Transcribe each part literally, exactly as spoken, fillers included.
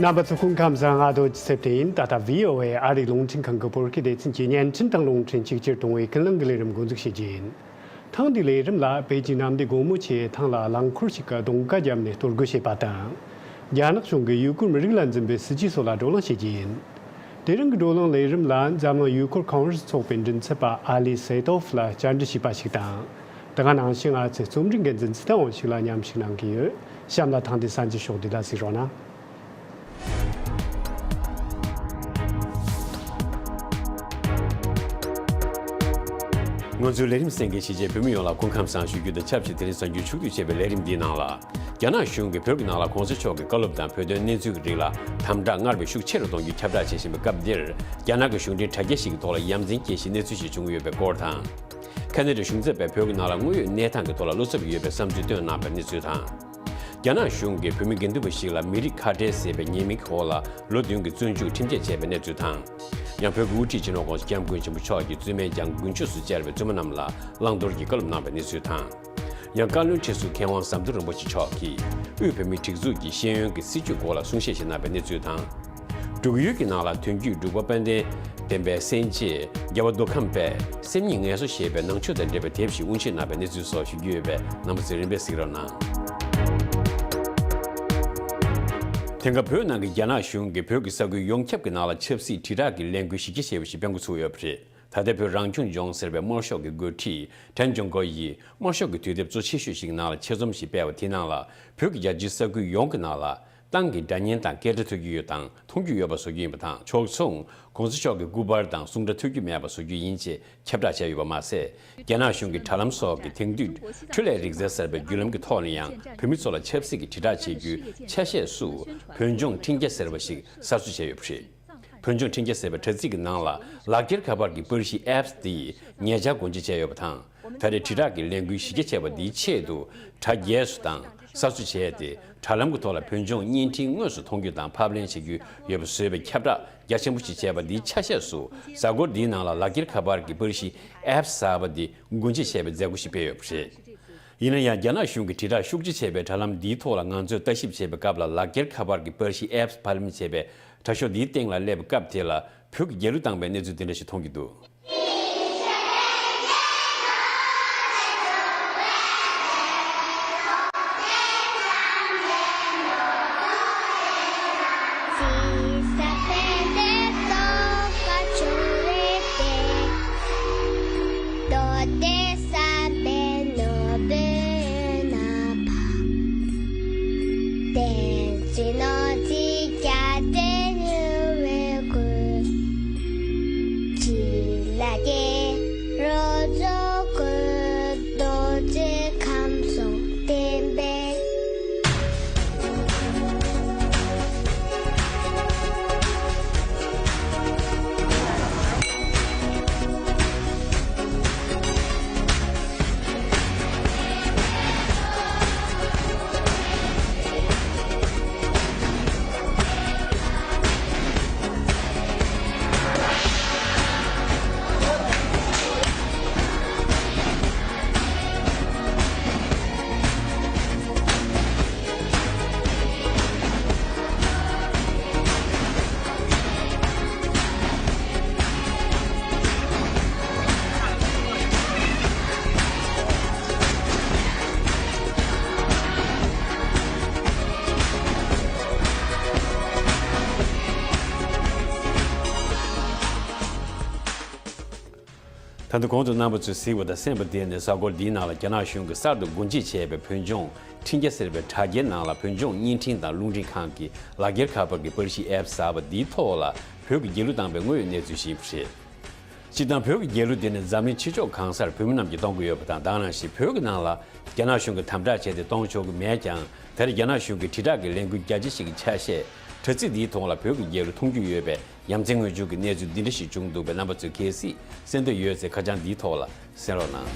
རྣམ་པ་ཚོ་སྐུ་ཁམས་བཟང་། ང་རྡོ་རྗེ་ཚེ་བརྟན་ཡིན། ད་ལྟ་བྷི་ཨོ་ཨེ་ཨ་རིའི་རླུང་འཕྲིན་ཁང་གི་བོད་སྐད་སྡེ་ཚན་གྱི་བརྙན་འཕྲིན་དང་རླུང་འཕྲིན་གཅིག་གྱུར་གཏོང་བའི་ཀུན་གླེང་གི་ལས་རིམ་འགོ་འཛུགས་བྱེད་རྒྱུ་ཡིན། ཐེངས་འདིའི་ལས་རིམ་ལ་བོད་ཀྱི་གནམ་བདེ་སྒོ་མོ་ཆེའི་ཐང་ལ་རླངས་འཁོར་ཞིག་གི་གདོང་ཁ་བརྒྱབ་ནས་གཏོར་རྒོལ་བྱས་པ་དང་། རྒྱ་ནག་གཞུང་གིས་ཡུ་གུར་མི་རིགས་ལ་འཛིན་པའི་སྲིད་ཇུས་སོགས་ལ་བགྲོ་གླེང་བྱེད་རྒྱུ་ཡིན། དེ་རིང་གི་བགྲོ་གླེང་ལས་རིམ་ལ་འཛམ་གླིང་ཡུལ་སྐོར་ཁོང་ཧྲི་ཚོགས་པའི་མགྲིན་ཚབ་པ་ཨ་ལི་སེ་ཏོབ་ལ་བཅར་འདྲི་བྱས་པ་ཞིག་དང་། དེ་ག་ནང་བཞིན་ང་ཚོའི་རྩོམ་སྒྲིག་འགན་འཛིན་ཚེ་བརྟན་དབང་ཕྱུག་ལ་མཉམ་ཞུགས་གནང་གི་ཡོད། གཤམ་ལ་ཐེངས་འདིའི་གསར་འགྱུར་ཕྱོགས་བསྡུས་ལ་གཟིགས་རོགས་གནང་། ང་ཚོའི་ལས་རིམ་གསན་མཁན་གཞིས་བྱེས་བོད་མི་ཡོངས་ལ་སྐུ་ཁམས་བཟང་ཞུ་རྒྱུ་དང་ཆབས་ཅིག་དེ་རིང་གསར་འགྱུར་ཕྱོགས་བསྡུས་བྱས་པའི་ལས་རིམ་འདིའི་ནང་ལ། རྒྱ་ནག་གཞུང་གིས་བོད་ཀྱི་ནང་ལ་གོང་ས་མཆོག་གི་བཀའ་སློབ་དང་བོད་དོན་གནས་ཚུལ་གྱི་རིགས་ལ་དམ་དྲག་སྔར་བས་ཤུགས་ཆེ་རུ་གཏོང་རྒྱུའི་ཁྱབ་བསྒྲགས་བྱེད་བཞིན་པའི་སྐབས་འདིར། རྒྱ་ནག་གི་གཞུང་འབྲེལ་དྲ་རྒྱ་ཞིག་གི་ཐོག་ལ་ཡ་མཚན་སྐྱེ་གཞིའི་གནས་ཚུལ་ཞིག་བྱུང་ཡོད་པའི་སྐོར་དང་། ཁ་ན་ཌའི་གཞུང་ཚབ་པས་བོད་ཀྱི་ནང་ལ་དངོས་ཡོད་གནས་སྟངས་ཀྱི་ཐོག་ལ་བློ་འཚབ་ཡོད་པའི་བསམ་ཚུལ་བཏོན་གནང་བའི་གནས་ཚུལ་དང་། རྒྱ་ནག་གཞུང་གིས་བོད་མི་དགེ་འདུན་པ་ཞིག་ལ་མི་རིགས་ཁ་བྲལ་ཟེར་བའི་ཉེས་དམིགས་འོག་ལ་ལོ་བདུན་གྱི་བཙོན་འཇུག་ཁྲིམས་ཆད་བཅད་པའི་གནས་ཚུལ་དང་། ཡང་བོད་ཀྱི་དབུ་ཁྲིད་སྤྱི་ནོར་༸གོང་ས་༸སྐྱབས་མགོན་ཆེན་པོ་མཆོག་གིས་བཙུན་མའི་བྱམས་མགོན་ཆོས་སུ་བཅར་བའི་བཙུན་མ་རྣམས་ལ་བླང་དོར་གྱི་བཀའ་སློབ་གནང་བའི་གནས་ཚུལ་དང་། ཡང་བཀའ་བློན་ཁྲི་ཟུར་མཁས་དབང་ཟམ་གདོང་རིན་པོ་ཆེ་མཆོག་གིས་དབུས་བོད་མིའི་སྒྲིག་འཛུགས་ཀྱི་ཤེས་ཡོན་གྱི་སྲིད་བྱུས་སྐོར་ལ་གསུང་བཤད་ཞིག་གནང་བའི་གནས་ཚུལ་དང་། འབྲུག་ཡུལ་གྱི་ནང་ལ་དོན་བརྒྱུད་འབྲུག་པ་དཔལ་ལྡན་བསྟན་པའི་གསན་བྱེད་རྒྱལ་བ་མདོ་ཁམས་པས་སེམས་ཉིད་ངལ་གསོ་ཞེས་པའི་ནང་ཆོས་དང་འབྲེལ་བའི་དེབ་ཞིག་དབུ་འབྱེད་གནང་བའི་གནས་ཚུལ་སོགས་ཞུ་རྒྱུ་ཡོད་པས་རྣམ་པ་ཚོས་རིམ་པས་གཟིགས་རོགས་གནང་། དེང་སྐབས་བོད་ནང་གི་རྒྱ་ནག་གཞུང་གིས་བོད་ཀྱི་ས་ཁུལ་ཡོངས་ཁྱབ་ཀྱི་ནང་ལ་ཆབ་སྲིད་དྲིལ་བསྒྲགས་ཀྱི་ལས་འགུལ་གཞི་རྒྱ་ཆེ་བ་ཞིག་སྤེལ་འགོ་ཚུགས་ཡོད་པ་རེད། ད་ལྟའི་བོད་རང་སྐྱོང་ལྗོངས་ཟེར་བའི་དམར་ཤོག་གི་འགོ་ཁྲིད་ཁྲེན་ཅུང་ཀོ་ཡིས་དམར་ཤོག་གི་དུས་དེབ་གཙོ་ཆེ་ཤོས་ཤིག་ནང་ལ་ཆེད་རྩོམ་ཞིག་སྤེལ་བ་དེའི་ནང་ལ་བོད་ཀྱི་རྒྱལ་སྤྱིའི་ས་ཁུལ་ཡོངས་ཀྱི་ནང་ལ། ཏང་གི་སྒྲ་སྙན་དང་སྐད་སྒྲ་ཐོས་རྒྱུ་ཡོད་དང་མཐོང་རྒྱུ་ཡོད་པ་བཟོ་རྒྱུ་ཡིན་པ་དང་། ཕྱོགས་མཚུངས་གོང་ས་མཆོག་གི་སྐུ་པར་དང་གསུང་སྒྲ་ཐོས་རྒྱུ་མེད་པ་བཟོ་རྒྱུ་ཡིན་ཅེས་ཁྱབ་བསྒྲགས་བྱས་ཡོད་པ་མ་ཟད། རྒྱ་ནག་གཞུང་གི་དྲ་ལམ་སོགས་ཀྱི་དེང་དུས་འཕྲུལ་ལས་རིག་རྩལ་གསར་པའི་བརྒྱུད་ལམ་གྱི་ཐོག་ནས་ཡང་བོད་མི་ཚོ་ལ་ཆབ་སྲིད་ཀྱི་དྲིལ་བསྒྲགས་བྱེད་རྒྱུའི་ཆ་ཤས་སུ་བོད་ལྗོངས་འཕྲིན་རྒྱ་ཟེར་བ་ཞིག་གསར་བཟོ་བྱས་ཡོད་པ་རེད། བོད་ལྗོངས་འཕྲིན་རྒྱ་ཟེར་བའི་དྲ་ཚིགས་ཀྱི་ནང་ལ་ལག་འཁྱེར་ཁ་པར་གྱི་པར་གཞི་ཨེབ་སི་དེ་ཉེ་ཆར་སྒོ་འབྱེད་བྱས་ཡོད་པ་དང་། ད་རེས་དྲིལ་བསྒྲགས་ཀྱི་ལས་འགུལ་གཞི་རྒྱ་ཆེ་བ་འདིའི་ཆེད་དུ་དྲ་རྒྱས་སུ་དང་གསར་བཟོ་བྱས་ཏེ། དྲ་ལམ་གྱི་ཐོག་ལ་བོད་ལྗོངས་བརྙན་འཕྲིན་དངོས་སུ་མཐོང་རྒྱུ་དང་ཕབ་ལེན་བྱེད་རྒྱུ་ཡོད་པ་བཟོས་པའི་ཁྱབ་བསྒྲགས་རྒྱ་ཆེན་པོ་ཞིག་བྱས་པ་འདིའི་ཆ་ཤས་སུ། གཟའ་འཁོར་འདིའི་ནང་ལ་ལག་འཁྱེར་ཁ་པར་གྱི་པར་གཞི་ཨེབ་གསར་པ་འདི་སྒོ་འབྱེད་བྱས་པའི་མཛད་སྒོ་ཞིག་སྤེལ་ཡོད་པ་རེད། ཡིན་ན་ཡང་། རྒྱ་ནག་གཞུང་གི་དྲིལ་བསྒྲགས་ཤུགས་ཆེ་བྱས་པའི་དྲ་ལམ་འདིའི་ཐོག་ལ་ང་ཚོས་ལྟ་ཞིབ་བྱས་པའི་སྐབས་ལ། ལག་འཁྱེར་ཁ་པར་གྱི་པར་གཞི་ཨེབ་ཕབ་ལེན་བྱས་པའི་དྲ་ཤོག་འདིའི་སྟེང་ལ་སླེབས་པའི་སྐབས་དེ་ལ་བོད་ཀྱི་རྒྱལ་གླུ་བཏང་བའི་གནས་ཚུལ་འདི་འདྲ་ཞིག་མཐོང་རྒྱུ་འདུག། ད་ལྟ་གོང་དུ་རྣམ་པ་ཚོས་གཟིགས་པ་དང་གསན་པ་དེ་ནི་གཟའ་འཁོར་འདིའི་ནང་ལ་རྒྱ་ནག་གཞུང་གིས་གསར་དུ་སྒོ་འབྱེད་བྱས་པའི་བོད་ལྗོངས་འཕྲིན་རྒྱ་ཟེར་བའི་དྲ་རྒྱའི་ནང་ལ། བོད་ལྗོངས་བརྙན་འཕྲིན་དང་རླུང་འཕྲིན་ཁང་གི་ལག་འཁྱེར་ཁ་པར་གྱི་པར་གཞི་ཨེབ་གསར་པ་འདིའི་ཐོག་ལ་བོད་ཀྱི་རྒྱལ་གླུ་བཏང་བའི་དངོས་ཡོད་གནས་ཚུལ་ཞིག་ཡིན་པ་རེད། སྤྱིར་བཏང་བོད་ཀྱི་རྒྱལ་གླུ་དེ་ནི་འཛམ་གླིང་ཕྱི་ཕྱོགས་གང་སར་བོད་མི་རྣམས་ཀྱིས་གཏོང་གི་ཡོད་པ་དང་། དེ་ནང་བཞིན་བོད་ཀྱི་ནང་ལ་རྒྱ་ནག་གཞུང་གིས་དམ་དྲག་བྱས་ཏེ་གཏོང་ཆོག་གི་མེད་ཀྱང་། ད་རེས་རྒྱ་ནག་གཞུང་གིས་དྲིལ་བསྒྲགས་ཀྱི་ལས་འགུལ་རྒྱ་ཆེ་ཞིག་གི་ཆ་ཤས་དྲ་ཚིགས་འདིའི་ཐོག་ལ་བོད་ཀྱི་རྒྱལ་གླུ་མཐོང་རྒྱུ་ཡོད་པའི་ཡ་མཚན་མངོན་འབྱུང་གི་གནས་ཚུལ་འདི་འདྲ་ཞིག་བྱུང་འདུག་པས། རྣམ་པ་ཚོས་གལ་སྲིད་གསན་འདོད་ཡོད་ཚེ་ཁ་བྱང་འདིའི་ཐོག་ལ་གསན་རོགས་གནང་།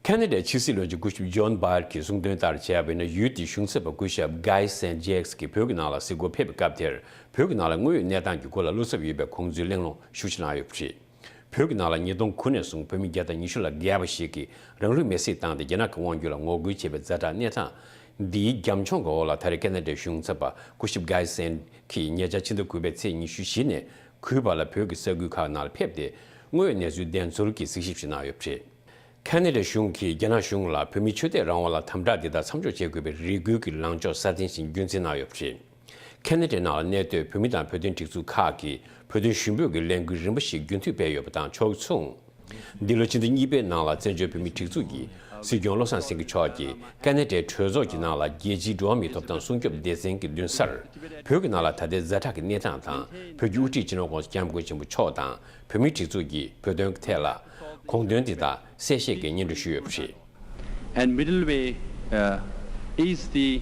ཁ་ན་ཌའི་ཕྱི་སྲིད་བློན་ཆེན་སྐུ་ཞབས་ཇོན་སྦའེར་གྱིས་གསུངས་དོན་ལྟར་བྱས་པ་ཡིན་ན། ཡུལ་དེའི་གཞུང་ཚབ་པ་སྐུ་ཞབས་གྷའི་སན་ཇེགས་ཀྱིས་བོད་ཀྱི་ནང་ལ་གཟིགས་སྐོར་ཕེབས་པའི་སྐབས་དེར། བོད་ཀྱི་ནང་ལ་དངོས་ཡོད་གནས་སྟངས་ཀྱི་སྐོར་ལ་བློ་འཚབ་ཡོད་པའི་དགོངས་ཚུལ་གླེང་སློང་ཤུགས་ཆེ་གནང་ཡོད་པ་རེད། བོད་ཀྱི་ནང་ལ་ཉིས་སྟོང་དགུ་ནས་བཟུང་བོད་མི་བརྒྱ་དང་ཉི་ཤུ་ལ་བརྒལ་བ་ཞིག་གིས་རང་ལུས་མེར་སྲེག་བཏང་སྟེ་རྒྱ་ནག་གི་དབང་སྒྱུར་ལ་ངོ་རྒོལ་བྱས་པའི་ཛ་དྲག་གནས་སྟངས་འདིའི་རྒྱབ་ལྗོངས་ཀྱི་འོག་ལ། ད་རེས་ཁ་ན་ཌའི་གཞུང་ཚབ་པ་སྐུ་ཞབས་གྷའི་སན་གྱིས་ཉེ་ཆར་ཕྱི་ཟླ་དགུ་པའི་ཚེས་ཉི་ཤུ་བཞི་ནས་གུས་པ་ལ་བོད་ཀྱི་ས་ཁུལ་ཁག་ནང་ལ་ཕེབས་ཏེ། དངོས་ཡོད་གནས་ཚུལ་བདེན་འཚོལ་གྱི་གཟིགས་ཞིབ་ཞིག་གནང་ཡོད་པ་རེད། ཁ་ན་ཌའི་གཞུང་གིས་རྒྱ་ནག་གཞུང་ལ་བོད་མིའི་ཆོས་དད་རང་དབང་ལ་དམ་དྲག་འདི་དག་མཚམས་འཇོག་བྱེད་དགོས་པའི་རེ་སྐུལ་གྱི་ལངས་ཕྱོགས་སྲ་བརྟན་ཞིག་རྒྱུན་འཛིན་གནང་ཡོད་པ་རེད། ཁ་ན་ཌའི་ནང་ལ་གནས་སྡོད་བོད་མི་དང་བོད་དོན་སྒྲིག་འཛུགས་ཁག་གིས་བོད་དོན་ཞུ་འབོད་ཀྱི་ལས་འགུལ་རིམ་པ་ཞིག་རྒྱུན་མཐུད་སྤེལ་ཡོད་པ་དང་ཕྱོགས་མཚུངས། འདི་ལོའི་ཕྱི་ཟླ་གཉིས་པའི་ནང་ལ་བཙན་བྱོལ་བོད་མིའི་སྒྲིག་འཛུགས་ཀྱི་སྲིད་སྐྱོང་བློ་བཟང་སེང་གེ་མཆོག་གིས་ཁ་ན་ཌའི་གྲོས་ཚོགས་ཀྱི་ནང་ལ་རྒྱལ་སྤྱིའི་འགྲོ་བ་མིའི་ཐོབ་ཐང་སྲུང་སྐྱོབ་སྡེ་ཚན་གྱི་མདུན་སར། བོད་ཀྱི་ནང་ལ་ད་ལྟའི་ཛ་དྲག་གི་གནས་སྟངས་དང་། བོད་ཀྱི་དབུ་ཁྲིད་སྤྱི་ནོར་༸གོང་ས་༸སྐྱབས་མགོན་ཆེན་པོ་མཆོག་དང་བོད་མིའི་སྒྲིག་འཛུགས་ཀྱིས་བོད་དོན་གྱི་ཐད་ལ་དགོངས་དོན་འདི་དག་གསལ་བཤད་ཀྱིས་སྙན་སྒྲོན་ཞུས་ཡོད་པ་རེད། And middle way, uh, is the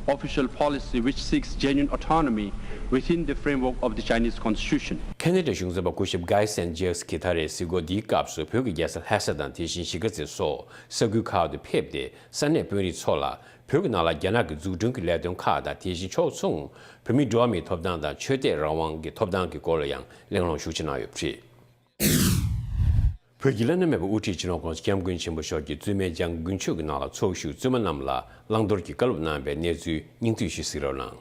official policy which seeks genuine autonomy within the framework of the Chinese constitution. ཁ་ན་ཌའི་གཞུང་ཚབ་པ་སྐུ་ཞབས་གྷའི་སན་ཇེགས་ཀྱིས་ད་རེས་གཟིགས་སྐོར་འདིའི་སྐབས་སུ་བོད་ཀྱི་རྒྱལ་ས་ལྷ་ས་དང་དེ་བཞིན་གཞིས་ཀ་རྩེ་སོགས་ས་ཁུལ་ཁག་ཏུ་ཕེབས་ཏེ། ས་གནས་དཔོན་རིགས་ཚོ་ལ་བོད་ཀྱི་ནང་ལ་རྒྱ་ནག་གི་འཛུགས་སྐྲུན་གྱི་ལས་དོན་ཁག་དང་། དེ་བཞིན་ཕྱོགས་མཚུངས་བོད་མིའི་འགྲོ་བ་མིའི་ཐོབ་ཐང་དང་ཆོས་དད་རང་དབང་གི་ཐོབ་ཐང་གི་སྐོར་ལ་ཡང་གླེང་སློང་ཤུགས་ཆེ་གནང་ཡོད་པ་རེད། བོད་ཀྱི་བླ་ན་མེད་པའི་དབུ་ཁྲིད་སྤྱི་ནོར་༸གོང་ས་༸སྐྱབས་མགོན་ཆེན་པོ་མཆོག་གིས་བཙུན་མའི་འཇང་དགུན་ཆོས་ཀྱི་ནང་ལ་ཚོགས་ཞུགས་བཙུན་མ་རྣམས་ལ་བླང་དོར་གྱི་བཀའ་སློབ་གནང་བའི་གནས་ཚུལ་སྙིང་བསྡུས་ཤིག་གཟིགས་རོགས་གནང་།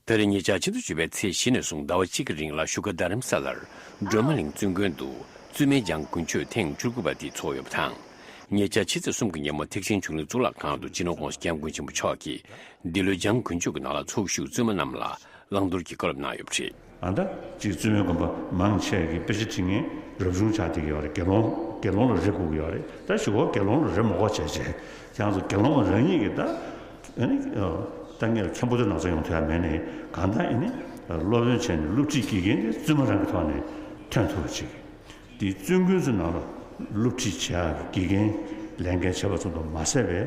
ད་རེས་ཉེ་ཆར་ཕྱི་ཟླ་བཅུ་པའི་ཚེས་བཞི་ནས་བཟུང་ཟླ་བ་གཅིག་གི་རིང་ལ་བཞུགས་སྒར་རྡ་རམ་ས་ལར་སྒྲོལ་མ་གླིང་བཙུན་དགོན་དུ་བཙུན་མའི་འཇང་དགུན་ཆོས་ཐེངས་བཅུ་དགུ་པ་དེ་ཚོགས་ཡོད་པ་དང་། ཉེ་ཆར་ཕྱི་ཚེས་གསུམ་གྱི་ཉིན་མོ་ཐེག་ཆེན་ཆོས་གླིང་གཙུག་ལག་ཁང་དུ་སྤྱི་ནོར་༸གོང་ས་༸སྐྱབས་མགོན་ཆེན་པོ་མཆོག་གིས་འདི་ལོའི་འཇང་དགུན་ཆོས་ཀྱི་ནང་ལ་ཚོགས་ཞུགས་བཙུན་མ་རྣམས་ལ་བླང་དོར་གྱི་བཀའ་སློབ་གནང་ཡོད་པ་རེད། ཨ་ད་ཅིག་བཙུན་མའི་དགོན་པ་མང་ཆེ་གིས་དཔེ་ཆ་ཁྲིད་མཁན་རབ་བྱུང་ཆགས་བསྡད་ཀྱི་ཡོད་རེད། དགེ་སློང་དགེ་སློང་ལ་རེ་དགོས་ཀྱི་ཡོད་རེད། ད་ཞུ་གོ་དགེ་སློང་ལ་རེ་མ་དགོས་བྱས་བྱས་ཁྱེད་རང་ཚོ་དགེ་སློང་རང་ཉིད་ཀྱིས་ད་ཨ་ནི་ད་ངེད་ལ་མཁན་པོ་དེ་ནང་ཚོ་ཡོང་ཐུབ་ཡ་མེད་ནས་གང་ལྟར་ཨ་ནི་སློབ་སྟོན་བྱས་ནས་སློབ་ཁྲིད་དགེ་རྒན་དེ་བཙུན་མ་རང་གི་ཐོག་ནས་ཐོན་ཐུབ་པ་ཅིག་དེའི་བཙུན་དགོན་ཚོའི་ནང་ལ་སློབ་ཁྲིད་བྱེད་ཡག་གི་དགེ་རྒན་ལས་འགན་བྱེད་པ་ཚོ་དང་མ་ཟད་པའི་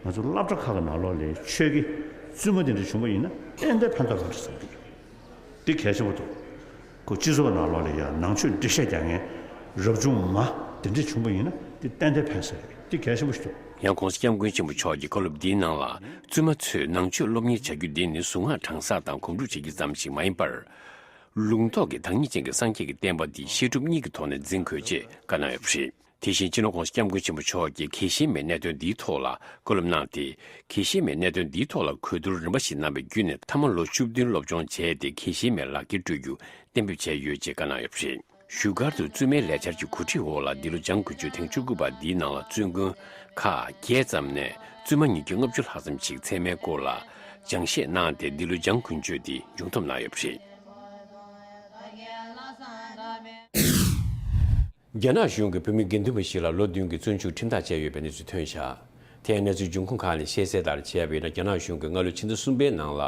ང་ཚོ་སློབ་གྲྭ་ཁག་གི་ནང་ལོགས་ལ་ཆོས་དགེ་བཙུན་མ་དེ་འདྲ་བྱུང་བ་ཡིན་ན་ཏན་ཏན་ཕན་ཐོགས་ཡོད་རེད་བསམ་གྱི་རེད། དེ་གལ་ཆེན་པོ་འདུག་ཁོ་སྤྱི་ཚོགས་ནང་ལོགས་ལ་ཡང་ནང་ཆོས་འགྲེལ་བཤད་རྒྱག་མཁན་རབ་བྱུང་མ་དེ་འདྲ་བྱུང་བ་ཡིན་ན་དེ་ཏན་ཏན་ཕན་ས་རེད། དེ་གལ་ཆེན་པོ་ཞིག་འདུག་ཡང་༸གོང་ས་༸སྐྱབས་མགོན་ཆེན་པོ་མཆོག་གི་བཀའ་སློབ་འདིའི་ནང་ལ་བཙུན་མ་ཚོས་ནང་ཆོས་སློབ་གཉེར་བྱ་རྒྱུ་འདི་ནི་གཟུངས་སྔགས་བགྲང་བསགས་དང་སྒོམ་སྒྲུབ་བྱ་རྒྱུ་ཙམ་ཞིག་མ་ཡིན་པར། ལུང་རྟོགས་ཀྱི་བདག་ཉིད་ཅན་གྱི་སངས་རྒྱས་ཀྱི་བསྟན་པ་འདི་བཤད་སྒྲུབ་གཉིས་ཀྱི་ཐོག་ནས་འཛིན་དགོས་ཅེས་བཀའ་གནང་ཡོད་པ་རེད། དེ་བཞིན་སྤྱི་ནོར་༸གོང་ས་༸སྐྱབས་མགོན་ཆེན་པོ་མཆོག་གིས་དགེ་ཤེས་མའི་གནད་དོན་འདིའི་ཐོག་ལ་བཀའ་སློབ་གནང་སྟེ། དགེ་ཤེས་མའི་གནད་དོན་འདིའི་ཐོག་ལ་གོ་བསྡུར་རིམ་པ་ཞིག་གནང་བའི་བརྒྱུད་ནས་ཐ་མ་ལོ་བཅུ་བདུན་སློབ་སྦྱོང་བྱས་ཏེ་དགེ་ཤེས་མའི་ལག་འཁྱེར་སྤྲོད་རྒྱུ་གཏན་འབེབས་བྱས་ཡོད་ཅེས་བཀའ་གནང་ཡོད་པ་རེད། བཞུགས་སྒར་དུ་བཙུན་མའི་ལས་འཆར་གྱི་གོ་སྒྲིག་འོག་ལ་འདི་ལོ་འཇང་དགུན་ཆོས་ཐེངས་བཅུ་དགུ་པ་འདིའི་ནང་ལ་བཙུན་དགོན་ཁག་བརྒྱད་ཙམ་ནས་བཙུན་མ་ཉིས་བརྒྱ་ལྔ་བཅུ་ལྷག་ཙམ་ཞིག་ཚད་མའི་སྐོར་ལ་སྦྱང་བཤད་གནང་སྟེ། འདི་ལོའི་འཇང་དགུན་ཆོས་འདི་མཇུག་བསྡོམས་གནང་ཡོད་པ་རེད། རྒྱ་ནག་གཞུང་གིས་བོད་མི་དགེ་འདུན་པ་ཞིག་ལ་ལོ་བདུན་གྱི་བཙོན་འཇུག་ཁྲིམས་ཐག་བཅད་ཡོད་པའི་གནས་ཚུལ་ཐོན་བཞག་དེ་ཡང་གནས་ཚུལ་འབྱུང་ཁུངས་ཁག་ནས་ཤེས་གསལ་ལྟར་བྱས་པ་ཡིན་ན། རྒྱ་ནག་གཞུང་གིས་སྔ་ལོའི་ཕྱི་ཟླ་གསུམ་པའི་ནང་ལ་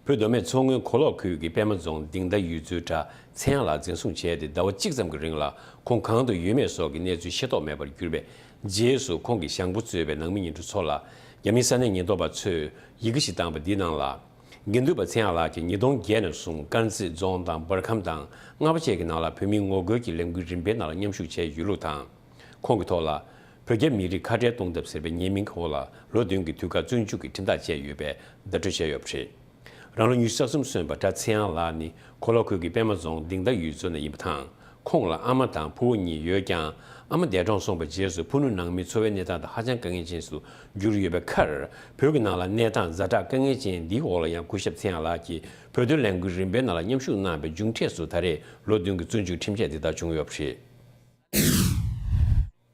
བོད་མདོ་སྨད་མཚོ་སྔོན་གོ་ལོག་ཁུལ་གྱི་པད་མ་རྫོང་དིང་རྟ་ཡུལ་ཚོའི་གྲྭ་ཚེ་དབྱངས་ལགས་འཛིན་བཟུང་བྱས་ཏེ། ཟླ་བ་གཅིག་ཙམ་གྱི་རིང་ལ་ཁོང་གང་དུ་ཡོད་མེད་སོགས་ཀྱི་གནས་ཚུལ་ཤེས་རྟོགས་མེད་པར་གྱུར་པའི་རྗེས་སུ། ཁོང་གི་ཞང་པོ་གཙོས་པའི་ནང་མི་ཉིས་བརྒྱ་ཚོ་ལ་རྒྱ་མིའི་ས་གནས་ཉེན་རྟོག་པ་ཚོས་ཡི་གེ་ཞིག་བཏང་པ་འདིའི་ནང་ལ། དགེ་འདུན་པ་ཚེ་དབྱངས་ལགས་ཀྱིས་ཉིས་སྟོང་བརྒྱད་ནས་བཟུང་དཀར་མཛེས་རྫོང་དང་འབར་ཁམས་དང་རྔ་པ་བཅས་ཀྱི་ནང་ལ་བོད་མིའི་ངོ་རྒོལ་གྱི་ལས་འགུལ་རིམ་པའི་ནང་ལ་མཉམ་ཞུགས་བྱས་ཡོད་ལུགས་དང་། ཁོང་གི་ཐོག་ལ་བོད་རྒྱ་མི་རིགས་ཁ་བྲལ་གཏོང་ཐབས་ཟེར་བའི་ཉེས་མིང་འོག་ལ་ལོ་བདུན་གྱི་དུས་བཀག་བཙོན་འཇུག་གི་ཁྲིམས་ཐག་བཅད་ཡོད་པའི་བརྡ་སྤྲོད་བྱས་ཡོད་པ་རེད། རང་ལོ་ཉི་ཤུ་རྩ་གསུམ་སོན་པ་གྲྭ་ཚེ་དབྱངས་ལགས་ནི་གོ་ལོག་ཁུལ་གྱི་པད་མ་རྫོང་དིང་རྟ་ཡུལ་ཚོ་ནས་ཡིན་པ་དང་། ཁོང་ལ་ཨ་མ་དང་ཕུ་བོ་གཉིས་ཡོད་ཀྱང་། ཨ་མ་འདས་གྲོངས་སོང་བའི་རྗེས་སུ་ཕུ་ནུ་ནང་མིའི་འཚོ་བའི་གནས་སྟངས་དེ་ཧ་ཅང་དཀའ་ངལ་ཅན་ཞིག་ཏུ་གྱུར་ཡོད་པའི་ཁར། བོད་ཀྱི་ནང་ལ་གནས་སྟངས་ཛ་དྲག་དཀའ་ངལ་ཅན་འདིའི་འོག་ལ་ཡང་སྐུ་ཞབས་ཚེ་དབྱངས་ལགས་ཀྱིས་བོད་དོན་ལས་འགུལ་རིམ་པའི་ནང་ལ་མཉམ་ཞུགས་གནང་བའི་མཇུག་འབྲས་སུ་ད་རེས་ལོ་བདུན་གྱི་བཙོན་འཇུག་ཁྲིམས་ཆད་འདི་ལྟར་བྱུང་ཡོད་པ་རེད།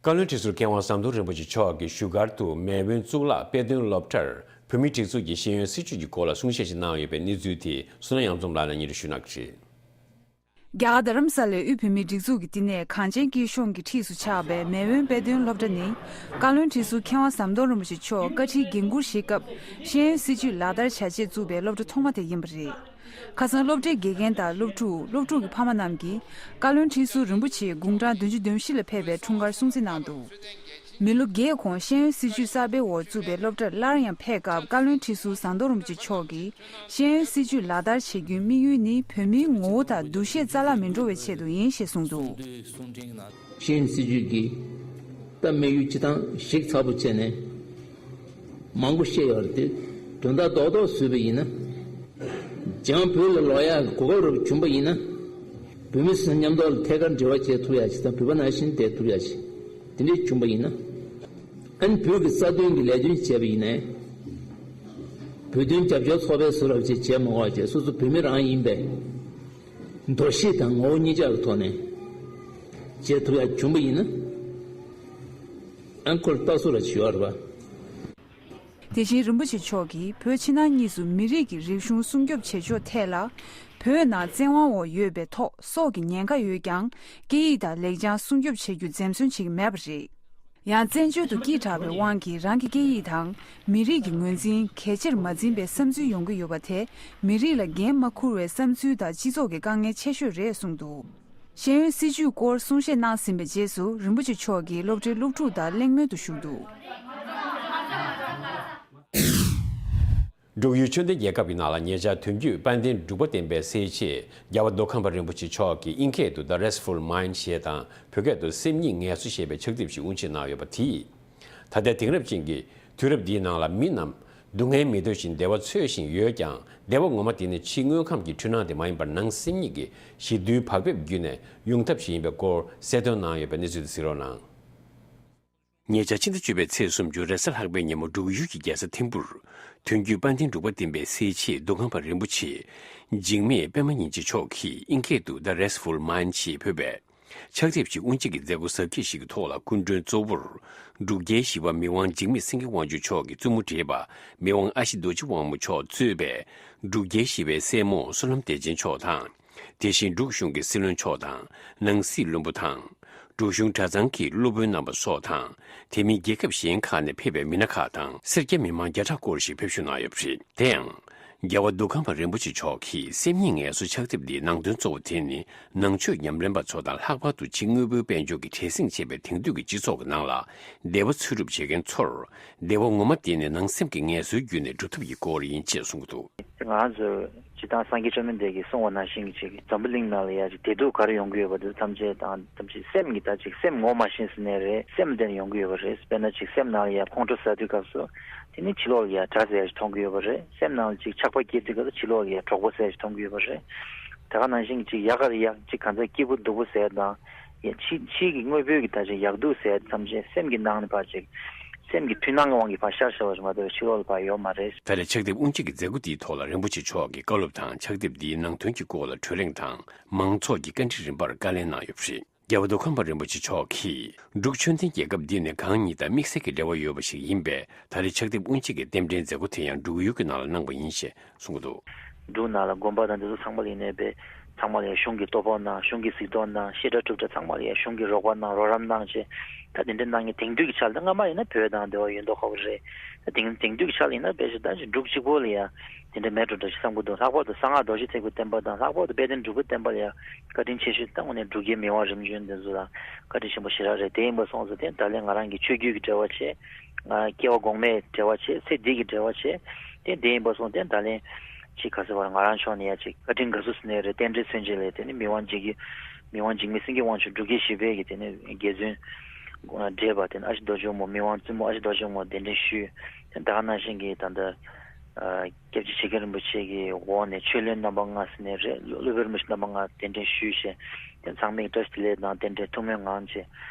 བཀའ་བློན་ཁྲི་ཟུར་མཁས་དབང་ཟམ་གདོང་རིན་པོ་ཆེ་མཆོག་གིས་བཞུགས་སྒར་དུ་མེས་དབོན་གཙུག་ལག་དཔེ་སྟོན་སློབ་གྲྭར་བོད་མིའི་སྒྲིག་འཛུགས་ཀྱི་ཤེས་ཡོན་སྲིད་བྱུས་ཀྱི་སྐོར་ལ་གསུང་བཤད་ཞིག་གནང་ཡོད་པའི་གནས་ཚུལ་དེ་བསོད་ནམས་གཡང་འཛོམས་ལགས་ནས་སྙན་སྒྲོན་ཞུ་གནང་གི་རེད། རྒྱ་གར་རྡ་རམ་ས་ལའི་དབུས་བོད་མིའི་སྒྲིག་འཛུགས་ཀྱི་བསྟི་གནས་གངས་ཅན་སྐྱིད་གཤོངས་ཀྱི་འཁྲིས་སུ་ཆགས་པའི་མེས་དབོན་དཔེ་སྟོན་སློབ་གྲྭ་ནི། བཀའ་བློན་ཁྲི་ཟུར་མཁས་དབང་ཟམ་གདོང་རིན་པོ་ཆེ་མཆོག་བཀའ་ཁྲིའི་འགན་འཁུར་བཞེས་སྐབས་ཤེས་ཡོན་སྲིད་བྱུས་ལག་བསྟར་བྱ་ཆེད་བཙུགས་པའི་སློབ་གྲྭ་ཐོག་མ་དེ་ཡིན་པ་རེད། ཁ་སང་སློབ་གྲྭའི་དགེ་རྒན་དང་སློབ་ཕྲུག་སློབ་ཕྲུག་གི་ཕ་མ་རྣམས་ཀྱིས་བཀའ་བློན་ཁྲི་ཟུར་རིན་པོ་ཆེ་དགུང་གྲངས་བདུན་ཅུ་དོན་བཞི་ལ་ཕེབས་པའི་འཁྲུངས་སྐར་སྲུང་བརྩི་གནང་འདུག་མི་ལོ་བརྒྱད་གོང་ཤེས་ཡོན་སྲིད་བྱུས་གསར་པའི་འོག་བཙུགས་པའི་སློབ་གྲྭར་སླར་ཡང་ཕེབས་སྐབས་བཀའ་བློན་ཁྲི་ཟུར་ཟམ་གདོང་རིན་པོ་ཆེ་མཆོག་གིས་ཤེས་ཡོན་སྲིད་བྱུས་ལག་བསྟར་བྱེད་རྒྱུའི་དམིགས་ཡུལ་ནི་བོད་མིའི་ངོ་བོ་དང་འདུ་ཤེས་རྩ་བརླག་མི་འགྲོ་བའི་ཆེད་དུ་ཡིན་ཞེས་གསུངས་འདུག་ཤེས་ཡོན་སྲིད་བྱུས་ཀྱི་ད་དམིགས་ཡུལ་སྤྱི་བཏང་ཞིབ་ཚགས་པོ་བྱས་ནས་མང་པོ་བཤད་ཡོད་རེད་དེ། དོན་དག་རྡོག་རྡོག་བཟོས་པ་ཡིན་ན། འཇང་བོད་ལ་ལོག་ཡག་གི་གོ་སྐབས་རབ་བྱུང་པ་ཡིན་ན། བོད་མི་ཚོ་མཉམ་དུ་ལ་ཐད་ཀར་འབྲེལ་བ་བྱེད་ཐུབ་ཡ་ཞིག་དང་། བོད་པ་ནང་བཞིན་བསྡད་ཐུབ་ཡ་ཞིག་དེ་འདྲས་བྱུང་པ་ཡིན་ན། ཨ་ནི་བོད་ཀྱི་རྩ་དོན་གྱི་ལས་དོན་བྱས་པ་ཡིན་ནའི། བོད་དོན་རྒྱབ་སྐྱོར་ཚོགས་པའི་བཟོ་འདྲ་བྱས་བྱས་མ་དགོས་པ་བྱས། སོ་སོ་བོད་མི་རང་ཡིན་པའི་འདུ་ཤེས་དང་ངོ་བོ་གཉིས་ཆ་གི་ཐོག་ནས་བྱེད་ཐུབ་ཡ་བྱུང་པ་ཡིན་ན། ཨ་ཁོར་ལྟ་སོ་ར་བྱེད་ཡོད་རེད་པ། དེ་བཞིན་རིན་པོ་ཆེ་མཆོག་གིས་བོད་ཕྱི་ནང་གཉིས་སུ་མི་རིགས་ཀྱི་རིག་གཞུང་སྲུང་སྐྱོབ་བྱེད་ཕྱོགས་ཐད་ལ། བོད་ནང་བཙན་དབང་འོག་ཡོད་པའི་ཐོག་སྲོག་གི་ཉེན་ཁ་ཡོད་ཀྱང་། སྐད་ཡིག་དང་ལེགས་བྱང་སྲུང་སྐྱོབ་བྱེད་རྒྱུ་འཛེམ་ཟོན་བྱེད་ཀྱི་མེད་པ་རེད། ཡང་བཙན་བྱོལ་དུ་སྐྱེས་དྲགས་པའི་དབང་གིས་རང་གི་སྐད་ཡིག་དང་མི་རིགས་ཀྱི་ངོས་འཛིན་གལ་ཆེར་མ་འཛིན་པའི་བསམ་ཚུལ་ཡོང་གི་ཡོད་པ་དེ། མི་རིགས་ལ་འགན་མ་འཁུར་བའི་བསམ་ཚུལ་དང་སྤྱི་ཚོགས་ཀྱི་དཀའ་ངལ་ཆེ་ཤོས་རེད་གསུངས་འདུག། ཤེས་ཡོན་སྲིད་བྱུས་སྐོར་གསུང་བཤད་གནང་ཟིན་པའི་རྗེས་སུ། རིན་པོ་ཆེ་མཆོག་གིས་སློབ་གྲྭའི་སློབ་ཕྲུག་དང་གླེང་མོལ་དུ་ཞུགས་འདུག། འབྲུག་ཡུལ་ཆོས་ལྡན་རྒྱལ་ཁབ་ཀྱི་ནང་ལ་ཉེ་ཆར་དོན་བརྒྱུད་དཔལ་ལྡན་འབྲུག་པ་བསྟན་པའི་སྲས་ཆེ་རྒྱལ་བ་མདོ་ཁམས་པ་རིན་པོ་ཆེ་མཆོག་གིས་ཨིན་སྐད་དུ་The Restful Mind ཞེས་དང་བོད་སྐད་དུ་སེམས་ཉིད་ངལ་གསོ་ཞེས་པའི་ཕྱག་དེབ་ཞིག་དབུ་འབྱེད་གནང་ཡོད་པ་དེས། ད་ལྟའི་དེང་རབས་ཅན་གྱི་དུས་རབས་འདིའི་ནང་ལ་མི་རྣམས་སྡུག་བསྔལ་མི་འདོད་ཅིང་བདེ་བ་འཚོལ་བཞིན་ཡོད་ཀྱང་། བདེ་བ་ངོ་མ་དེ་ནི་ཕྱིའི་དངོས་ཁམས་ཀྱི་འཁྲུལ་སྣང་དེ་མ་ཡིན་པར་ནང་སེམས་ཉིད་ཀྱི་ཞི་དུལ་བག་ཕེབས་བརྒྱུད་ནས་ཡོང་ཐབས་ཤིག་ཡིན་པའི་སྐོར་གསལ་སྟོན་གནང་ཡོད་པའི་གནས་ཚུལ་དེ་གཟིགས་རོགས་གནང་། ཉེ་ཆར་ཕྱི་ཟླ་བཅུ་པའི་ཚེས་སུམ་ཅུ་རེས་གཟའ་ལྷག་པའི་ཉིན་མོ་འབྲུག་ཡུལ་གྱི་རྒྱལ་ས་ཐིམ་ཕུར། དོན་བརྒྱུད་དཔལ་ལྡན་འབྲུག་པ་བསྟན་པའི་སྲས་ཆེ་མདོ་ཁམས་པ་རིན་པོ་ཆེ་འཇིགས་མེད་པད་མ་ཉིན་བྱེད་མཆོག་གིས་ཨིན་སྐད་དུ་The Restful Mind ཞེས་འབོད་པའི་ཕྱག་དེབ་ཅིག་དབུ་འབྱེད་ཀྱི་མཛད་སྒོ་གཟབ་རྒྱས་ཤིག་གི་ཐོག་ལ་སྐུ་མགྲོན་གཙོ་བོར་འབྲུག་རྒྱལ་བཞི་པ་མི་དབང་འཇིགས་མེད་སེང་གེ་དབང་ཕྱུག་མཆོག་གི་བཙུན་མོ་བགྲེས་པ་མི་དབང་ཨ་ཞེ་རྡོ་རྗེ་དབང་མོ་མཆོག་གཙོས་པའི་འབྲུག་རྒྱལ་བཞི་པའི་སྲས་མོ་བསོད་ནམས་བདེ་ཆེན་མཆོག་དང་། དེ་བཞིན་འབྲུག་གཞུང་གི་སྲིད་བློན་མཆོག་དང་ནང་སྲིད་བློན་པོ་དང་། འབྲུག་གཞུང་གྲྭ་ཚང་གི་སློབ་དཔོན་རྣམ་པ་སོགས་དང་། དེ་མིན་རྒྱལ་ཁབ་གཞན་ཁག་ནས་ཕེབས་པའི་མི་སྣ་ཁག་དང་སེར་སྐྱ་མི་མང་བརྒྱ་ཕྲག་སྐོར་ཞིག་ཕེབས་ཞུགས་གནང་ཡོད་པ་རེད། དེ་ཡང་། རྒྱལ་བ་མདོ་ཁམས་པ་རིན་པོ་ཆེ་མཆོག་གིས་སེམས་ཉིད་ངལ་གསོ་ཕྱག་དེབ་འདིའི་ནང་དོན་གཙོ་བོ་དེ་ནི་ནང་ཆོས་ཉམས་ལེན་པ་ཚོ་དང་ལྷག་པར་དུ་ཕྱི་དངོས་པོའི་དཔལ་འབྱོར་གྱི་བྲེལ་ཟིང་ཆེ་བའི་དེང་དུས་ཀྱི་སྤྱི་ཚོགས་ཀྱི་ནང་ལ་བདེ་བ་འཚོལ་སྒྲུབ་བྱེད་མཁན་ཚོར་བདེ་བ་ངོ་མ་དེ་ནི་ནང་སེམས་ཀྱི་ངལ་གསོའི་བརྒྱུད་ནས་འགྲུབ་ཐབས་ཀྱི་སྐོར་ཡིན་ཅེས་གསུངས་འདུག། ང་རང་ཚོ་སྤྱིར་བཏང་སངས་རྒྱས་བཅོམ་ལྡན་འདས་ཀྱིས་གསུངས་པ་ནང་བཞིན་གྱི་ཅིག་འཛམ་བུ་གླིང་ནང་ལ་ཡ་ཅིག་བདེ་སྡུག་ག་རེ་ཡོང་གི་ཡོད་པ་དེ་ཐམས་ཅད་དང་ཐམས་ཅད་སེམས་ཀྱི་ད་ཅིག་སེམས་ངོ་མ་ཤེས་ཟེར་ནའི་རེད། སེམས་དེ་ནས་ཡོང་གི་ཡོད་པ་རེད། དཔེར་ན་ཅིག་སེམས་ནང་ལ་ཡ་ཁོང་ཁྲོ་ཟ་དུས་སྐབས་སུ་དེ་ནི་ཕྱི་ལོགས་ལ་ཡ་དགྲ་ཟེར་ཡ་ཞིག་མཐོང་གི་ཡོད་པ་རེད། སེམས་ནང་ལ་ཅིག་ཆགས་པ་སྐྱེས་དུས་སྐབས་སུ་ཕྱི་ལོགས་ལ་ཡ་གྲོགས་པོ་ཟེར་ཡ་ཞིག་མཐོང་གི་ཡོད་པ་རེད། ད་ག་ནང་བཞིན་གྱི་ཅིག་ཡག་ག་རེད་ཡ་ཅིག་གང་ཚ་སྐྱིད་པོ་སྡུག་པོ་ཟེར་དང་། ཡ་ཕྱི་ཕྱི་གི་དངོས་པོའི་གི་ད་ཅིག་ཡག་སྡུག་ཟེར་ཐམས་ཅད་སེམས་ཀྱི་ནང་ནས་ཕར་ཅིག་སེམས་ཀྱི་འཁྲུལ་སྣང་གི་དབང་གིས་ཕར་ཤར་ཤར་བ་ཞིག་མ་གཏོགས་ཕྱི་ལོགས་ལ་ཕར་ཡོད་མ་རེད། ད་རེས་ཕྱག་དེབ་དབུ་འབྱེད་ཀྱི་མཛད་སྒོ་འདིའི་ཐོག་ལ་རིན་པོ་ཆེ་མཆོག་གིས་བཀའ་སློབ་དང་ཕྱག་དེབ་འདིའི་ནང་དོན་གྱི་སྐོར་ལ་གྲོས་གླེང་དང་མང་ཚོགས་ཀྱི་བཀའ་འདྲི་རིམ་པར་བཀའ་ལན་གནང་ཡོད་པ་རེད། རྒྱལ་བ་མདོ་ཁམས་པ་རིན་པོ་ཆེ་མཆོག་གིས་འབྲུག་ཆོས་ལྡན་རྒྱལ་ཁབ་འདི་ནི་གང་ཉིད་དང་དམིགས་བསལ་གྱི་འབྲེལ་བ་ཡོད་པ་ཞིག་ཡིན་པས། ད་རེས་ཕྱག་དེབ་དབུ་འབྱེད་ཀྱི་རྟེན་འབྲེལ་མཛད་སྒོ་དེ་ཡང་འབྲུག་ཡུལ་གྱི་ནང་ལ་གནང་པ་ཡིན་ཞེས་གསུངས་འདུག། འབྲུག་ནང་ལ་དགོན་པ་དང་དེ་ཚོ་ཚང་མ་ལ་ཡིན་ནའི་པས་ཚང་མ་ལ་ཡང་གཞུང་གི་གཏོར་ཕོག་གནང་། གཞུང་གི་གཟིགས་རྟོག་གནང་། བཤད་གྲྭ་སྒྲུབ་གྲྭ་ཚང་མ་ལ་ཡང་གཞུང་གི་རོགས་པ་གནང་། རོགས་རམ་གནང་བྱས། ད་དེ་འདྲ་གནང་མཁན་དེང་དུས་ཀྱི་ཆ་ལ་ད་སྔ་མ་ཡིན་ན་བོད་དང་འབྲེལ་བ་ཡོད་མདོག་ཁ་པོ་རེད། ད་དེང་དེང་དུས་ཀྱི་ཆ་ལ་ཡིན་ན་དཔེ་ཆ་ད་ཅིག་འབྲུག་གཅིག་པོ་ལ་ཡང་དེ་འདྲ་མེད་འགྲོ་འདྲ་ཞིག་བསམ་གྱི་འདུག། ལྷག་པར་དུ་གསང་སྔགས་རྡོ་རྗེ་ཐེག་པའི་བསྟན་པ་དང་། ལྷག་པར་དུ་དཔལ་ལྡན་འབྲུག་པའི་བསྟན་པ་ལ་ཡང་བཀའ་དྲིན་ཆེ་ཤོས་ད་དངོས་གནས་འབྲུག་རྒྱལ་མི་དབང་རིམ་བྱོན་དེ་ཚོ་ལ་བཀའ་དྲིན་ཆེན་པོ་ཞེ་དྲག་རེད། དེ་ཡིན་པ་སོང་ཙང་དེ་ད་ལན་ང་རང་གི་ཆོས་བརྒྱུད་ཀྱི་འབྲེལ་བ་བྱས། ང་སྐྱེ་བ་གོང་མའི་འབྲེལ་བ་བྱས། ཚེ་འདི་གི་འབྲེལ་བ་བྱས། དེ་འདི་ཡིན་པ་སོང་དེ་ད་ལན་ཅིག་ག་ཟེར་བ་ང་རང་ཕྱོགས་ནས་ཡ་ཅིག་བཀའ་དྲིན་དགའ་བསུ་ཟེར་ནའི་རེད། རྟེན་འབྲེལ་མཚོན་བྱེད་ལས་དེ་ནི་མི་དབང་འཇིགས་མི་དབང་འཇིགས་མེད་སེང་གེ་དབང་ཕྱུག་འབྲུག་རྒྱལ་བཞི་པའི་གི་དེ་ནི་རྒྱལ་བཙུན་བགྲེས་པ་དེ་ནི་ཨ་ཞེ་རྡོ་རྗེ་དབང་མོ་མི་དབང་བཙུན་མོ་ཨ་ཞེ་རྡོ་རྗེ་དབང་མོ་གདན་འདྲེན་ཞུས། དེ་ད་ག་ནང་བཞིན་གྱི་ད་ལྟ་སྐྱབས་རྗེ་ཆེ་མཁན་རིན་པོ་ཆེ་གི་འོག་ནས་ཆོས་བློན་རྣམ་པ་ལྔ་ཟེར་ནའི་རེད། སློབ་དཔོན་རིན་པོ་ཆེ་རྣམ་པ་ལྔ་གདན་འདྲེན་ཞུས་བྱས། དེ་ཚང་མས་བཀྲ་ཤིས་བདེ་ལེགས་དང་རྟེན་འབྲེལ་ཐུགས་སྨོན་གནང་བྱས། དེ་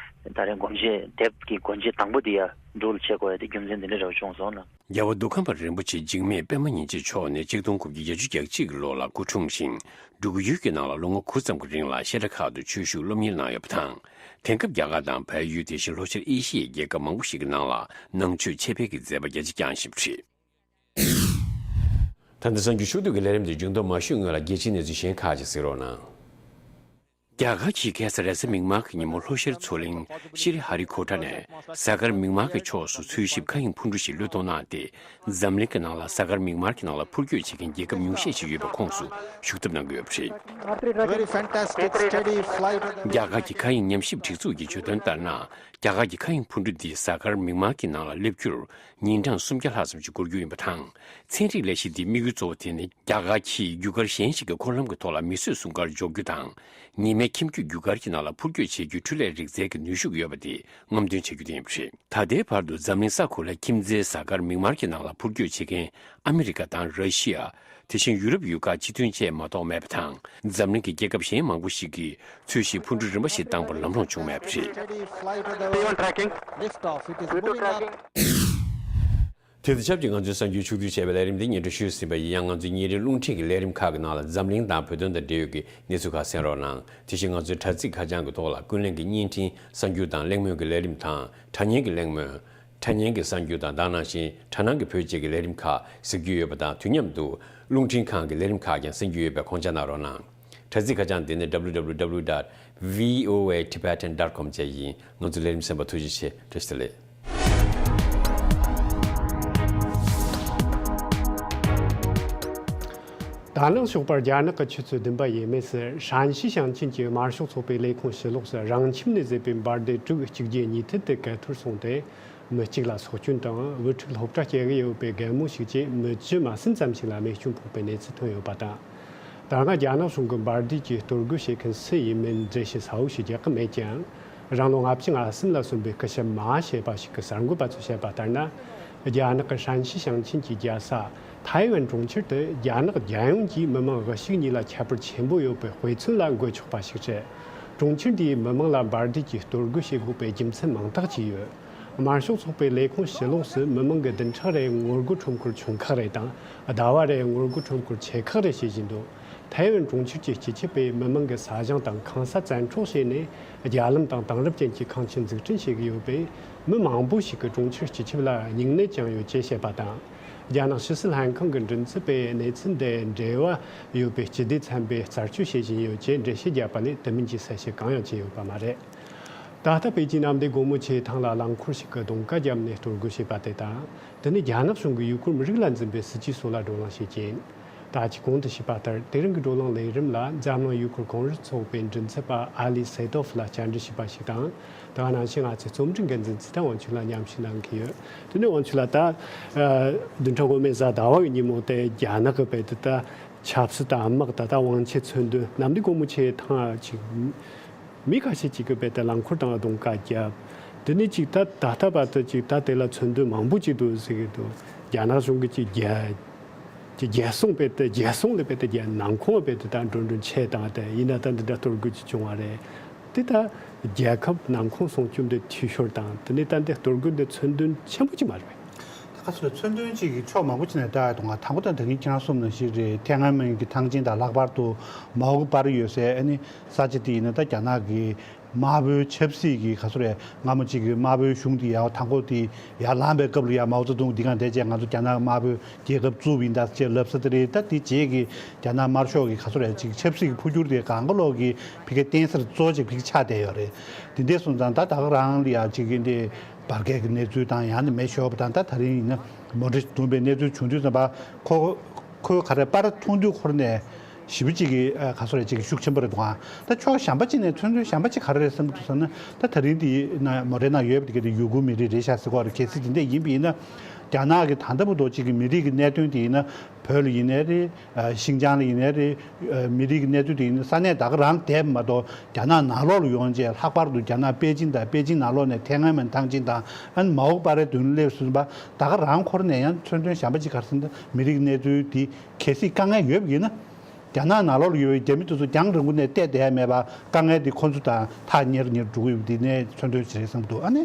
ད་རེས་སྒོ་འབྱེད་དེབ་ཀྱི་སྒོ་འབྱེད་དང་པོ་དེ་ཡ་འབྲུག་ལ་ཕྱེ་དགོས་ཡ་དེ་རྒྱུ་མཚན་དེ་འདྲ་འདྲ་བོ་བྱུང་སོང་ན། རྒྱལ་བ་མདོ་ཁམས་པ་རིན་པོ་ཆེ་འཇིགས་མེད་པད་མ་ཉིན་བྱེད་མཆོག་ནི་གཅིག་སྟོང་དགུ་བརྒྱ་བརྒྱད་ཅུ་གྱ་གཅིག་གི་ལོ་ལ་སྐུ་འཁྲུངས་ཤིང་། འབྲུག་ཡུལ་གྱི་ནང་ལ་ལོ་ངོ་དགུ་ཙམ་གྱི་རིང་ལ་བཤད་གྲྭ་ཁག་ཏུ་ཆོས་ཞུགས་སློབ་གཉེར་གནང་ཡོད་པ་དང་། དེང་སྐབས་རྒྱ་གར་དང་བལ་ཡུལ། དེ་བཞིན་ལྷོ་ཤར་ཨེ་ཤི་ཡའི་རྒྱལ་ཁབ་མང་པོ་ཞིག་གི་ནང་ལ་ནང་ཆོས་འཆད་སྤེལ་གྱི་མཛད་པ་རྒྱ་ཆེ་བསྐྱངས་བཞིན་པ་རེད། ད་ལྟ་གསར་འགྱུར་ཕྱོགས་བསྡུས་ཀྱི་ལས་རིམ་དེ་མཇུག་བསྡོམས་མ་ཞུས་སྔོན་ལ་རྒྱལ་སྤྱིའི་གནས་ཚུལ་གཞན་ཁག་ཅིག་གཟིགས་རོགས་གནང་། རྒྱ་གར་གྱིས་ཁ་སང་རེས་གཟའ་མིག་དམར་གྱི་ཉིན་མོ་ལྷོ་ཤར་མཚོ་གླིང་ཤྲི་ཧ་རི་ཁོ་ཊ་ནས་གཟའ་སྐར་མིག་དམར་གྱི་ཕྱོགས་སུ་འཚོལ་ཞིབ་མཁའ་དབྱིངས་འཕུར་གྲུ་ཞིག་གློད་གཏོང་གནང་སྟེ། འཛམ་གླིང་གི་ནང་ལ་གཟའ་སྐར་མིག་དམར་གྱི་ནང་ལ་འཕུར་སྐྱོད་བྱེད་མཁན་རྒྱལ་ཁབ་ཉུང་ཤས་ཤིག་ཡོད་པའི་ཁོངས་སུ་ཞུགས་ཐབས་གནང་གི་ཡོད་པ་རེད། Very fantastic, steady flight. རྒྱ་གར་གྱི་མཁའ་དབྱིངས་ཉམས་ཞིབ་སྒྲིག་འཛུགས་ཀྱིས་བརྗོད་དོན་ལྟར་ན། རྒྱ་གར་གྱི་མཁའ་དབྱིངས་འཕུར་གྲུ་འདི་གཟའ་སྐར་མིག་དམར་གྱི་ནང་ལ་སླེབས་རྒྱུར་ཉིན་གྲངས་སུམ་བརྒྱ་ལྷག་ཙམ་ཞིག་འགོར་རྒྱུ་ཡིན་པ་དང་། ཚན་རིག་ལས་གཞི་འདིའི་དམིགས་ཡུལ་གཙོ་བོ་དེ་ནི་རྒྱ་གར་གྱིས་རྒྱུ་སྐར་གཞན་ཞིག་གི་འཁོར་ལམ་གྱི་ཐོག་ལ་མིས་བཟོས་སྲུང་སྐར་འཇོག་རྒྱུ་དང་། ཉི་མའི་ ཁྱིམ་རྒྱུད་རྒྱུ་སྐར་གྱི་ནང་ལ་འཕུར་སྐྱོད་བྱེད་རྒྱུའི་འཕྲུལ་ལས་རིག་རྩལ་གྱི་ནུས་ཤུགས་ཡོད་པ་དེ་རྔམ་སྟོན་བྱ་རྒྱུ་དེ་ཡིན་པ་རེད། ད་ལྟའི་བར་དུ་འཛམ་གླིང་ས་ཁུལ་ལ་ཁྱིམ་མཚེས་གཟའ་སྐར་མིག་དམར་གྱི་ནང་ལ་འཕུར་སྐྱོད་བྱེད་མཁན་ཨ་མི་རི་ཀ་དང་ར་ཤི་ཡ། དེ་བཞིན་ཡུ་རོབ་ཡུལ་ཁག་སྤྱི་མཐུན་བཅས་མ་གཏོགས་མེད་པ་དང་། འཛམ་གླིང་གི་རྒྱལ་ཁབ་གཞན་མང་པོ་ཞིག་གིས་ཚོས་གཞི་འཕུར་འགྲུལ་རིམ་པ་ཞིག་བཏང་པར་ལམ་ལྷོང་བྱུང་མེད་པ་རེད། Steady flight of the P one Orion. Tracking. Liftoff. It is V two moving up. Tracking. དེ་དང་ཆབས་ཅིག་ང་ཚོའི་གསར་འགྱུར་ཕྱོགས་བསྡུས་བྱས་པའི་ལས་རིམ་འདི་སྙན་སྒྲོན་ཞུས་ཟིན་པ་ཡིན། ཡང་ང་ཚོའི་ཉིན་རེའི་རླུང་འཕྲིན་གྱི་ལས་རིམ་ཁག་གི་ནང་ལ་འཛམ་གླིང་དང་བོད་དོན་དང་འབྲེལ་ཡོད་ཀྱི་གནས་ཚུལ་ཁག་གསན་རོགས་གནང་། དེ་བཞིན་ང་ཚོའི་དྲ་ཚིགས་ཁ་བྱང་གི་ཐོག་ལ་ཀུན་གླེང་གི་བརྙན་འཕྲིན་གསར་འགྱུར་དང་གླེང་མོལ་གྱི་ལས་རིམ་དང་། དྲ་བརྙན་གྱི་གླེང་མོལ། དྲ་བརྙན་གྱི་གསར་འགྱུར་དང་། ད་ག་ནང་བཞིན་དྲ་སྣང་གི་བོད་ཅེས་ཀྱི་ལས་རིམ་ཁག་གཟིགས་རྒྱུ་ཡོད་པ་དང་། དུས་མཉམ་དུ་རླུང་འཕྲིན་ཁང་གི་ལས་རིམ་ཁག་ཀྱང་གསན་རྒྱུ་ཡོད་པས་ཁོང་ཆ་གནང་རོགས་གནང་། དྲ་ཚིགས་ཁ་བྱང་འདི་ནི་W W W dot V O A Tibetan dot com བཅས་ཡིན། ང་ཚོའི་ལས་རིམ་གསན་པར་ཐུགས་རྗེ་ཆེ། བཀྲ་ཤིས་བདེ་ལེགས། ད་ནངས་ཞོགས་པར་རྒྱ་ནག་གི་ཆུ་ཚོད་བདུན་པ་ཡས་མས་སུ་ཧྲན་ཤི་ཞིང་ཆེན་གྱི་དམར་ཤོག་ཚོགས་པའི་ལས་ཁུངས་ཕྱི་ལོགས་སུ་རང་ཁྱིམ་ནས་བཟོས་པའི་འབར་མདེལ་དྲུག་གཅིག་རྗེས་གཉིས་མཐུད་དུ་གས་ཐོར་སོང་སྟེ། མི་གཅིག་ལ་སྲོག་སྐྱོན་དང་། དབུ་ཕྲུག་སློབ་གྲྭ་སྐྱེལ་གྱི་ཡོད་པའི་རྒན་མོ་ཞིག་བཅས་མི་བཅུ་མ་ཟིན་ཙམ་ཞིག་ལ་རྨས་སྐྱོན་ཕོག་པའི་གནས་ཚུལ་ཐོན་ཡོད་པ་དང་། ད་སྔ་རྒྱ་ནག་གཞུང་གིས་འབར་མདེལ་གྱི་གཏོར་རྒོལ་བྱེད་མཁན་སུ་ཡིན་མིན་འགྲེལ་བཤད་གསལ་བོ་ཞིག་རྒྱག་གི་མེད་ཀྱང་། རང་ལོ་ལྔ་བཅུ་ང་གསུམ་ལ་སོན་པའི་སྐུ་ཞབས་མ་ཞེས་པ་ཞིག་གིས་གསར་འགོད་པ་ཚོར་བཤད་པ་ལྟར་ན། རྒྱ་ནག་གི་ཧྲན་ཤི་ཞིང་ཆེན་གྱི་རྒྱལ་ས་ཐའེ་ཝན་གྲོང་ཁྱེར་དེ་རྒྱ་ནག་རྒྱལ་ཡོངས་ཀྱི་མི་དམངས་དབུལ་ཕྱུག་གཉིས་ལ་ཁྱད་པར་ཆེན་པོ་ཡོད་པའི་དཔེ་མཚོན་ལ་འགོད་ཆོག་པ་ཞིག་རེད། གྲོང་ཁྱེར་འདིའི་མི་དམངས་ལ་འབར་མདེལ་གྱི་གཏོར་རྒོལ་བྱེད་དགོས་པའི་རྒྱུ་མཚན་མང་དག་ཅིག་ཡོད། དམར་ཤོག་ཚོགས་པའི་ལས་ཁུངས་ཕྱི་ལོགས་སུ་མི་དམངས་ཀྱི་བདུན་ཕྲག་རེའི་ངོ་རྒོལ་ཁྲོམ་སྐོར་ཆུང་ཁག་རེ་དང་། ཟླ་བ་རེའི་ངོ་རྒོལ་ཁྲོམ་སྐོར་ཆེ་ཁག་རེ་བྱེད་བཞིན་འདུག་ཐའེ་ཝན་གྲོང་ཁྱེར་གྱི་སྤྱི་ཁྱབ་པས་མི་དམངས་ཀྱི་ས་ཞིང་དང་ཁང་ས་བཙན་འཕྲོག་བྱས་ནས། རྒྱ་ལམ་དང་དེང་རབས་ཅན་གྱི་ཁང་ཆུང་འཛུགས་སྐྲུན་བྱེད་ཀྱི་ཡོད་པས། མི་མང་པོ་ཞིག་གིས་གྲོང་ཁྱེར་སྤྱི་ཁྱབ་ལ་སྙིང་ནད་ཀྱང་ཡོད་ཅེས་བཤད་པ་དང་། རྒྱ་ནག་ཕྱི་སྲིད་ལྷན་ཁང་གི་མགྲིན་ཚབ་པས་གནས་ཚུལ་འདི་འབྲེལ་བ་ཡོད་པའི་སྤྱི་བདེ་ཚན་པས་རྩད་གཅོད་བྱེད་བཞིན་ཡོད་ཅེས་འགྲེལ་བཤད་བརྒྱབ་པ་ནས་དེ་མིན་གྱི་གསལ་བཤད་གང་ཡང་བྱས་ཡོད་པ་མ་རེད། ད་ལྟ་པེ་ཅིན་གནམ་བདེ་སྒོ་མོ་ཆེའི་ཐང་ལ་རླངས་འཁོར་ཞིག་གིས་རྡུང་ཀ་བརྒྱབ་ནས་གཏོར་རྒོལ་བྱས་པ་དེ་དང་། དེ་ནི་རྒྱ་ནག་གཞུང་གིས་ཡུ་གུར་མི་རིགས་ལ་འཛིན་པའི་སྲིད་ཇུས་སོགས་ལ་བགྲོ་གླེང་བྱེད་ཀྱི་ཡིན། ད་ཅི་གོང་དུ་ཞུས་པ་ལྟར། དེ་རིང་གི་བགྲོ་གླེང་ལས་རིམ་ལ་འཛམ་གླིང་ཡུ་གུར་གོང་རིམ་ཚོགས་པའི་མགྲིན་ཚབ་པ་ཨ་ལི་སེ་ཏོབ་ལ་བཅར་འདྲི་ཞུས་པ་ཞིག་དང་། དེ་ག་ནང་བཞིན་ང་ཚོའི་རྩོམ་སྒྲིག་འགན་འཛིན་ཚེ་བརྟན་དབང་ཕྱུག་ལ་མཉམ་ཞུགས་གནང་གི་ཡོད། དེ་ནས་དབང་ཕྱུག་ལགས། ད་ཨ་བདུན་ཕྲག་སྔོན་མའི་གཟའ་ཟླ་བ་གི་ཉིན་མོ་དེ་རྒྱ་ནག་གི་བོད་དུ་ད་ཆབ་སྲིད་དང་དམག་ད་ལྟ་དབང་ཆའི་མཚོན་དོན་གནམ་བདེ་སྒོ་མོ་ཆེའི་ཐང་ཅིག་མི་ཁ་ཤས་ཅིག་གིས་བོད་དུ་རླངས་འཁོར་དང་རྡུང་ཀ་བརྒྱབ། དེ་ནས་ཅིག་ད་ད་ལྟ་བར་དུ་ཅིག་ད་དེ་ལ་མཚོན་དོན་མང་པོ་ཅིག་འདུག་ཟེར་གི་འདུག་རྒྱ་ནག་གཞུང་གིས་ཅིག་རྒྱལ་ཅིག་རྒྱལ་སྲུང་བོད་དུ་རྒྱལ་སྲུང་ལ་བོད་དུ་རྒྱལ་ནང་ཁོངས་བོད་དུ་ད་འགྲོ་འགྲོ་ཆས་དང་དེ་ཡིན་ན་ད་འདི་འདྲ་གཏོར་རྒོལ་ཅིག་བྱུང་བ་རེད། དེ་ད་རྒྱལ་ཁབ་ནང་ཁོངས་སྲུང་སྐྱོབ་འདི་འཐུས་ཤོར་དང་དེ་ནས་ད་འདི་གཏོར་རྒོལ་འདི་མཚོན་དོན་ཆེན་པོ་ཅིག་མ་རེད་པས། ད་ག་ཚོད་མཚོན་དོན་གཅིག་གི་ཕྱོགས་མང་པོ་ཅིག་ནས་བལྟ་ཡ་དང་དང་པོ་དང་ད་གིན་ཁྱེད་རང་གསུངས་ནང་བཞིན་རེད། ཐེ་ཝན་གྱི་ཐང་ཆེན་དང་ལྷག་པར་དུ་མའོ་གི་པར་ཡོད་སའི་ཨ་ནི་ས་ཆ་དེ་ཡིན་ན་ད་རྒྱ་ནག་གི་དམར་པོའི་ཆབ་སྲིད་ཀྱི་ག་ཚོད་རེད། སྔ་མོ་གཅིག་གི་དམར་པོའི་གཞུང་དེ་ཡར་མཐའ་འཁོར་དེ་ཡར་ལངས་པའི་སྐབས་ལ་ཡ་མའོ་ཙེ་ཏུང་འདི་གང་བསྡད་བྱས་ང་ཚོ་རྒྱ་ནག་དམར་པོའི་རྒྱལ་ཁབ་བཙུགས་པ་ཡིན་ད་ཅེས་ལབ་ས་དེ་རེད། ད་དེ་རྗེས་ཀྱི་རྒྱ་ནག་དམར་ཤོག་གི་ག་ཚོད་རེད་ཅིག་ཆབ་སྲིད་ཀྱི་འཕོ་འགྱུར་དེ་གང་ག་ལོག་གི་ཕ་གིའི་བརྟེན་སར་གཙོ་ཆེ་ཕ་གི་ཆགས་བསྡད་ཡོད་རེད། དེ་འདྲས་སོང་ཙང་ད་ད་ག་རང་ལ་ཡ་ཅིག་གི་འདི་བར་བརྒལ་གྱི་གནས་ཚུལ་དང་ཡང་ན་མེ་ཤོར་བ་དང་ད་ད་རིང་ཡིན་ན་མོ་ཊ་བརྡུངས་པའི་གནས་ཚུལ་བྱུང་དུས་ཙམ་པ་ཁོ་ཁོའི་ག་རེ་པར་མཐོང་དུས་ཁོ་ར་ནས་ཞེ་པོ་ཅིག་གི་ཨ་ག་ཚོད་རེད་ཅིག་གི་ཤུགས་ཆེན་པོ་རེད་འདུག་ཨ། ད་ཕྱོགས་གཞན་པ་ཅིག་ནས་མཚོན་དོན་གཞན་པ་ཅིག་ག་རེ་རེད་བསམ་གྱི་འདུག་ཟེར་ན། ད་ད་རིང་འདི་ན་མོ་ཊའི་ནང་ཡོད་པ་དེ་ག་དེ་ཡུ་གུར་མི་རིགས་རེད་ཤག་ཟེར་གྱི་ཡོད་རེད། གལ་སྲིད་དེ་འདྲས་ཡིན་པ་ཡིན་ན་རྒྱ་ནག་གི་ད་ལྟ་བར་དུ་ཅིག་གི་མི་རིགས་ཀྱི་གནད་དོན་དེ་ཡིན་ན་བོད་ལ་ཡིན་ནའི་རེད། ཨ་ཤིན་ཅང་ལ་ཡིན་ནའི་རེད། ཨ་མི་རིགས་ཀྱི་གནས་ཚུལ་དེ་ཡིན་ན་ས་གནས་ད་ག་རང་བསྡད་མ་གཏོགས་རྒྱ་ནག་ནང་ལོགས་ལ་ཡོང་རྗེས་ལྷག་པར་དུ་རྒྱ་ནག་པེ་ཅིན་དང་པེ་ཅིན་ནང་ལོགས་ནས་ཐེ་ཝན་མན་ཐང་ཆེན་དང་ཨ་ནི་མའོ་པ་རའི་མདུན་སླེབས་ཟིན་པ་ད་ག་རང་འཁོར་ནས་ཡང་མཚོན་དོན་གཞན་པ་ཅིག་ག་རེ་ཟེར་ན་མི་རིགས་གནས་ཚུལ་དེ་གལ་སྲིད་དཀའ་ངལ་ཡོད་པ་ཡིན་ན། རྒྱ་ནག་ནང་ལོགས་ལ་ཡོད་པའི་རྒྱ་མི་དེ་ཚོ་རྒྱང་རིང་པོ་ནས་བལྟས་བསྡད་ཡ་མེད་པ་དཀའ་ངལ་དེ་ཁོ་ཚོ་དང་ཐག་ཉེ་རུ་ཉེ་རུ་འགྲོ་གི་ཡོད་པ་དེ་ནས་མཚོན་དོན་ཅིག་རེད་བསམ་གྱི་འདུག་ཨ་ནི་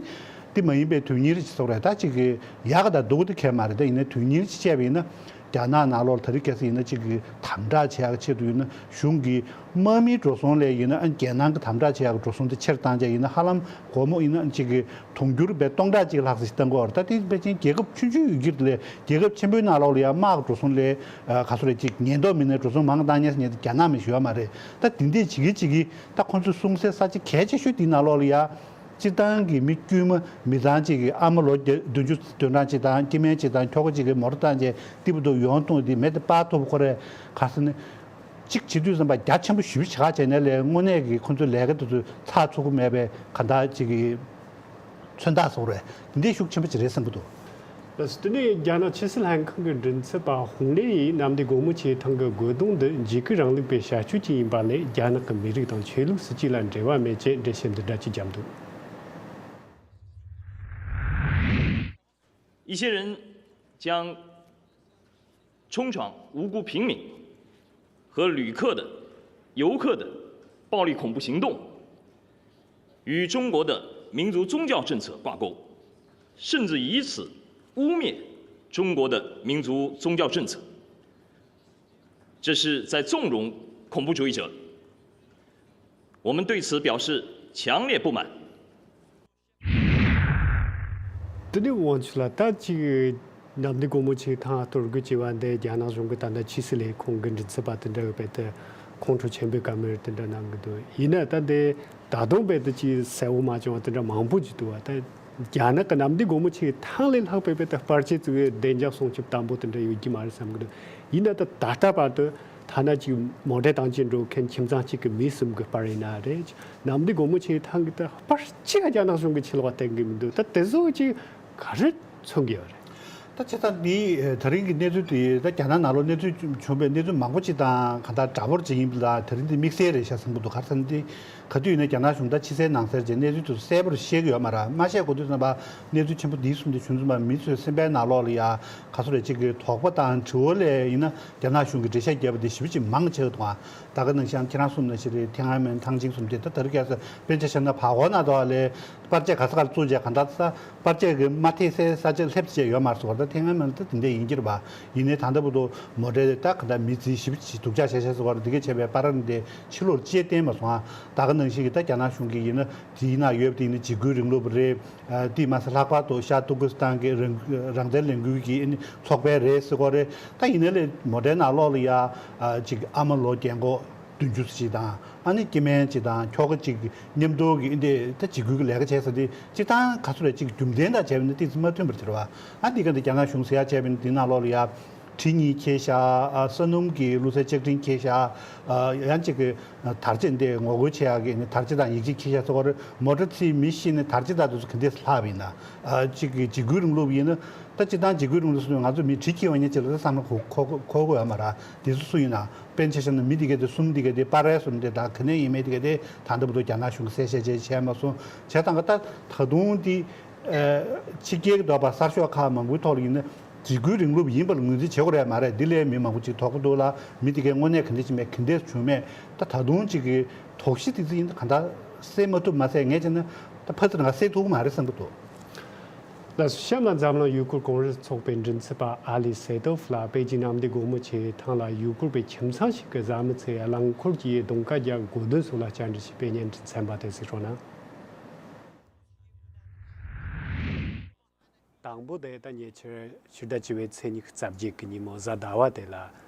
དེ་མ་ཡིན་པའི་དོན་གཉེར་ཅིག་སོགས་རེད། ད་ཅིག་གི་ཡག་ག་དང་སྡུག་ག་དེ་གལ་མ་རེད། ད་ཡིན་ནའི་དོན་གཉེར་ཅིག་བཤད་པ་ཡིན་ན་རྒྱ་ནག་ནང་ལོགས་ལ་ད་རེས་གལ་སྲིད་ཡིན་ན་ཅིག་གི་དམ་དྲག་བྱེད་ཡག་ཆེད་དུ་ཡིན་ན་གཞུང་གི་དམག་མིའི་འགྲོ་སོང་ལས་ཡིན་ན་ཨ་ནི་རྒྱལ་ནང་གི་དམ་དྲག་བྱེད་ཡག་གི་འགྲོ་སོང་དེ་ཆེར་བཏང་བྱས་ཡིན་ན་ཧ་ལམ་སྒོར་མོ་ཡིན་ན་ཨ་ནི་ཅིག་གི་དུང་ཕྱུར་བའི་སྟོང་ཕྲག་གཅིག་ལྷག་ཙམ་ཞིག་བཏང་གི་ཡོད་རེད། ད་དེ་ཕལ་ཆེར་རྒྱལ་ཁབ་ཆུང་ཆུང་ཡོད་ཀྱི་རེད། རྒྱལ་ཁབ་ཆེན་པོའི་ནང་ལོགས་ལ་ཡང་དམག་གི་འགྲོ་སོང་ལས་ཨ་ག་ཚོད་རེད་ཅིག་ཉེན་རྟོག་མི་སྣའི་འགྲོ་སོང་མང་བཏང་མཁན་ཟེར་མཁན་དེ་རྒྱ་ནག་མི་ཞིག་ཡོད་མ་རེད། ད་དེ་འདྲས་བྱེད་ཀྱི་བྱེད་ཀྱི་ད་ཁོང་ཚོས་གསུང་སའི་ས་ཆ་གལ་ཆེ་ཤོས་དེའི་ནང་ལོགས་ལ་ཡ་སྤྱིར་བཏང་གི་མི་དཀྱུས་མ་མི་ཚང་གཅིག་གི་ཨ་མ་ལོ་བརྒྱ་བདུན་ཅུ་དོན་གྲངས་གཅིག་དང་སྐྱེ་དམན་གཅིག་དང་ཁྱོ་ག་གཅིག་གི་མོ་ཊ་བཏང་བྱས་ཏི་པ་ཏུ་ཡོང་གཏོང་དེ་མེད་དེ་སྤར་ཐུབ་ཁོ་རེ་ག་ཟེར་ནས། གཅིག་བྱེད་དུས་ཙམ་པ་རྒྱ་ཆེན་པོ་ཞེ་པོ་ཅིག་བྱས་ནས་ལས་དངོས་གནས་ཀྱི་ཁོ་ཚོའི་ལས་ཀ་དེ་ཚོ་ཚགས་ཚུད་ཀྱི་མེད་པའི་གང་ལྟར་ཅིག་གི་མཚོན་རྟགས་བཟོ་རེད། འདི་འདྲའི་ཤུགས་ཆེན་པོ་ཅིག་རེད་བསམ་གྱི་འདུག་དེ་ནས་རྒྱ་ནག་ཕྱི་སྲིད་ལྷན་ཁང་གི་མགྲིན་ཚབ་པ་ཧུང་ལེ་ཡིས་གནམ་བདེ་སྒོ་མོ་ཆེའི་ཐང་གི་རྒོལ་རྡུང་འདི་འཇིགས་སྐུལ་རིང་ལུགས་པའི་བྱ་སྤྱོད་ཅིག་ཡིན་པ་ལས་རྒྱ་ནག་གི་མི་རིགས་དང་ཆོས་ལུགས་སྲིད་ཇུས་ལ་འབྲེལ་བ་མེད་ཅེས་འགྲེལ་བཤད་འདི་འདྲ་ཅིག་བརྒྱབ་འདུག། 一些人将冲撞无辜平民和旅客的、游客的暴力恐怖行动与中国的民族宗教政策挂钩，甚至以此污蔑中国的民族宗教政策，这是在纵容恐怖主义者。我们对此表示强烈不满。 དེ་ནས་དབང་ཕྱུག་ལགས། ད་ཅིག་གནམ་བདེ་སྒོ་མོ་ཆེའི་ཐང་གཏོར་རྒོལ་བྱས་པ་འདི་རྒྱ་ནག་གཞུང་གི་ད་ལྟ་ཕྱི་སྲིད་ལས་ཁུངས་ཀྱི་མགྲིན་ཚབ་པ་དེ་འདྲ་བས་དེ་ཁོང་ཁྲོ་ཆེན་པོས་བཀའ་མོལ་དེ་འདྲ་གནང་གི་འདུག། ཡིན་ན་ད་འདི་ད་དུང་བས་དེ་ཅིག་གསལ་བོ་མ་བྱུང་བ་དེ་འདྲ་མང་པོ་ཅིག་འདུག་བ། ད་རྒྱ་ནག་གི་གནམ་བདེ་སྒོ་མོ་ཆེའི་ཐང་ལས་ལྷག་པའི་བས་དེ་བར་ཆད་ཅིག་བདེ་འཇགས་སྲུང་སྐྱོབ་དམ་པོ་དེ་འདྲ་ཡོད་ཀྱི་མ་རེད་བསམ་གི་འདུག། ཡིན་ན་ད་ད་ལྟ་བར་དུ་ཐ་ན་ཅིག་མོ་ཊ་དང་ཅིག་འགྲོ་མཁན་ཁྱིམ་ཚང་གཅིག་གི་མི་གསུམ་གྱི་པར་ཡིན་ན་རེད། གནམ་བདེ་སྒོ་མོ་ཆེའི་ཐང་གི་ད་པར་གཅིག་རྒྱ་ནག་གཞུང་གི་ཕྱི་ལོགས་བསྟན་གི་མི་འདུག། ད་དེ་ཚོ་ཅིག་ག་རེ་མཚོན་གི་ཡོད་རེད། ད་བྱས་ཙང་འདི་ད་རིང་གི་གནས་ཚུལ་དེ་ད་རྒྱ་ནག་ནང་ལོགས་གནས་ཚུལ་བྱུང་བའི་གནས་ཚུལ་མང་པོ་ཅིག་དང་གང་ལྟར་འདྲ་པོ་ཅིག་ཡིན་པ་ལ། དེ་རིང་འདི་དམིགས་བསལ་རེད་ཤག་བསམ་གི་འདུག། ག་རེ་ཟེར་ན་འདི་ག་དུས་ཡིན་ན་རྒྱ་ནག་གཞུང་ད་ཕྱི་གསལ་ནང་གསལ་བྱས་གནས་ཚུལ་དེ་གསལ་པོར་ཤེས་གི་ཡོད་མ་རེད། མ་ཤེས་གོ་དུས་ཙམ་པ་གནས་ཚུལ་ཆེན་པོ་འདི་གསུམ་དེ་བྱུང་ཙམ་པ་མི་ཚོས་སེམས་པའི་ནང་ལོགས་ལ་ཡ་ག་ཚོད་རེད་ཅིག་གི་དོགས་པ་དང་དྲི་བ་ལས་ཡིན་ན་རྒྱ་ནག་གཞུང་གི་འགྲེལ་བཤད་བརྒྱབ་པ་དེ་ཞེ་པོ་ཅིག་མང་ཆེ་བ་དང་། ད་ག་ནང་བཞིན་ཁྱེད་རང་གསུངས་ནང་བཞིན་རེད། ཐེན་ཨན་མེན་ཐང་ཅིང་གསུམ་དེ་ད་དེ་རིང་ཁ་སང་དཔེར་ན་ཆ་བཞག་ན་བར་སྐོར་ནང་དུ་ལས་པར་ཆས་ག་ས་ག་ལ་བཙུགས་བྱས་གང་ལྟར་ས་པར་ཆས་ཀྱི་མ་ཐེག་སའི་ས་ཆ་སླེབས་བྱས་ཡོད་མ་རེད་ཟེར་བ། ད་ཐེན་ཨན་མེན་ད་དེ་འདྲ་ཡིན་གྱི་རེད་པ། ཡིན་ནའི་ད་ལྟ་བར་དུ་མོ་ཊའི་ད་ག་འདྲ་མི་རྩིས་ཞེ་པོ་ཅིག་སྡུག་ཅག་བྱས་བྱས་ཟེར་བ་རེད། འདི་གས་བྱས་པའི་པར་རིས་དེ་ཕྱི་ལོགས་ལ་ཅིག་བསྟན་མ་སོང་ཨ། ད་ག་ནང་བཞིན་གྱི་ད་རྒྱ་ནག་གཞུང་གིས་ཡིན་ན་དེའི་ནང་ཡོད་པ་དེ་ཡིན་ན་འཇིགས་སྐུལ་རིང་ལུགས་པ་རེད། དེས་མ་ཟད་ལྷག་པར་དུ་ཤར་ཏུར་ཀི་སི་ཐན་གྱི་རང་རང་བཙན་ལས་འགུལ་གྱི་ཨ་ནི་ཚོགས་པ་རེད་ཟེར་གྱི་ཡོད་རེད། ད་ཡིན་ནའི་ལས་མོ་ཊའི་ནང་ལོགས་ལ་ཡ་ཅིག་ཨ་མ་ལོ་རྒན་གོག་བདུན་ཅུ་ཙམ་ཅིག་དང་ཨ་ནི་སྐྱེ་དམན་ཅིག་དང་ཁྱོ་ག་ཅིག་མཉམ་དུ་གི་ཨ་འདི་ད་འཇིགས་སྐུལ་གྱི་ལས་ཀ་བྱས་ཟེར་དེ་སྤྱིར་བཏང་ག་ཚོད་རེད། ཅིག་རྒྱུ་མཚན་དང་བྱས་པ་ཡིན་ན་ཏོག་ཙམ་མ་མཐུན་པ་རེད་བ། ཨ་འདི་ག་འདི་རྒྱ་ནག་གཞུང་ཟེར་ཡ་བྱས་པ་ཡིན་ན་འདི་ནང་ལོགས་ལ་ཡ་གྲི་གཉིས་འཁྱེར་བཞག། ཨ་ས་སྣུམ་གྱི་བླུགས་སའི་ལྕགས་ཀྲིན་འཁྱེར་བཞག། ཨ་ཡང་ཅིག་གི་དར་ལྕེ་འདི་ངོ་རྒོལ་བྱེད་ཡག་གི་ནི་དར་ལྕེ་དང་ཡིག་ཆ་འཁྱེར་བཞག་ཚོ་ག་རེ། མོ་ཊ་ཚིག་མི་ཤེས་ནི་དར་ལྕེ་དང་དེ་ཚོ་ག་འདྲས་ལྷག་པ་ཡིན་ན། ཨ་ཅིག་གི་འཇིགས་སྐུལ་རིང་ལུགས་ཡིན་ན་ད་སྤྱིར་བཏང་འཇིགས་སྐུལ་རིང་ལུགས་སུ་ང་ཚོ་མི་གྲི་འཁྱེར་བ་ཉིད་ཅིག་ལ་བསམ་བློ་འཁོར་འཁོར་འཁོར་གི་ཡོད་མ་རེད། དེ་ཚོ་སུ་ཡིན་ན་དཔེར་ན་ཆ་བཞག་ན་མི་དེ་གས་དེ་གསུམ་དེ་གས་དེ་པར་རིས་གསུམ་དེ་དང་ག་ནས་ཡིན་མེད་དེ་གས་དེ་ད་ལྟ་བར་དུ་རྒྱ་ནག་གཞུང་གིས་གསལ་བཤད་བྱས་བྱས་མ་སོང་། བྱས་ཙང་ག་ད་ད་དུང་དེ། ཕྱི་རྒྱལ་གྱི་འདོད་པ་གསར་ཤོག་ཁག་མང་པོའི་ཐོག་ལ་ཡིན་ན་འཇིགས་སྐུལ་རིང་ལུགས་ཡིན་པ་ལ་ངོས་འཛིན་བྱེད་དགོས་རེད་མ་རེད། འདི་ལས་མི་མང་པོ་ཅིག་དོགས་པ་འདུག་ལ། མི་དེ་གའི་དངོས་གནས་ག་འདྲས་ཅིག་མེད་ག་འདྲས་བྱུང་མེད་ད་ད་དུང་ཅིག་གི་དོགས་གཞི་དེ་ཚོ་ཡིན་ན་གང་ལྟར་སེལ་མ་ཐུབ་མ་ཟད་ངས་བྱས་ན་ད་ཕར་ཚུར་ང་སེལ་ཐུབ་ཀྱི་མ་རེད་བསམ་གྱི་འདུག། ལགས་སོ། གཤམ་ལ་འཛམ་གླིང་ཡུལ་སྐོར་ཀུང་སི་ཚོགས་པའི་མགྲིན་ཚབ་པ་ཨ་ལི་སེ་ཏོ་ཧྥུ་ལགས་པེ་ཅིན་གནམ་བདེ་སྒོ་མོ་ཆེའི་ཐང་ལ་ཡུལ་སྐོར་བའི་ཁྱིམ་ཚང་ཞིག་གི་བཟའ་མི་ཚོས་རླངས་འཁོར་གྱིས་རྡུང་ཀ་རྒྱག་དགོས་དོན་སོགས་ལ་བཅར་འདྲི་ཞུས་པའི་བརྙན་འཕྲིན་ཚན་པ་དེ་གཟིགས་རོགས་གནང་། དང་པོ་དེ་ད་ཉེ་ཆར་ཕྱི་ཟླ་བཅུ་པའི་ཚེས་ཉི་ཤུ་རྩ་བརྒྱད་ཀྱི་ཉིན་མོ་གཟའ་ཟླ་བ་དེ་ལ་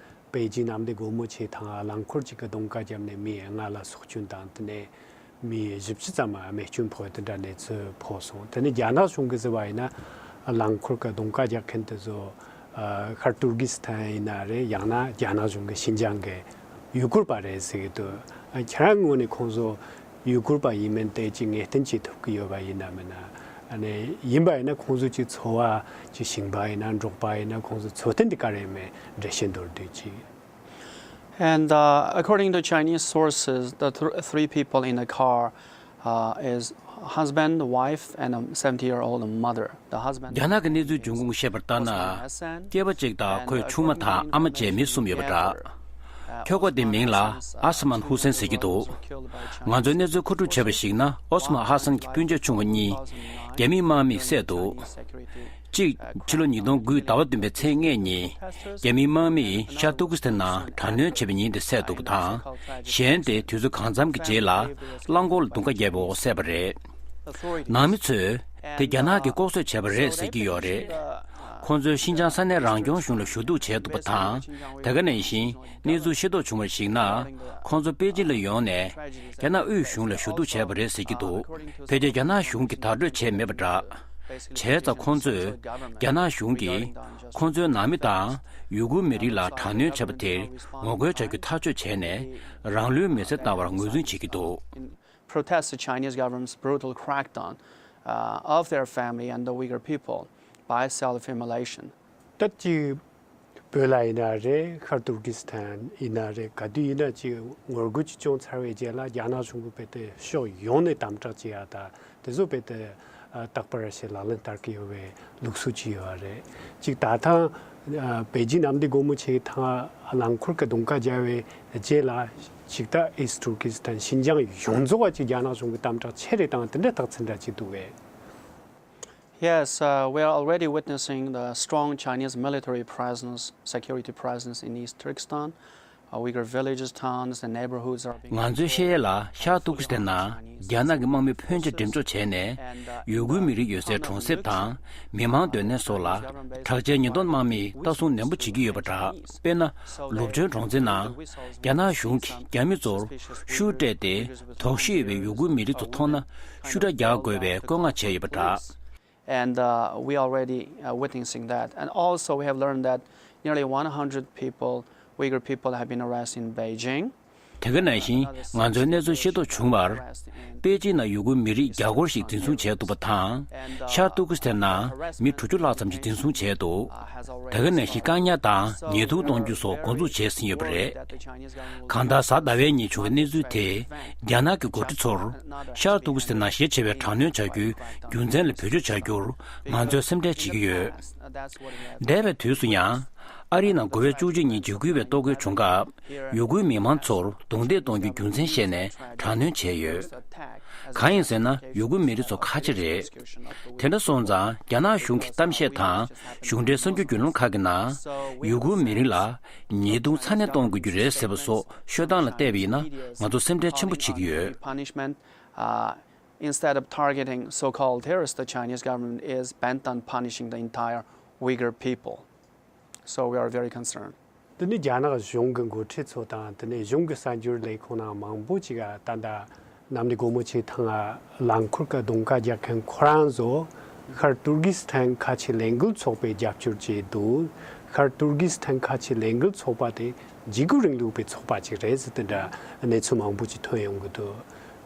པེ་ཅིན་གནམ་བདེ་སྒོ་མོ་ཆེའི་ཐང་རླངས་འཁོར་གཅིག་གིས་རྡུང་ཀ་བརྒྱབ་ནས་མི་ལྔ་ལ་སྲོག་སྐྱོན་དང་དེ་ནས་མི་བཞི་བཅུ་ཙམ་རྨས་སྐྱོན་ཕོག་དེ་འདྲ་གནས་ཚུལ་ཕོག་སོང་། དེ་ནས་རྒྱ་ནག་གཞུང་གིས་ཟེར་བ་ཡིན་ན་རླངས་འཁོར་གྱི་རྡུང་ཀ་རྒྱག་མཁན་དེ་ཚོ་ཤར་ཏུར་ཀི་སི་ཐན་ཡིན་ན་རེད། ཡང་ན་རྒྱ་ནག་གཞུང་གི་ཤིན་ཅང་གི་ཡུལ་སྐོར་པ་རེད་ཟེར་གྱི་འདུག། ཁྱེད་རང་ངོས་ནས་ཁོང་ཚོ་ཡུལ་སྐོར་པ་ཡིན་མིན་དེ་ཅིག་ངེས་གཏན་བྱེད་ཐུབ་ཀྱི་ཡོད་པ་ཡིན་ན་མིན་ན། ཨ་ནི་ཡིན་པ་ཡིན་ན་ཁོང་ཚོ་ཅིག་འཚོ་བ་ཅིག་ཞིང་པ་ཡིན་ན་འབྲོག་པ་ཡིན་ན་ཁོང་ཚོ་འཚོ་རྟེན་དེ་ག་རེ་ཡིན་མིན་འགྲེལ་བཤད་མདོར་བསྡུས་ཅིག། And uh, according to Chinese sources, the th- three people in the car uh, is husband, wife, and a seventy year old mother. The husband. རྒྱ་ནག་གི་གནས་ཚུལ་འབྱུང་ཁུངས་བཤད་པར་ལྟར་ན། སྐྱེས་པ་གཅིག་དང་ཁོའི་ཆུང་མ་དང་ཨ་མ་བཅས་མི་གསུམ་ཡོད་པ་འདྲ། ཁྱོ་ག་དེའི་མིང་ལ་ཨ་སི་མན་ཧུ་སན་ཟེར་གྱི་འདུག། ང་ཚོས་གནས་ཚུལ་མཁོ་སྒྲུབ་བྱས་པར་གཞིགས་ན་ཨོ་སི་མ་ཧ་སན་གྱི་སྤུན་ཆ་ཆུང་བ་གཉིས་རྒྱ་མིའི་དམག་མིས་བསད་འདུག། གཅིག་ཕྱི་ལོ་ཉིས་སྟོང་དགུ་ཟླ་བ་བདུན་པའི་ཚེས་ལྔའི་ཉིན་རྒྱ་མིའི་དམག་མིས་ཤར་ཏུར་ཀི་སི་ཐན་ནང་དྲག་གནོན་བྱས་པའི་ཉིན་དེ་བསད་འདུག་པ་དང་། གཞན་དེ་དུས་ཚོད་གང་འཚམ་གྱི་རྗེས་ལ་རླངས་འཁོར་ལ་རྡུང་ཀ་བརྒྱབ་པའི་འོག་བསད་པ་རེད། ནང་མི་ཚོས་དེ་རྒྱ་ནག་གིས་ལྐོག་གསོད་བྱས་པ་རེད་ཟེར་གྱི་ཡོད་རེད། ཁོང་ཚོས་ཤིན་ཅང་ས་གནས་རང་སྐྱོང་གཞུང་ལ་ཞུ་གཏུག་བྱས་འདུག་པ་དང་། དེ་ག་ནང་བཞིན་གནས་ཚུལ་ཤེས་རྟོགས་བྱུང་བར་གཞིགས་ན། ཁོང་ཚོ་པེ་ཅིན་ལ་ཡོང་ནས་རྒྱ་ནག་དབུས་གཞུང་ལ་ཞུ་གཏུག་བྱས་པ་རེད་ཟེར་གྱི་འདུག། ཕལ་ཆེར་རྒྱ་ནག་གཞུང་གིས་དག་སྤྲོད་བྱས་མེད་པ་འདྲ། བྱས་ཙང་ཁོང་ཚོས་རྒྱ་ནག་གཞུང་གིས་ཁོང་ཚོའི་ནང་མི་དང་ཡུ་གུར་མི་རིགས་ལ་དྲག་གནོན་བྱས་པ་དེར་ངོ་རྒོལ་བྱ་རྒྱུ་ཐག་གཅོད་བྱས་ནས་རང་ལུས་མེར་སྲེག་བཏང་བར་ངོས་འཛིན་བྱེད་ཀྱི་འདུག། Protest the Chinese government's brutal crackdown uh, of their family and the Uyghur people. by self-immolation. ད་ཅིག་བོད་ལ་ཡིན་ན་རེད། ཤར་ཏུར་ཀི་སི་ཐན་ཡིན་ན་རེད། ག་དུས་ཡིན་ན་ཅིག་ངོ་རྒོལ་ཅིག་བྱུང་ཚར་བའི་རྗེས་ལ་རྒྱ་ནག་གཞུང་གིས་རྦད་དེ་ཕྱོགས་ཡོངས་ནས་དམ་དྲག་བྱེད་ཡ་ད་དེ་ཚོ་རྦད་དེ་རྟག་པར་ཞིག་ལག་ལེན་བསྟར་གྱི་ཡོད་པའི་ལུགས་སྲོལ་ཅིག་ཡོད་པ་རེད། ཅིག་ད་ཐེངས་པེ་ཅིན་གནམ་བདེ་སྒོ་མོ་ཆེའི་ཐང་རླངས་འཁོར་གྱི་རྡུང་ཁ་རྒྱག་པའི་རྗེས་ལ་ཅིག་ད་ཨིསྟ་ཏུར་ཀི་སི་ཐན་ཤིན་ཅང་ཡོངས་རྫོགས་ལ་ཅིག་རྒྱ་ནག་གཞུང་གིས་དམ་དྲག་ཆེ་རེ་བཏང་དེ་འདྲ་རྟགས་མཚན་འདྲ་ཅིག་འདུག་གས། Yes, uh, we are already witnessing the strong Chinese military presence, security presence in East Turkestan. Uh, Uyghur villages, towns, and neighborhoods are being ང་ཚོའི་ཤེས་ཡ་ལ་ཤར་ཏུར་ཀི་སི་ཐན་ནང་རྒྱ་ནག་གི་དམག་མི་ཕོན་ཆེ་འགྲེམས་འཇོག་བྱས་ནས་ཡུ་གུར་མི་རིགས་ཡོད་སའི་གྲོང་གསེབ་དང་མི་མང་སྡོད་གནས་སོགས་ལ་དྲག་ཆས་ཉེན་རྟོག་དམག་མིས་ལྟ་སྲུང་ནན་པོ་བྱེད་ཀྱི་ཡོད་པ་འདྲ། དཔེར་ན། ལུབ་ཆོན་གྲོང་བཙན་ནང་རྒྱ་ནག་གཞུང་གིས་རྒྱ་མི་ཚོར་ཤུགས་སྤྲད་དེ་དོགས་གཞི་ཡོད་པའི་ཡུ་གུར་མི་རིགས་ཚོ་མཐོང་ན་ཤུ་དྲག་རྒྱག་དགོས་པའི་བཀོད་མངགས་བྱས་ཡོད་པ་འདྲ། And uh, we already uh, witnessing that. And also we have learned that nearly one hundred people, Uyghur people, have been arrested in Beijing. དེ་ག་ནང་བཞིན་ང་ཚོའི་གནས་ཚུལ་ཤེས་རྟོགས་བྱུང་བར། པེ་ཅིན་ནང་ཡུ་གུར་མི་རིགས་བརྒྱ་སྐོར་ཞིག་འཛིན་བཟུང་བྱས་འདུག་པ་དང་། ཤར་ཏུར་ཀི་སི་ཐན་ནང་མི་དྲུག་ཅུ་ལྷག་ཙམ་ཞིག་འཛིན་བཟུང་བྱས་འདུག་དེ་ག་ནང་བཞིན་བཀག་ཉར་དང་ཉེས་རྡུང་གཏོང་རྒྱུ་སོགས་འགོ་འཛུགས་བྱས་ཟིན་ཡོད་པ་རེད། གང་ལྟར་གཟའ་ཟླ་བའི་ཉིན་བྱུང་བའི་གནས་ཚུལ་དེས་རྒྱ་ནག་གི་འགོ་ཁྲིད་ཚོར་ཤར་ཏུར་ཀི་སི་ཐན་ནང་ཞེ་ཆེ་བའི་དྲག་གནོན་བྱ་རྒྱུའི་རྒྱུ་མཚན་ལ་བེད་སྤྱོད་བྱ་རྒྱུར་ང་ཚོས་སེམས་ཁྲལ་བྱེད་ཀྱི་ཡོད། འདས་པའི་དུས་སུ་ཡང་ཨ་རིའི་ནང་དགུ་པའི་བཅུ་གཅིག་ཉིན་འཇིགས་སྐུལ་བའི་གཏོར་རྒོལ་བྱུང་སྐབས་ཡུ་གུར་མི་མང་ཚོར་རྡུང་རྡེག་གཏོང་རྒྱུའི་རྒྱུ་མཚན་བཤད་ནས་དྲག་གནོན་བྱས་ཡོད། གང་ཡིན་ཟེར་ན་ཡུ་གུར་མི་རིགས་ཚོ་ཁ་ཆེ་རེད། དེ་འདྲ་སོང་ཙང་རྒྱ་ནག་གཞུང་གི་གཏམ་བཤད་དང་གཞུང་འབྲེལ་གསར་འགྱུར་བརྒྱུད་ལམ་ཁག་གི་ནང་ཡུ་གུར་མི་རིགས་ལ་ཉེས་རྡུང་ཚ་ནན་གཏོང་དགོས་རྒྱུ་རེད་ཟེར་བ་སོགས་ཤོད་སྟངས་ལ་བལྟས་པ་ཡིན་ན་ང་ཚོ་སེམས་ཁྲལ་ཆེན་པོ་བྱེད་ཀྱི་ཡོད། Punishment, uh, instead of targeting so-called terrorists, the Chinese government is bent on punishing the entire Uyghur people. So we are very concerned. དེ་ནས་རྒྱ་ནག་གཞུང་གི་འགོ་ཁྲིད་ཚོ་དང་དེ་ནས་གཞུང་གི་གསར་འགྱུར་ལས་ཁུངས་ནང་མང་པོ་ཅིག་ག་ད་ལྟ་གནམ་བདེ་སྒོ་མོ་ཆེའི་ཐང་ང་རླངས་འཁོར་གྱི་རྡུང་ཁ་རྒྱག་མཁན་ཁོ་རང་ཚོ་ཤར་ཏུར་ཀི་སི་ཐན་ཁ་ཆེ་ལས་འགུལ་ཚོགས་པས་རྒྱབ་སྐྱོར་བྱས་འདུག་ཤར་ཏུར་ཀི་སི་ཐན་ཁ་ཆེ་ལས་འགུལ་ཚོགས་པ་དེ་འཇིགས་སྐུལ་རིང་ལུགས་པའི་ཚོགས་པ་ཅིག་རེད་ཟེར་དེ་འདྲ་གནས་ཚུལ་མང་པོ་ཅིག་ཐོན་ཡོང་གི་འདུག་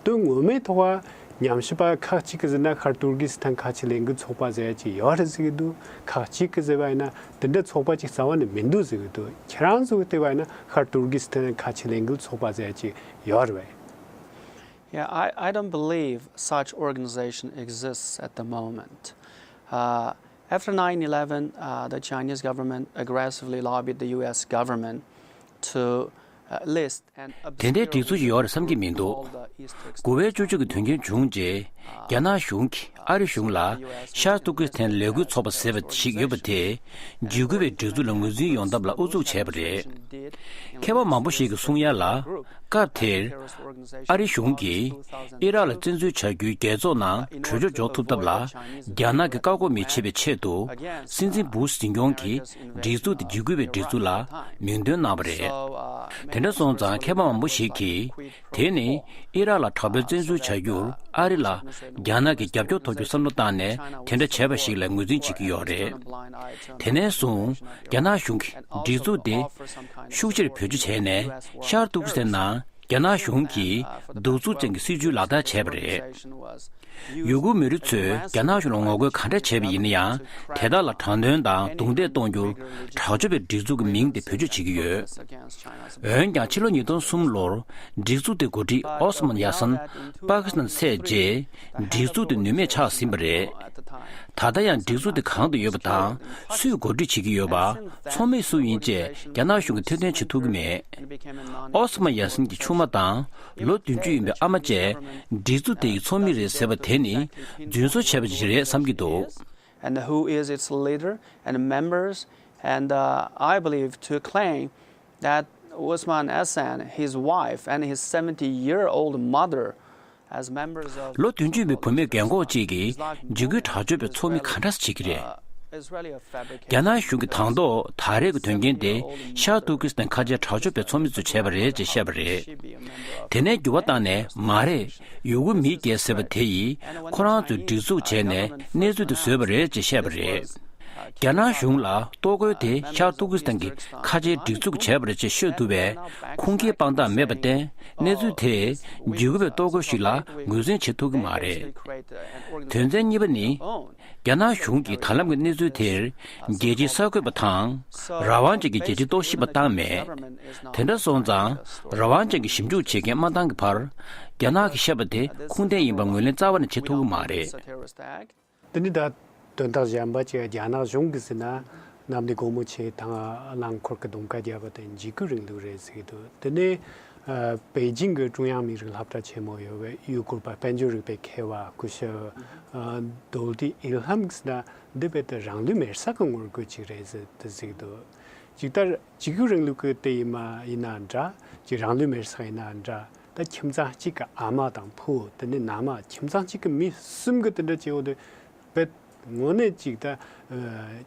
དོན་ངོ་མའི་ཐོག་ཉམས་ཞིབ་པ་ཁག་ཅིག་གིས་ཟེར་ན་ཤར་ཏུར་ཀི་སི་ཐན་ཁ་ཆེ་ལས་འགུལ་ཚོགས་པ་ཟེར་ཡ་ཅིག་ཡོད་རེད་ཟེར་གྱི་འདུག་ཁག་ཅིག་གིས་ཟེར་བ་ཡིན་ན་དེ་འདྲ་ཚོགས་པ་ཅིག་རྩ་བ་ནས་མི་འདུག་ཟེར་གྱི་འདུག་ཁྱེད་རང་ཚོ་གིས་བལྟས་པ་ཡིན་ན་ཤར་ཏུར་ཀི་སི་ཐན་ཁ་ཆེ་ལས་འགུལ་ཚོགས་པ་ཟེར་ཡ་ཅིག་ཡོད་རེད་པས། Yeah, I, I don't believe such organization exists at the moment. Uh, after nine eleven, uh, the Chinese government aggressively lobbied the U S government to uh, list and དེ་འདྲའི་སྒྲིག་འཛུགས་ཤིག་ཡོད་རེད་བསམ་གྱི་མི་འདུག་དགུ་པའི་བཅུ་གཅིག་གི་དོན་རྐྱེན་བྱུང་རྗེས་རྒྱ་ནག་གཞུང་གིས་ཨ་རི་གཞུང་ལ་ཤར་ཏུར་ཀི་སི་ཐན་ལས་འགུལ་ཚོགས་པ་ཟེར་བ་ཞིག་ཡོད་པ་དེ་འཇིགས་སྐུལ་བའི་སྒྲིག་འཛུགས་ལ་ངོས་འཛིན་ཡོང་ཐབས་ལ་ཨུ་ཚུགས་བྱས་པ་རེད། མཁས་པ་མང་པོ་ཞིག་གིས་གསུང་ཡ་ལ་སྐབས་དེར་ཨ་རི་གཞུང་གིས་ཨི་རག་ལ་བཙན་འཛུལ་བྱ་རྒྱུའི་རྒྱལ་ཚོགས་ནང་གྲོས་ཆོད་འཇོག་ཐུབ་ཐབས་ལ་རྒྱ་ནག་གིས་བཀག་འགོག་མི་བྱེད་པའི་ཆེད་དུ་སྲིད་འཛིན་བུ་ཤི་འཛིན་སྐྱོང་གིས་སྒྲིག་འཛུགས་དེ་འཇིགས་སྐུལ་བའི་སྒྲིག་འཛུགས་ལ་མིང་འདོན་གནང་བ་རེད། དེ་འདྲ་སོང་ཙང་མཁས་པ་མང་པོ་ཞིག་གིས་དེ་ནི་ཨི་རག་ལ་དྲག་པོའི་བཙན་འཛུལ་བྱ་རྒྱུར་ཨ་རི་ལ་རྒྱ་ནག་གི་རྒྱབ་སྐྱོར་ཐོབ་རྒྱུ་བསམ་བློ་བཏང་ནས་དེ་འདྲ་བྱས་པ་ཞིག་ལ་ངོས་འཛིན་བྱེད་ཀྱི་ཡོད་རེད། དེ་ནས་བཟུང་རྒྱ་ནག་གཞུང་གིས་སྒྲིག་འཛུགས་དེ་ཤུགས་ཆེར་བེད་སྤྱོད་བྱས་ནས་ཤར་ཏུར་ཀི་སི་ཐན་ནང་རྒྱ་ནག་གཞུང་གིས་གདུག་རྩུབ་ཅན་གྱི་སྲིད་བྱུས་ལག་བསྟར་བྱས་པ་རེད། ཡུ་གུར་མི་རིགས་ཚོས་རྒྱ་ནག་གཞུང་ལ་ངོ་རྒོལ་ག་འདྲ་བྱས་པ་ཡིན་ན་ཡང་དེ་དག་ལ་དྲག་གནོན་དང་རྡུང་རྡེག་གཏོང་རྒྱུར་དྲག་སྤྱོད་པའི་སྒྲིག་འཛུགས་ཀྱི་མིང་དེ་བེད་སྤྱོད་བྱེད་ཀྱི་ཡོད། འོན་ཀྱང་ཕྱི་ལོ་ཉིས་སྟོང་གསུམ་ལོར་སྒྲིག་འཛུགས་དེའི་འགོ་ཁྲིད་ཨོ་སི་མན་ཡ་སན་པ་ཀི་སི་ཐན་ཚར་རྗེས་སྒྲིག་འཛུགས་དེ་ནུས་མེད་ཆགས་ཟིན་པ་རེད། ད་ལྟ་ཡང་སྒྲིག་འཛུགས་དེ་གང་དུ་ཡོད་པ་དང་སུས་འགོ་ཁྲིད་བྱེད་ཀྱི་ཡོད་པ། ཚོགས་མི་སུ་ཡིན་བཅས་རྒྱ་ནག་གཞུང་གིས་ཐེར་འདོན་བྱེད་ཐུབ་ཀྱི་མེད། ཨོ་སི་མ་ཡ་སིན་གྱི་ཆུང་མ་དང་ལོ་བདུན་ཅུ་ཡིན་པའི་ཨ་མ་བཅས་སྒྲིག་འཛུགས་དེ་ཡི་ཚོགས་མི་རེད་ཟེར་བ་དེ་ནི་རྫུན་བཟོ་བྱས་པ་ཞིག་རེད་བསམ་གྱི་འདུག And who is its leader and members? And uh, I believe to claim that Usman Hassan, his wife, and his seventy year old mother ལོ་བདུན་ཅུ་ཡིན་པའི་བུད་མེད་རྒན་གོག་ཅིག་གིས་འཇིགས་སྐུལ་དྲག་སྤྱོད་པའི་ཚོགས་མི་ག་འདྲ་བྱེད་ཀྱི་རེད། རྒྱ་ནག་གཞུང་གིས་དང་ཐོག་ད་རེས་ཀྱི་དོན་རྐྱེན་དེ་ཤར་ཏུར་ཀི་སི་ཐན་ཁ་ཆེའི་དྲག་སྤྱོད་པའི་ཚོགས་མི་ཚོས་བྱས་པ་རེད་ཅེས་བཤད་པ་རེད། དེ་ནས་འགྱུར་བ་བཏང་ནས་མ་རེད། ཡུ་གུར་མིས་བསྐྱལ་ཟེར་བ་དེ་ཡིས་ཁོ་རང་ཚོས་སྒྲིག་འཛུགས་བྱས་ནས་གནས་ཚུལ་དེ་བཟོས་པ་རེད་ཅེས་བཤད་པ་རེད། རྒྱ་ནག་གཞུང་ལ་གཏོར་རྒོལ་དེ་ཤར་ཏུར་ཀི་སི་ཐན་གྱི་ཁ་ཆེའི་སྒྲིག་འཛུགས་བྱས་པ་རེད་ཅེས་ཤོད་ཐུབ་པའི་ཁུངས་སྐྱེལ་དཔང་རྟགས་མེད་པར་བརྟེན། གནས་ཚུལ་དེས་འཇིགས་སྐུལ་བའི་གཏོར་རྒོལ་ཞིག་ལ་ངོས་འཛིན་བྱེད་ཐུབ་ཀྱི་མ་རེད། དོན་ཚན་གཉིས་པ་ནི། རྒྱ་ནག་གཞུང་གིས་ད་ལམ་གྱི་གནས་ཚུལ་དེར་རྒྱལ་སྤྱིའི་གསར་འགོད་པ་དང་། རང་དབང་ཅན་གྱི་རྒྱལ་སྤྱིའི་རྟོག་ཞིབ་པ་བཏང་མེད། དེ་འདྲ་སོང་ཙང་། རང་དབང་ཅན་གྱི་ཞིབ་འཇུག་བྱེད་མཁན་མ་བཏང་གི་བར། རྒྱ་ནག་གིས་བཤད་པ་དེ་ཁུངས་ལྡན་ཡིན་པར་ངོས་ལེན་རྩ་བ་ནས་བྱེད་ཐུབ་ཀྱི་མ་རེད། དེ་ནི་ད་དོན་དག་གཞན་པ་ཅིག་རྒྱ་ནག་གཞུང་གིས་ཟེར་ན། གནམ་བདེ་སྒོ་མོ་ཆེའི་ཐང་རླངས་འཁོར་གྱི་རྡུང་ཁ་བརྒྱབ་པ་དེ་འཇིགས་སྐུལ་རིང་ལུགས་རེད་ཟེར་གྱི་འདུག་དེ་ནས་ཨ། པེ་ཅིང་གི་ཀྲུང་དབྱང་མི་རིགས་སློབ་གྲྭ་ཆེན་མོ་ཡོད་པའི་ཡུ་གུར་པ་དཔལ་འབྱོར་རིག་པའི་མཁས་པ་སྐུ་ཞབས་ཨ། རྡོལ་ཏི་ཨི་ལྷམ་གྱིས་ཟེར་ན། འདི་རྦད་དེ་རང་ལུས་མེར་བསྲེགས་ཀྱི་ངོ་རྒོལ་ཅིག་རེད་ཟེར་དེ་ཟེར་གྱི་འདུག་ཇི་ལྟར་འཇིགས་སྐུལ་རིང་ལུགས་ཀྱི་དེ་ཡིན་མ་ཡིན་ན་འདྲ། ཅིག་རང་ལུས་མེར་བསྲེགས་ཡིན་ན་འདྲ། ད་ཁྱིམ་ཚང་གཅིག་གི་ཨ་མ་དང་ཕུ་བོ། དེ་ནས་མནའ་མ། ཁྱིམ་ཚང་གཅིག་གི་མི་གསུམ་གྱི་དེ་འདྲ་བྱེད་འོ་དེ། རྦད་དངོས་གནས་ཅིག་ད་ཨ།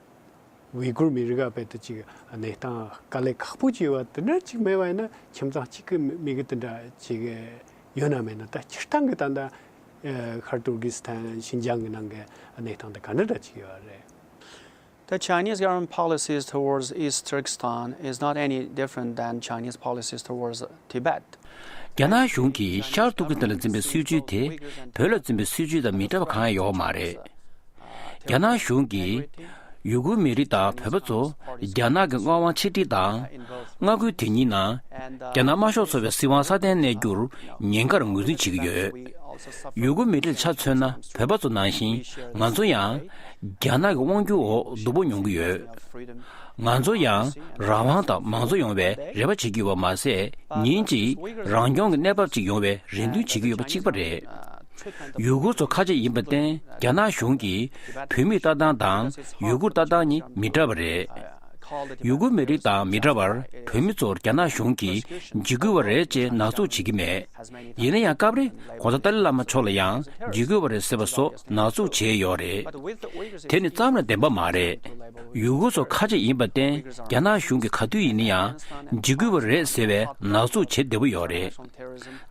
ཝི་གུར་མི་རིགས་ཀ་རྦད་དེ་ཅིག་གནས་སྟངས་དཀའ་ལས་ཁག་པོ་ཅིག་ཡོད་པ་དེ་འདྲ་ཅིག་མེད་པ་ཡིན་ན། ཁྱིམ་ཚང་གཅིག་གི་མི་གི་དེ་འདྲ་ཅིག་ཡོད་ན་མེད་ན། ད་སྤྱིར་བཏང་གི་ད་ལྟ་ཨ། ཤར་ཏུར་ཀི་སི་ཐན་ཤིན་ཅང་གི་ནང་གི་གནས་སྟངས་དེ་ག་འདྲ་འདྲ་ཅིག་ཡོད་རེད། The Chinese government policies towards East Turkestan is not any different than Chinese policies towards Tibet. རྒྱ་ནག་གཞུང་གིས་ཤར་ཏུར་ཀི་སི་ཐན་ལ་འཛིན་པའི་སྲིད་བྱུས་དེ་བོད་ལ་འཛིན་པའི་སྲིད་བྱུས་དང་མི་འདྲ་བ་གང་ཡང་ཡོད་མ་རེད། རྒྱ་ནག་གཞུང་གིས་ཡུ་གུར་མི་རིགས་དང་བོད་པ་ཚོ་རྒྱ་ནག་གི་མངའ་དབང་ཕྱིར་སྤྲད་དང་། མངའ་ཁུལ་དེ་ཉིད་ནང་རྒྱ་ནག་དམར་ཤོག་ཚོགས་པའི་སྲིད་དབང་སྲ་བརྟན་གནས་རྒྱུར་ཉེན་ཁར་ངོས་འཛིན་བྱེད་ཀྱི་ཡོད། ཡུ་གུར་མི་རིགས་ལ་ཆ་མཚོན་ན། བོད་པ་ཚོ་ནང་བཞིན་ང་ཚོ་ཡང་རྒྱ་ནག་གི་དབང་སྒྱུར་འོག་སྡུག་པོ་མྱོང་གི་ཡོད། ང་ཚོ་ཡང་རང་དབང་དང་མང་གཙོ་ཡོང་བའི་རེ་བ་བྱེད་ཀྱི་ཡོད་པ་མ་ཟད། ཉིན་གཅིག་རང་སྐྱོང་གི་གནས་བབ་ཅིག་ཡོང་བའི་རེ་འདུན་བྱེད་ཀྱི་ཡོད་པ་གཅིག་པ་རེད། ཡུ་གུར་ཚོ་ཁ་ཆེ་ཡིན་པར་བརྟེན། རྒྱ་ནག་གཞུང་གིས་བོད་མིའི་ལྟ་སྟངས་དང་ཡུ་གུར་ལྟ་སྟངས་གཉིས་མི་འདྲ་བ་རེད། ཡུ་གུར་མི་རིགས་དང་མི་འདྲ་བར། བོད་མི་ཚོར་རྒྱ་ནག་གཞུང་གིས་འཇིགས་སྐུལ་བ་རེད་ཅེས་ནག་འཛུགས་བྱེད་ཀྱི་མེད། ཡིན་ན་ཡང་། སྐབས་རེ་གོང་ས་ཏཱ་ལའི་བླ་མ་མཆོག་ལ་ཡང་འཇིགས་སྐུལ་བ་རེད་ཟེར་བ་སོགས་ནག་འཛུགས་བྱས་ཡོད་རེད། དེ་ནི་ཙམ་ལ་བདེན་པ་མ་རེད། ཡུ་གུར་ཚོ་ཁ་ཆེ་ཡིན་པར་བརྟེན། རྒྱ་ནག་གཞུང་གིས་ག་དུས་ཡིན་ན་ཡང་འཇིགས་སྐུལ་བ་རེད་ཟེར་བའི་ནག་འཛུགས་བྱེད་བདེ་པོ་ཡོད་རེད།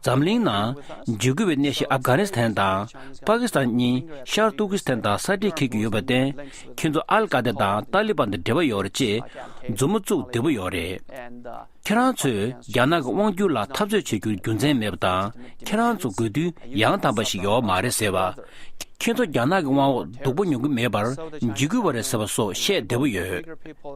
འཛམ་གླིང་ནང་འཇིགས་སྐུལ་བའི་གནས་གཞི་ཨབ་གྷ་ནི་སི་ཐན་དང་པ་ཀི་སི་ཐན་གཉིས་ཤར་ཏུར་ཀི་སི་ཐན་དང་ས་འདྲེས་འཁེལ་གྱི་ཡོད་པར་བརྟེན། ཁྱེད་ཚོ་ཨལ་ཀ་ད་དང་ཏཱ་ལི་བན་དང་འབྲེལ་བ་ཡོད་རེད་ཅེས་མཛུབ་མོ་བཙུགས་བདེ་པོ་ཡོད་རེད། ཁྱེད་རང་ཚོས་རྒྱ་ནག་གི་དབང་སྒྱུར་ལ་འཐབ་རྩོད་བྱེད་རྒྱུར་རྒྱུ་མཚན་མེད་པ་དང་། ཁྱེད་རང་ཚོ་དགོས་འདུན་ཡང་དག་པ་ཞིག་ཡོད་མ་རེད་ཟེར་བ། ཁྱེད་ཚོ་རྒྱ་ནག་གི་དབང་འོག་སྡུག་པོ་མྱོང་གི་མེད་པར་འཇིགས་སྐུལ་བ་རེད་ཟེར་བ་སོགས་བཤད་བདེ་པོ་ཡོད།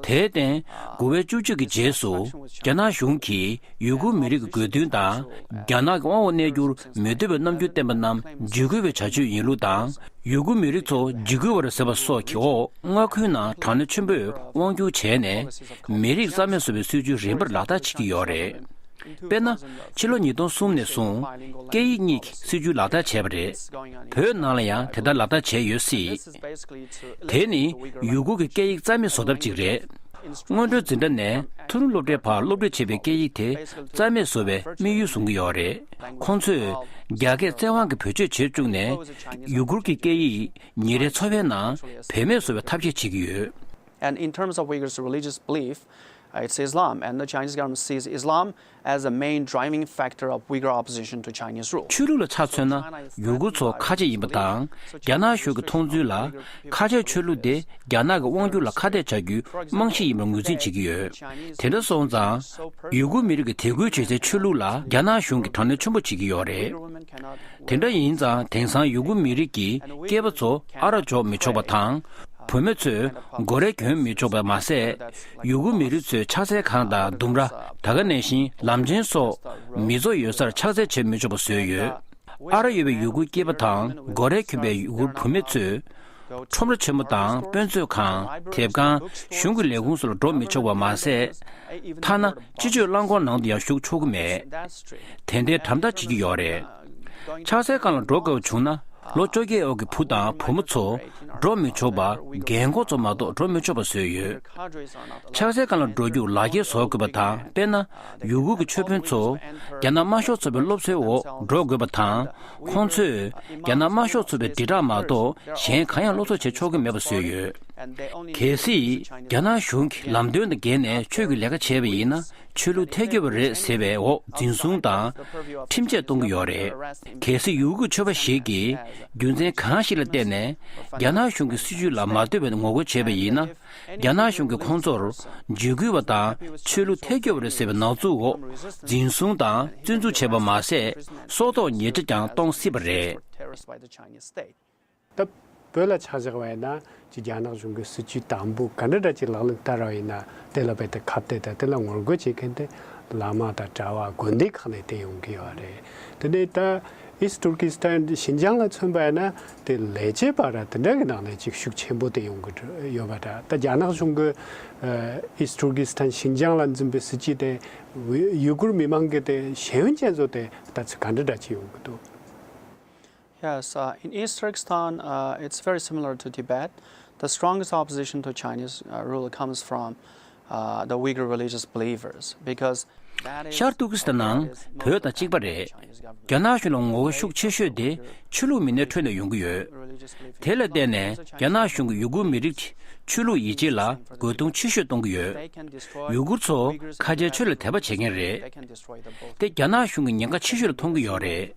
དེར་བརྟེན། དགུ་པའི་བཅུ་གཅིག་གི་རྗེས་སུ་རྒྱ་ནག་གཞུང་གིས་ཡུ་གུར་མི་རིགས་ཀྱི་དགོས་འདུན་དང་། རྒྱ་ནག་གི་དབང་འོག་གནས་རྒྱུར་མི་འདོད་པའི་རྣམ་འགྱུར་བསྟན་པ་རྣམས་འཇིགས་སྐུལ་བའི་བྱ་སྤྱོད་ཡིན་ལུགས་དང་། ཡུ་གུར་མི་རིགས་ཚོ་འཇིགས་སྐུལ་བ་རེད་ཟེར་བ་སོགས་ཀྱི་འོག་མངའ་ཁུལ་ནང་དྲག་གནོན་ཆེན་པོས་དབང་སྒྱུར་བྱས་ནས། མི་རིགས་རྩ་མེད་བཟོ་བའི་སྲིད་ཇུས་རིམ་པར་ལག་བསྟར་བྱེད་ཀྱི་ཡོད་རེད། དཔེར་ན། ཕྱི་ལོ་ཉིས་སྟོང་གསུམ་ནས་བཟུང་། སྐད་ཡིག་གཉིས་ཀྱི་སྲིད་ཇུས་ལག་བསྟར་བྱས་པ་རེད། བོད་ནང་ལ་ཡང་དེ་ལྟར་ལག་བསྟར་བྱས་ཡོད་སྲིད། དེ་ནི་ཡུ་གུར་གྱི་སྐད་ཡིག་རྩ་མེད་བཟོ་ཐབས་ཅིག་རེད། སྔོན་འགྲོའི་འཛིན་གྲྭ་ནས་མཐོ་རིམ་སློབ་གྲྭའི་བར་སློབ་ཁྲིད་བྱེད་པའི་སྐད་ཡིག་དེ་རྩ་མེད་བཟོ་བའི་དམིགས་ཡུལ་བཟུང་གི་ཡོད་རེད། ཁོང་ཚོས་རྒྱ་སྐད་བཙན་དབང་གིས་བེད་སྤྱོད་བྱེད་བཅུག་ནས། ཡུ་གུར་གྱི་སྐད་ཡིག་ཉིན་རེའི་འཚོ་བའི་ནང་བེད་མེད་བཟོ་བའི་ཐབས་ཤེས་བྱེད་ཀྱི་ཡོད། And in terms of Uyghurs' religious belief, uh, it's Islam, and the Chinese government sees Islam as the main driving factor of Uyghur opposition to Chinese rule. ཆོས་ལུགས་ལ་ཆ་མཚོན་ན། ཡུ་གུར་ཚོ་ཁ་ཆེ་ཡིན་པ་དང་། རྒྱ་ནག་གཞུང་གི་མཐོང་ཚུལ་ལ། ཁ་ཆེའི་ཆོས་ལུགས་དེ་རྒྱ་ནག་གི་དབང་སྒྱུར་ལ་ཁ་གཏད་བྱ་རྒྱུའི་རྨང་གཞི་ཡིན་པར་ངོས་འཛིན་བྱེད་ཀྱི་ཡོད། དེ་འདྲ་སོང་ཙང་། ཡུ་གུར་མི་རིགས་ཀྱི་དད་གུས་བྱེད་སའི་ཆོས་ལུགས་ལ་རྒྱ་ནག་གཞུང་གིས་དྲག་གནོན་ཆེན་པོ་བྱེད་ཀྱི་ཡོད་རེད། དེ་འདྲ་ཡིན་ཙང་། དེང་སང་ཡུ་གུར་མི་རིགས་ཀྱི་སྐྱེས་པ་ཚོ་ཨ་རག་འཇོག་མི་ཆོག་པ་དང་། བུད་མེད་ཚོས་སྒོ་རས་གྱོན་མི་ཆོག་པ་མ་ཟད། ཡུ་གུར་མི་རིགས་ཚོས་ཕྱག་འཚལ་ཁང་དང་ལྡུམ་ར། ད་ག་ནང་བཞིན་ལམ་ཆེན་སོགས་མི་ཚོགས་ཡོད་སར་ཕྱག་འཚལ་བྱེད་མི་ཆོག་པ་བཟོས་ཡོད། ཨ་རག་ཡོད་པའི་ཡུ་གུར་སྐྱེས་པ་དང་སྒོ་རས་གྱོན་པའི་ཡུ་གུར་བུད་མེད་ཚོས། ཁྲོམ་ར་ཆེན་མོ་དང་དཔེ་མཛོད་ཁང་། དེབ་ཁང་། གཞུང་གི་ལས་ཁུངས་སོགས་ལ་འགྲོ་མི་ཆོག་པ་མ་ཟད། ཐ་ན་སྤྱི་སྤྱོད་རླངས་འཁོར་ནང་དུ་ཡང་ཞུགས་ཆོག་གི་མེད། དེ་འདྲའི་དམ་དྲག་བྱེད་ཀྱི་ཡོད་རེད། ཕྱག་འཚལ་ཁང་ལ་འགྲོ་དགོས་པ་བྱུང་ན། ལོ་བཅོ་བརྒྱད་འོག་གི་བུ་དང་བུ་མོ་ཚོ་འགྲོ་མི་ཆོག་པ། རྒན་འཁོགས་ཚོ་མ་གཏོགས་འགྲོ་མི་ཆོག་པ་བཟོས་ཡོད། ཕྱག་འཚལ་ཁང་ལ་འགྲོ་རྒྱུར་ལག་འཁྱེར་བཟོ་དགོས་པ་དང་། དཔེར་ན། ཡུ་གུར་གྱི་ཆོས་དཔོན་ཚོ་རྒྱ་ནག་དམར་ཤོག་ཚོགས་པའི་སློབ་གསོའི་འོག་འགྲོ་དགོས་པ་དང་། ཁོང་ཚོས་རྒྱ་ནག་དམར་ཤོག་ཚོགས་པའི་དྲིལ་བསྒྲགས་མ་གཏོགས་གཞན་གང་ཡང་སློབ་གསོ་བྱེད་ཆོག་གི་མེད་པ་བཟོས་ཡོད། གལ་སྲིད་རྒྱ་ནག་གཞུང་གིས་ལམ་སྟོན་དང་འགལ་ནས་ཆོས་ཀྱི་ལས་ཀ་བྱས་པ་ཡིན་ན། ཆོས་ལུགས་ཐལ་འགྱུར་བ་རེད་ཟེར་བའི་འོག་འཛིན་བཟུང་དང་ཁྲིམས་ཆད་གཏོང་གི་ཡོད་རེད། གལ་སྲིད་ཡུ་གུར་ཆོས་པ་ཞིག་གིས་རྒྱུ་མཚན་གང་ཞིག་ལ་བརྟེན་ནས་རྒྱ་ནག་གཞུང་གི་སྲིད་བྱུས་ལ་མ་ལྟོས་པའི་ངོ་རྒོལ་བྱས་པ་ཡིན་ན། རྒྱ་ནག་གཞུང་གིས་ཁོང་ཚོར་འཇིགས་སྐུལ་བ་དང་ཆོས་ལུགས་ཐལ་འགྱུར་བ་རེད་ཟེར་བའི་ནག་འཛུགས་འོག་འཛིན་བཟུང་དང་བཙོན་འཛུལ་བྱས་པ་མ་ཟད། སྲོག་ཐོག་ཉེས་ཆད་ཀྱང་གཏོང་སྲིད་པ་རེད། ད་བོད་ལ་ཆ་བཞག་པ་ཡིན་ན་ཅིག་རྒྱ་ནག་གཞུང་གི་སྲིད་བྱུས་དང་པོ་ག་འདྲ་འདྲ་ཅིག་ལག་ལེན་བསྟར་བ་ཡིན་ན། དེ་ལ་རྦད་དེ་ཁ་གཏད་དང་དེ་ལ་ངོ་རྒོལ་བྱེད་མཁན་དེ་བླ་མ་དང་གྲྭ་བ་དགོན་སྡེ་ཁག་ནས་དེ་ཡོང་གི་ཡོད་རེད། དེ་ནས་ད་ཨིསྟ་ཏུར་ཀི་སི་ཐན་ཤིན་ཅང་ལ་མཚོན་པ་ཡིན་ན་དེ་ལས་བྱེད་པ་ར་དེ་འདྲ་གི་ནང་ནས་ཅིག་ཤུགས་ཆེན་པོ་དེ་ཡོང་གི་ཡོད་པ་འདྲ། ད་རྒྱ་ནག་གཞུང་གི་ཨིསྟ་ཏུར་ཀི་སི་ཐན་ཤིན་ཅང་ལ་འཛིན་པའི་སྲིད་བྱུས་དེ་ཡུ་གུར་མི་མང་གི་དེ་ཤེས་ཡོན་ཅན་ཚོ་དེ་ལྟ་ཚུལ་ག་འདྲ་འདྲ་ཅིག་ཡོང་གི་འདུག Yes, uh, in East Turkestan, uh, it's very similar to Tibet. The strongest opposition to Chinese uh, rule comes from uh, the Uyghur religious believers because that is ཤར་ཏུར་ཀི་སི་ཐན་ནང་བོད་དང་གཅིག་པ་རེད། རྒྱ་ནག་གཞུང་ལ་ངོ་རྒོལ་ཤུགས་ཆེ་ཤོས་དེ་ཆོས་ལུགས་མི་སྣའི་ཁྲོད་ནས་ཡོང་གི་ཡོད། དེ་ལ་བརྟེན་ནས་རྒྱ་ནག་གཞུང་གིས་ཡུ་གུར་མི་རིགས་ཀྱི་ཆོས་ལུགས་ཡིད་ཆེས་ལ་རྒོལ་རྡུང་ཆེ་ཤོས་གཏོང་གི་ཡོད། ཡུ་གུར་ཚོ་ཁ་ཆེའི་ཆོས་ལ་དད་པ་བྱེད་མཁན་རེད། དེ་རྒྱ་ནག་གཞུང་གིས་ཉེན་ཁ་ཆེ་ཤོས་ལ་མཐོང་གི་ཡོད་རེད།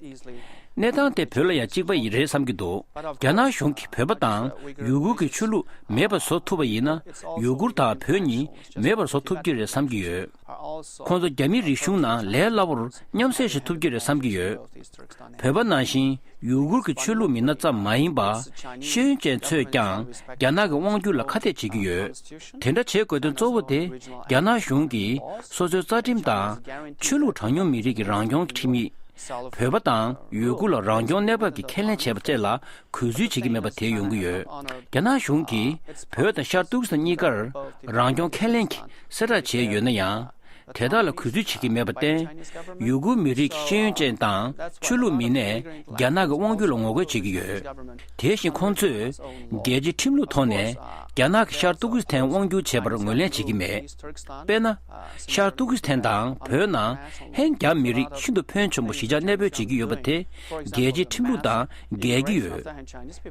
གནས་སྟངས་དེ་བོད་ལ་ཡང་གཅིག་པ་ཡིན་རེད་བསམ་གྱི་འདུག་རྒྱ་ནག་གཞུང་གིས་བོད་པ་དང་ཡུ་གུར་གྱི་ཆོས་ལུགས་མེད་པར་བཟོ་ཐུབ་པ་ཡིན་ན། ཡུ་གུར་དང་བོད་གཉིས་མེད་པར་བཟོ་ཐུབ་ཀྱི་རེད་བསམ་གྱི་ཡོད། ཁོང་ཚོ་རྒྱ་མིའི་རིག་གཞུང་ནང་ལས་སླ་པོར་མཉམ་བསྲེས་བྱེད་ཐུབ་ཀྱི་རེད་བསམ་གྱི་ཡོད། བོད་པ་ནང་བཞིན་ཡུ་གུར་གྱི་ཆོས་ལུགས་མི་སྣ་ཙམ་མ་ཡིན་པ། ཤེས་ཡོན་ཅན་ཚོས་ཀྱང་རྒྱ་ནག་གི་དབང་སྒྱུར་ལ་ཁ་གཏད་བྱེད་ཀྱི་ཡོད། དེ་འདྲ་བྱེད་དགོས་དོན་གཙོ་བོ་དེ་རྒྱ་ནག་གཞུང་གིས་སོ་སོའི་རྩ་ཁྲིམས་དང་ཆོས་ལུགས་གྲངས་ཉུང་མི་རིགས་ཀྱི་རང་སྐྱོང་གི་ཁྲིམས་ཡིག་བོད་པ་དང་ཡུ་གུར་ལ་རང་སྐྱོང་གནས་བབ་ཀྱི་ཁས་ལེན་བྱས་པ་བཅས་ལ་གུས་བརྩི་བྱེད་ཀྱི་མེད་པ་དེ་ཡོང་གི་ཡོད། རྒྱ་ནག་གཞུང་གིས་བོད་དང་ཤར་ཏུར་ཀི་སི་ཐན་གཉིས་ཀར་རང་སྐྱོང་ཁས་ལེན་གྱི་གསལ་བསྒྲགས་བྱས་ཡོད་ན་ཡང་། དེ་དག་ལ་གུས་བརྩི་བྱེད་ཀྱི་མེད་པར་བརྟེན། ཡུ་གུར་མི་རིགས་ཀྱི་ཤེས་ཡོན་ཅན་དང་ཆོས་ལུགས་མི་སྣས་རྒྱ་ནག་གི་དབང་སྒྱུར་ལ་ངོ་རྒོལ་བྱེད་ཀྱི་ཡོད། དེ་བཞིན་ཁོང་ཚོས་རྒྱལ་སྤྱིའི་ཁྲིམས་ལུགས་ཐོག་ནས་རྒྱ་ནག་གིས་ཤར་ཏུར་ཀི་སི་ཐན་དབང་སྒྱུར་བྱས་པར་ངོས་ལེན་བྱེད་ཀྱི་མེད། དཔེར་ན། ཤར་ཏུར་ཀི་སི་ཐན་དང་བོད་ནང་ཧན་རྒྱ་མི་རིགས་ཤིན་ཏུ་ཕོན་ཆེན་པོ་གཞིས་ཆགས་གནས་སྤོས་བྱེད་ཀྱི་ཡོད་པ་དེ་རྒྱལ་སྤྱིའི་ཁྲིམས་ལུགས་དང་འགལ་གྱི་ཡོད།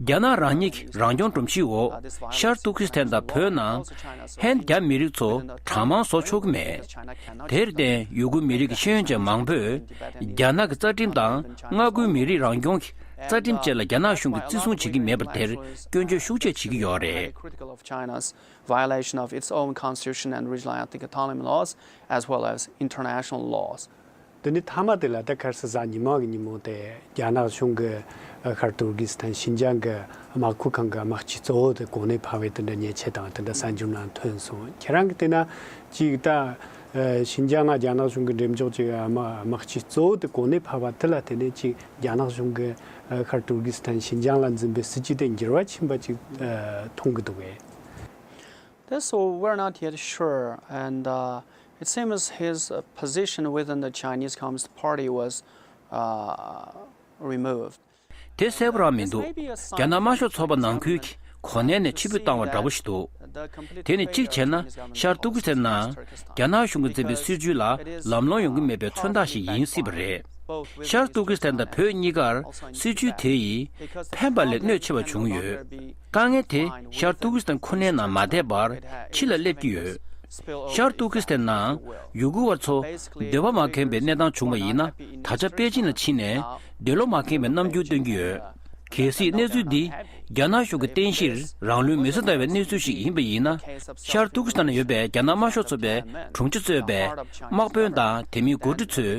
རྒྱ་ནག་རང་ཉིད་ཀྱི་རང་སྐྱོང་སྒྲོམ་གཞིའི་འོག་ཤར་ཏུར་ཀི་སི་ཐན་དང་བོད་ནང་ཧན་རྒྱ་མི་རིགས་ཚོ་གྲངས་མང་བཟོ་ཆོག་གི་མེད། དེར་བརྟེན་ཡུ་གུར་མི་རིགས་ཀྱི་ཤེས་ཡོན་ཅན་མང་པོས་རྒྱ་ནག་གི་རྩ་ཁྲིམས་དང་མངའ་ཁུལ་མི་རིགས་རང་སྐྱོང་གི་རྩ་ཁྲིམས་བཅས་ལ་རྒྱ་ནག་གཞུང་གིས་བརྩི་སྲུང་བྱེད་ཀྱི་མེད་པ་དེར་སྐྱོན་བརྗོད་ཤུགས་ཆེ་བྱེད་ཀྱི་ཡོད་རེད། Violation of its own constitution and regional ethnic autonomy laws, as well as international laws. དེ་ནི་མཐའ་མ་དེ་ལ་ད་ཁར་སི་གཟའ་ཉི་མ་གི་ཉིན་མོ་དེ་རྒྱ་ནག་གཞུང་གི་ཤར་ཏུར་ཀི་སི་ཐན་ཤིན་ཅང་གི་དམག་ཁུལ་ཁང་གི་དམག་སྤྱི་གཙོ་བོ་དེ་གོ་གནས་འཕར་བའི་དེ་འདྲ་ཉེས་ཆད་དང་དེ་འདྲ་གསར་འགྱུར་ནང་ཐོན་སོང་། ཁྱེད་རང་གིས་བལྟས་ན་ཅིག་ད་ཤིན་ཅང་ལ་རྒྱ་ནག་གཞུང་གི་འགྲེམས་འཇོག་ཅིག་དམག་དམག་སྤྱི་གཙོ་བོ་དེ་གོ་གནས་འཕར་བ་དེ་ལ་དེ་ནས་ཅིག་རྒྱ་ནག་གཞུང་གི་ཤར་ཏུར་ཀི་སི་ཐན་ཤིན་ཅང་ལ་འཛིན་པའི་སྲིད་བྱུས་དེ་འགྱུར་བ་ཕྱིན་པ་ཅིག་མཐོང་གི་འདུག་གས། This, so we're not yet sure, and uh, it seems his uh, position within the Chinese Communist Party was uh, removed. དེ་གསལ་པོ་རང་མི་འདུག་རྒྱ་ནག་དམར་ཤོག་ཚོགས་པ་ནང་ཁུལ་གྱི་གོ་གནས་ནས་ཕྱིར་འབུད་བཏང་བ་འདྲ་པོ་ཞིག་འདུག་དེ་ནི་གཅིག་བྱས་ན་ཤར་ཏུར་ཀི་སི་ཐན་ནང་རྒྱ་ནག་གཞུང་གིས་འཛིན་པའི་སྲིད་བྱུས་ལ་ལམ་ལྷོང་ཡོང་གི་མེད་པའི་མཚོན་རྟགས་ཤིག་ཡིན་སྲིད་པ་རེད། ཤར་ཏུར་ཀི་སི་ཐན་དང་བོད་གཉིས་ཀར་སྲིད་བྱུས་དེ་ཡིས་ཕན་པ་ལས་གནོད་ཆེ་བ་བྱུང་ཡོད། དཀའ་ངལ་དེ་ཤར་ཏུར་ཀི་སི་ཐན་ཁོ་ནའི་ནང་མ་བསྡད་པར་ཕྱི་ལ་སླེབས་ཀྱི་ཡོད། ཤར་ཏུར་ཀི་སི་ཐན་ནང་ཡུ་གུར་བ་ཚོ་འདོད་པ་མ་ཁེངས་པའི་གནས་སྟངས་བྱུང་བ་ཡིན་ན། ད་ཆ་པེ་ཅིན་ལ་ཕྱིན་ནས་འདོད་བློ་མ་ཁེངས་པའི་རྣམ་འགྱུར་སྟོན་གྱི་ཡོད། གལ་སྲིད་གནས་ཚུལ་འདི་རྒྱ་ནག་གཞུང་གི་རྟེན་གཞིར་རང་ལུས་མེ་སྲེག་བཏང་བའི་གནས་ཚུལ་ཞིག་ཡིན་པ་ཡིན་ན། ཤར་ཏུར་ཀི་སི་ཐན་ན་ཡོད་པའི་རྒྱ་ནག་དམར་ཤོག་ཚོགས་པའི་དྲུང་ཆེ་གཙོས་པའི་དམག་དཔོན་དང་དེ་མིན་འགོ་ཁྲིད་ཚོས་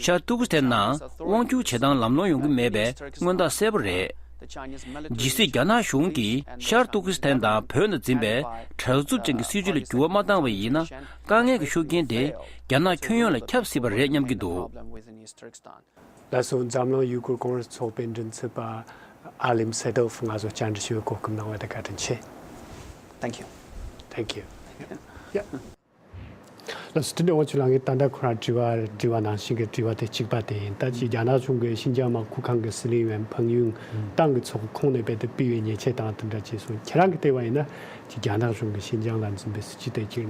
ཤར་ཏུར་ཀི་སི་ཐན་ནང་དབང་སྒྱུར་བྱེད་སྟངས་ལམ་ལྷོང་ཡོང་གི་མེད་པའི་མངོན་རྟགས་གསལ་པོ་རེད། ཇི་སྲིད་རྒྱ་ནག་གཞུང་གིས་ཤར་ཏུར་ཀི་སི་ཐན་དང་བོད་ནང་འཛིན་པའི་བྲག་རྩུབ་ཅན་གྱི་སྲིད་བྱུས་ལ་འགྱུར་བ་མ་བཏང་བ་ཡིན་ན། དཀའ་ངལ་གྱི་ཤུགས་རྐྱེན་དེ་རྒྱ་ནག་ཁྱོན་ཡོངས་ལ་ཁྱབ་སྲིད་པ་རེད་སྙམ་གྱི་འདུག་ལགས་སོ། འཛམ་གླིང་ཡུ་གུར་ཀོང་རེས་ཚོགས་པའི་མགྲིན་ཚབ་པ་ཨ་ལིམ་སེ་དོབ་ང་ཚོ་བཅར་འདྲི་ཞུ་བའི་གོ་སྐབས་གནང་བ་དེ་བཀའ་དྲིན་ཆེ། Thank you. Thank you. Yeah. ལགས་སོ། དེ་འདྲ་ཨོ་ཆུ་ལགས་ཀྱིས་ད་ལྟ་ཁོ་རང་དྲི་བ་དྲི་བ་ནང་བཞིན་གྱི་དྲི་བ་དེ་གཅིག་པ་དེ་ཡིན། ད་ཅི་རྒྱ་ནག་གཞུང་གིས་ཤིན་ཅང་དམག་ཁུལ་ཁང་གི་སི་ལིང་ཝན་ཕང་ཡུང་ཏང་གི་ཚོགས་ཁོངས་ནས་རྦད་དེ་ཕུད་པའི་ཉེས་ཆད་དང་དེ་འདྲ་བྱས་སོང་། ཁྱེད་རང་གིས་བལྟས་པ་ཡིན་ན་ཅི་རྒྱ་ནག་གཞུང་གིས་ཤིན་ཅང་ལ་འཛིན་པའི་སྲིད་བྱུས་དེ་ཅིག་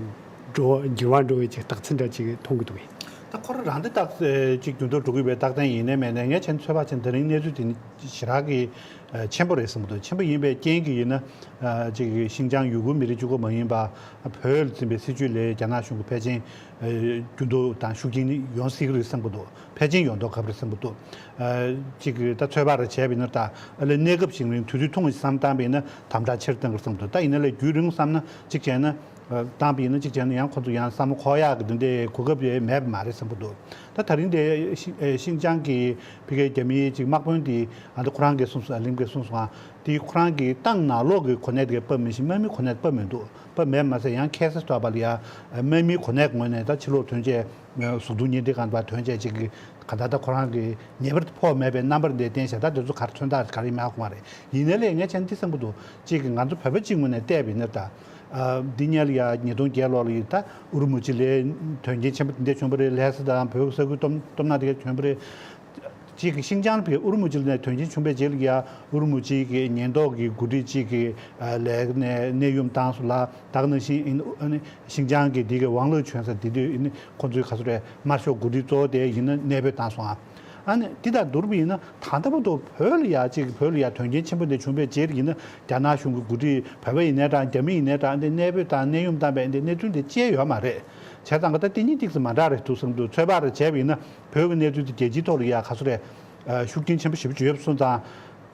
འགྲོ་འགྱུར་བ་འགྲོ་བའི་ཅིག་རྟགས་མཚན་འདྲ་ཅིག་མཐོང་གི་འདུག་གས། ད་ཁོ་རང་རང་འདི་རྟགས་ཅིག་རྒྱུན་དུ་འགྲོ་གི་ཡོད་པའི་རྟགས་མཚན་ཡིན་ནའི་མེད་ནའི་ངས་བྱས་ན་ཚོད་དཔག་བྱས་ན་དེ་རིང་གནས་ཚུལ་དེ་ནི་ཞེ་དྲག་གི་ ཆེན་པོ་རེད་བསམ་གྱི་འདུག་ཆེན་པོ་ཡིན་པའི་རྐྱེན་གྱིས་ཡིན་ན། ཅིག་ཤིན་ཅང་ཡུ་གུར་མི་རིགས་གཅིག་པོ་མ་ཡིན་པ། བོད་ལ་འཛིན་པའི་སྲིད་བྱུས་ལས་རྒྱ་ནག་གཞུང་གིས་ཕལ་ཆེར་འགྱུར་ལྡོག་དང་ཤུགས་རྐྱེན་ཡོང་སྲིད་ཀྱི་རེད་བསམ་གྱི་འདུག་ཕལ་ཆེར་ཡོང་མདོག་ཁ་པོ་རེད་བསམ་གྱི་འདུག་ཅིག་ད་ཚོད་དཔག་རེ་བྱས་པ་ཡིན་ན། ད་ཨ་ལས་གནས་སྐབས་ཤིག་རིང་དུས་ཚོད་ཐུང་ངུ་ཞིག་བསམ་བཏང་བ་ཡིན་ན་དམ་དྲག་ཆེར་གཏོང་གི་རེད་བསམ་གྱི་འདུག་ད་ཡིན་ན་ལས་རྒྱུན་རིང་བསམ་ན་གཅིག་བྱས་ན། བཏང་བ་ཡིན་ན་གཅིག་བྱས་ན་ཡང་ཁོ་ཚོ་ཡང་བསམ་བློ་འཁོར་ཡག་གི་འདི་འདྲའི་གོ་སྐབས་དེ་མེད་པ་མ་རེད་བསམ་གྱི་འདུག་ད་ད་རིང་དེ་ཤིང་ཤིང་ཅང་གི་ཕ་གིའི་རྒྱ་མིའི་ཅིག་དམག་དཔོན་དེ་ཨ་འདི་ཁོ་རང་གིས་གསུངས་སོང་། ཨ་ལིམ་གྱིས་གསུངས་སོང་། ཨ་དེ་ཁོ་རང་གི་ཏང་ནང་ལོགས་ཀྱི་གོ་གནས་དེ་ག་སྤར་མི་ཤེས། དམག་མིའི་གོ་གནས་སྤར་མི་འདུག་སྤར་མེད་མ་ཟད་ཡང་ཁ་སང་ཐོག་པ་ལ་ཡ་དམག་མིའི་གོ་གནས་ངོས་ནས་ད་ཕྱི་ལོགས་ཐོན་ཆས་གཟུགས་མཐོང་བརྙན་འཕྲིན་སྒང་ལ་ཐོན་ཆས་ཅིག་གི་ག་ད་ལྟ་ཁོ་རང་གི་ངེས་པར་དུ་ཕོག་མེད་པའི་རྣམ་པར་འདི་བསྟན་བཞག་ད་དེ་ཚོ་ག་རེ་མཚོན་རྟགས་ག་རེ་ཡིན་མིན་ཧ་གོ་མ་རེད། ཡིན་ནའི་ལས་ངས་བྱས་ན་འདི་བསམ་གྱི་འདུག་གཅིག་གི་ང་ཚོ་བོད་པ་གཅིག་ངོས་ནས་བལྟས་པ་ཡིན་ན་ད། ཨ་འདི་སྔོན་ལ་ཡ་ཉིས་སྟོང་བརྒྱད་ལོ་ལ་ཡིན་ད་ཨུ་རུ་མུ་ཅི་ལའི་དོན་རྐྱེན་ཆེན་པོ་འདི་འདྲ་བྱུང་བ་རེད། ལྷ་ས་དང་བོད་ས་ཁུལ་སྟོབས་སྟོབས་ན་དེ་ག་བྱུང་བ་རེད། གཅིག་གི་ཤིན་ཅང་ལ་བའི་ཨུ་རུ་མུ་ཅི་ལའི་དོན་རྐྱེན་བྱུང་བའི་རྗེས་ལ་ཡ་ཨུ་རུ་མུ་ཅི་གི་ཉེན་རྟོག་གི་འགོ་ཁྲིད་གཅིག་གི་ལས་ནས་གནས་དབྱུང་བཏང་སོང་ལ། ད་ག་ནང་བཞིན་ཨ་ནི་ཤིན་ཅང་གི་འདི་གའི་ཝང་ལོ་ཆོན་ཟེར་དེ་དུས་ཨ་ནི་ཁོ་ཚོའི་ག་ཚོད་རེད། དམར་ཤོག་འགོ་ཁྲིད་གཙོ་བོ་དེ་ཡིན་ན་གནས་སྤོས་བཏང་སོང་ཨ། ཨ་ནི་འདི་དང་བསྡུར་བ་ཡིན་ན་ད་ལྟ་བར་དུ་བོད་ལ་ཡ་གཅིག་བོད་ལ་ཡ་དོན་རྐྱེན་ཆེན་པོ་འདི་བྱུང་བའི་རྗེས་ལ་ཡིན་ན་རྒྱ་ནག་གཞུང་གི་འགོ་ཁྲིད་བོད་པ་ཡིན་ནའི་འདྲ། རྒྱ་མི་ཡིན་ནའི་འདྲ། འདི་གནས་སྤོས་དང་གནས་དབྱུང་བཏང་བའི་འདི་གནས་ཚུལ་འདི་བཅད་ཡོད་མ་རེད། བྱས་ཙང་ག་ད་དེ་གཉིས་ཏོག་ཙམ་མ་འདྲ་རེད་འདུག་བསམ་འདུག་ཚོད་དཔག་རེ་བྱས་པ་ཡིན་ན་བོད་ཀྱི་གནས་ཚུལ་འདི་རྒྱལ་སྤྱིའི་ཐོག་ལ་ཡ་ག་ཚོད་རེད། ཤུགས་རྐྱེན་ཆེན་པོ་ཞེ་པོ་ཅིག་ཡོད་པ་སོང་ཙང་།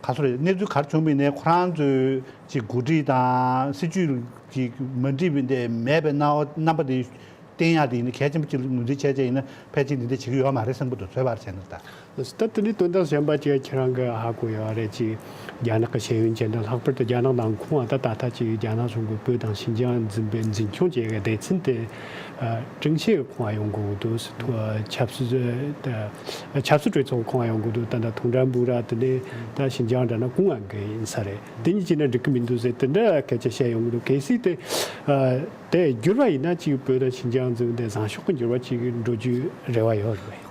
ག་ཚོད་རེད། གནས་ཚུལ་ག་རེ་བྱུང་བ་ཡིན་ནའི་ཁོ་རང་ཚོའི་ཅིག་འགོ་ཁྲིད་དང་སྲིད་བྱུས་ཀྱི་མ་འགྲིག་པ་འདི་མེད་པའི་སྣང་བ་རྣམ་པ་འདི་བསྟན་ཡག་དེ་ཡིན་ན་གལ་ཆེན་པོ་ཅིག་ངོས་འཛིན་བྱས་བྱས་ཡིན་ན་ཕལ་ཆེར་འདི་འདྲ་བྱེད་ཀྱི་ཡོད་མ་རེད་བསམ་གྱི་འདུག་ཚོད་དཔག་བྱས་ན་ད། ད་དེ་ནས་དོན་དག་གཞན་པ་ཅིག་ཁྱེད་རང་གིས་ཧ་གོ་ཡོད་རེད། ཅིག་རྒྱ་ནག་གི་ཤེས་ཡོན་ཅན་དང་ལྷག་པར་དུ་རྒྱ་ནག་ནང་ཁོངས་ད་ད་ལྟ་ཅིག་རྒྱ་ནག་གཞུང་གིས་བོད་དང་ཤིན་ཅང་འཛིན་པའི་འཛིན་སྐྱོང་བྱེད་ཡག་སྡེ་ཚན་དེ་ཨ་ཁྲིམས་ཞིབ་ཁང་ཡོང་དགོས་འདུག་ཆབ་སྲིད་ཨ་ཆབ་སྲིད་གྲོས་ཚོགས་ཁང་ཡོང་དགོས་འདུག་ད་ད་ཐུང་ཀྲན་པུ་ར་དེ་ནས་ད་ཤིན་ཅང་འདྲ་ན་ཁོང་ཡང་གི་ཡིན་ས་རེད། དེ་གཉིས་ཀྱིས་ན་འགྲིག་གི་མི་འདུག་ཟེར་དེ་འདྲ་སྐད་ཆ་བཤད་ཡོང་གི་འདུག་གལ་སྲིད་དེ་ཨ། དེ་བསྒྱུར་བ་ཡིན་ན་ཅིག་བོད་དང་ཤིན་ཅང་འཛིན་དེ་བཟང་ཕྱོགས་ཀྱི་འགྱུར་བ་ཅིག་འགྲོ་རྒྱུའི་རེ་བ་ཡོད་རེད།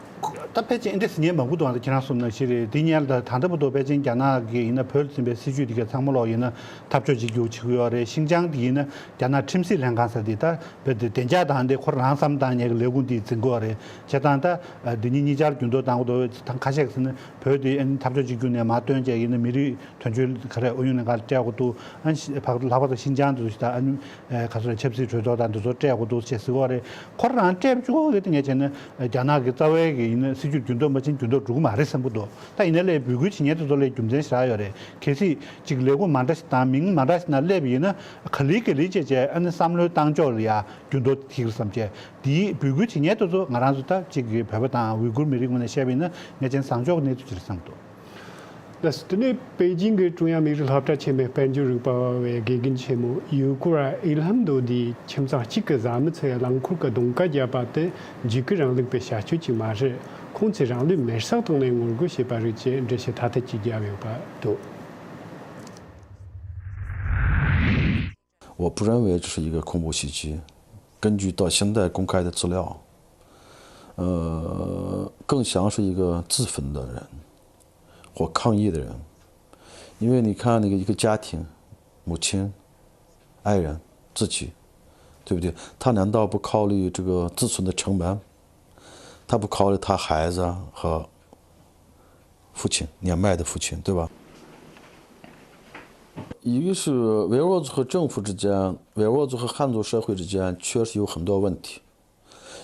ད་ཕལ་ཆེར་འདི་ཟེར་མཁན་མང་པོ་འདུག་ཨ་ཁྱེད་རང་གསུངས་ནང་བཞིན་རེད། འདི་སྔོན་ལ་ད་ད་ལྟ་བར་དུ་ཕལ་ཆེར་རྒྱ་ནག་གི་ཡིན་ན་བོད་ལ་འཛིན་པའི་སྲིད་བྱུས་དེ་ག་ཚང་མ་ལོག་ཡིན་ན་འཐབ་ཕྱོགས་གཅིག་གྱུར་བྱེད་ཀྱི་ཡོད་རེད། ཤིན་ཅང་དེ་ཡིན་ན་རྒྱ་ནག་ཁྲིམས་སྲིད་ལྷན་ཁང་ཟེར་དེ་ད་བོད་དེ་བདེ་འཇགས་དང་དེ་ཁོ་རང་བསམ་བཏང་མཁན་གྱི་ལས་ཁུངས་དེ་འཛིན་གྱི་ཡོད་རེད། བྱས་ཙང་ད་འདི་ཉིན་གཉིས་ཆར་འགྱུར་ལྡོག་བཏང་གི་འདུག་ད་ཁ་ཤས་ཀྱིས་ཟེར་ན་བོད་དེ་འཐབ་ཕྱོགས་གཅིག་གྱུར་ནས་མར་བཏོན་བྱས་ཡིན་ན་མི་རིགས་དོན་གཅོད་ག་རེ་ཨུ་ཡོན་ལྷན་ཁང་སྤྲད་དགོས་འདུག་ཨ་ནི་ཕར་ལྷག་པར་དུ་ཤིན་ཅང་དུ་ད་ཨ་ནི་ག་ཚོད་རེད། ཆབ་སྲིད་གྲོས་ཚོགས་དང་འདི་ཚོ་སྤྲད་དགོས་འདུག་ཅེས་ཟེར་གྱི་ཡོད་རེད། ཁོ་རང་སྤྲད་བཅུག་གི་དེ་ངས་བྱས་ན་རྒྱ་ནག་གི་རྩ་བའི་གི་ཡིན་ན་སྲིད་བྱུས་འགྱུར་ལྡོག་མ་ཕྱིན་འགྱུར་ལྡོག་འགྲོ་གི་མ་རེད་བསམ་གྱི་འདུག་ད་ཡིན་ན་ལས་འབོད་སྐུལ་བྱེད་མཁན་དེ་ཚོ་ལས་རྒྱུ་མཚན་ཞེ་དྲག་ཡོད་རེད། གལ་སྲིད་ཅིག་ལས་ཁུངས་མ་འདྲ་ཞིག་དང་མིང་མ་འདྲ་ཞིག་ནང་སླེབས་ཡིན་ན་ག་ལེ་ག་ལེ་བྱས་བྱས་ཨ་ནི་བསམ་བློའི་བཏང་ཕྱོགས་ལ་ཡ་འགྱུར་ལྡོག་ཐེབས་ཀྱི་རེད་བསམ་བྱས། དེའི་འབོད་སྐུལ་བྱེད་མཁན་དེ་ཚོ་ང་རང་ཚོ་ད་ཅིག་གི་བོད་པ་དང་ཝི་གུར་མི་རིགས་ངོས་ནས་བཤད་པ་ཡིན་ན་ངས་བྱས་ན་བཟང་ཕྱོགས་ཀྱི་གནས་ཚུལ་ཅིག་རེད་བསམ་གྱི་འདུག་ལགས་སོ། དེ་ནས་པེ་ཅིང་གི་ཀྲུང་དབྱང་དམིགས་རིམ་སློབ་གྲྭ་ཆེན་མོའི་དཔལ་འབྱོར་རིག་པ་བའི་དགེ་རྒན་ཆེན་མོ་ཡུ་ཀུར་ཨི་ལྷམ་མདོ་འདིས་ཁྱིམ་ཚང་གཅིག་གི་བཟའ་མི་ཚོའི་རླངས་འཁོར་གྱི་གདོང་ཁ་བརྒྱབ་པ་དེ་འཇིགས་སྐུལ་རིང་ལུགས་པའི་བྱ་སྤྱོད་ཅིག་མ་རེད། ཁོང་ཚོས་རང་ལུས་མེར་སྲེག་བཏང་ནས་ངོ་རྒོལ་བྱས་པ་རེད་ཅེས་འགྲེལ་བཤད་ཐ་དད་ཅིག་བརྒྱབ་ཡོད་པ་འདུག 我不认为这是一个恐怖袭击。根据到现在公开的资料，呃，更像是一个自焚的人或抗议的人，因为你看那个一个家庭，母亲、爱人、自己，对不对？他难道不考虑这个自存的成本？他不考虑他孩子和父亲，年迈的父亲，对吧？一个是维吾尔族和政府之间，维吾尔族和汉族社会之间确实有很多问题，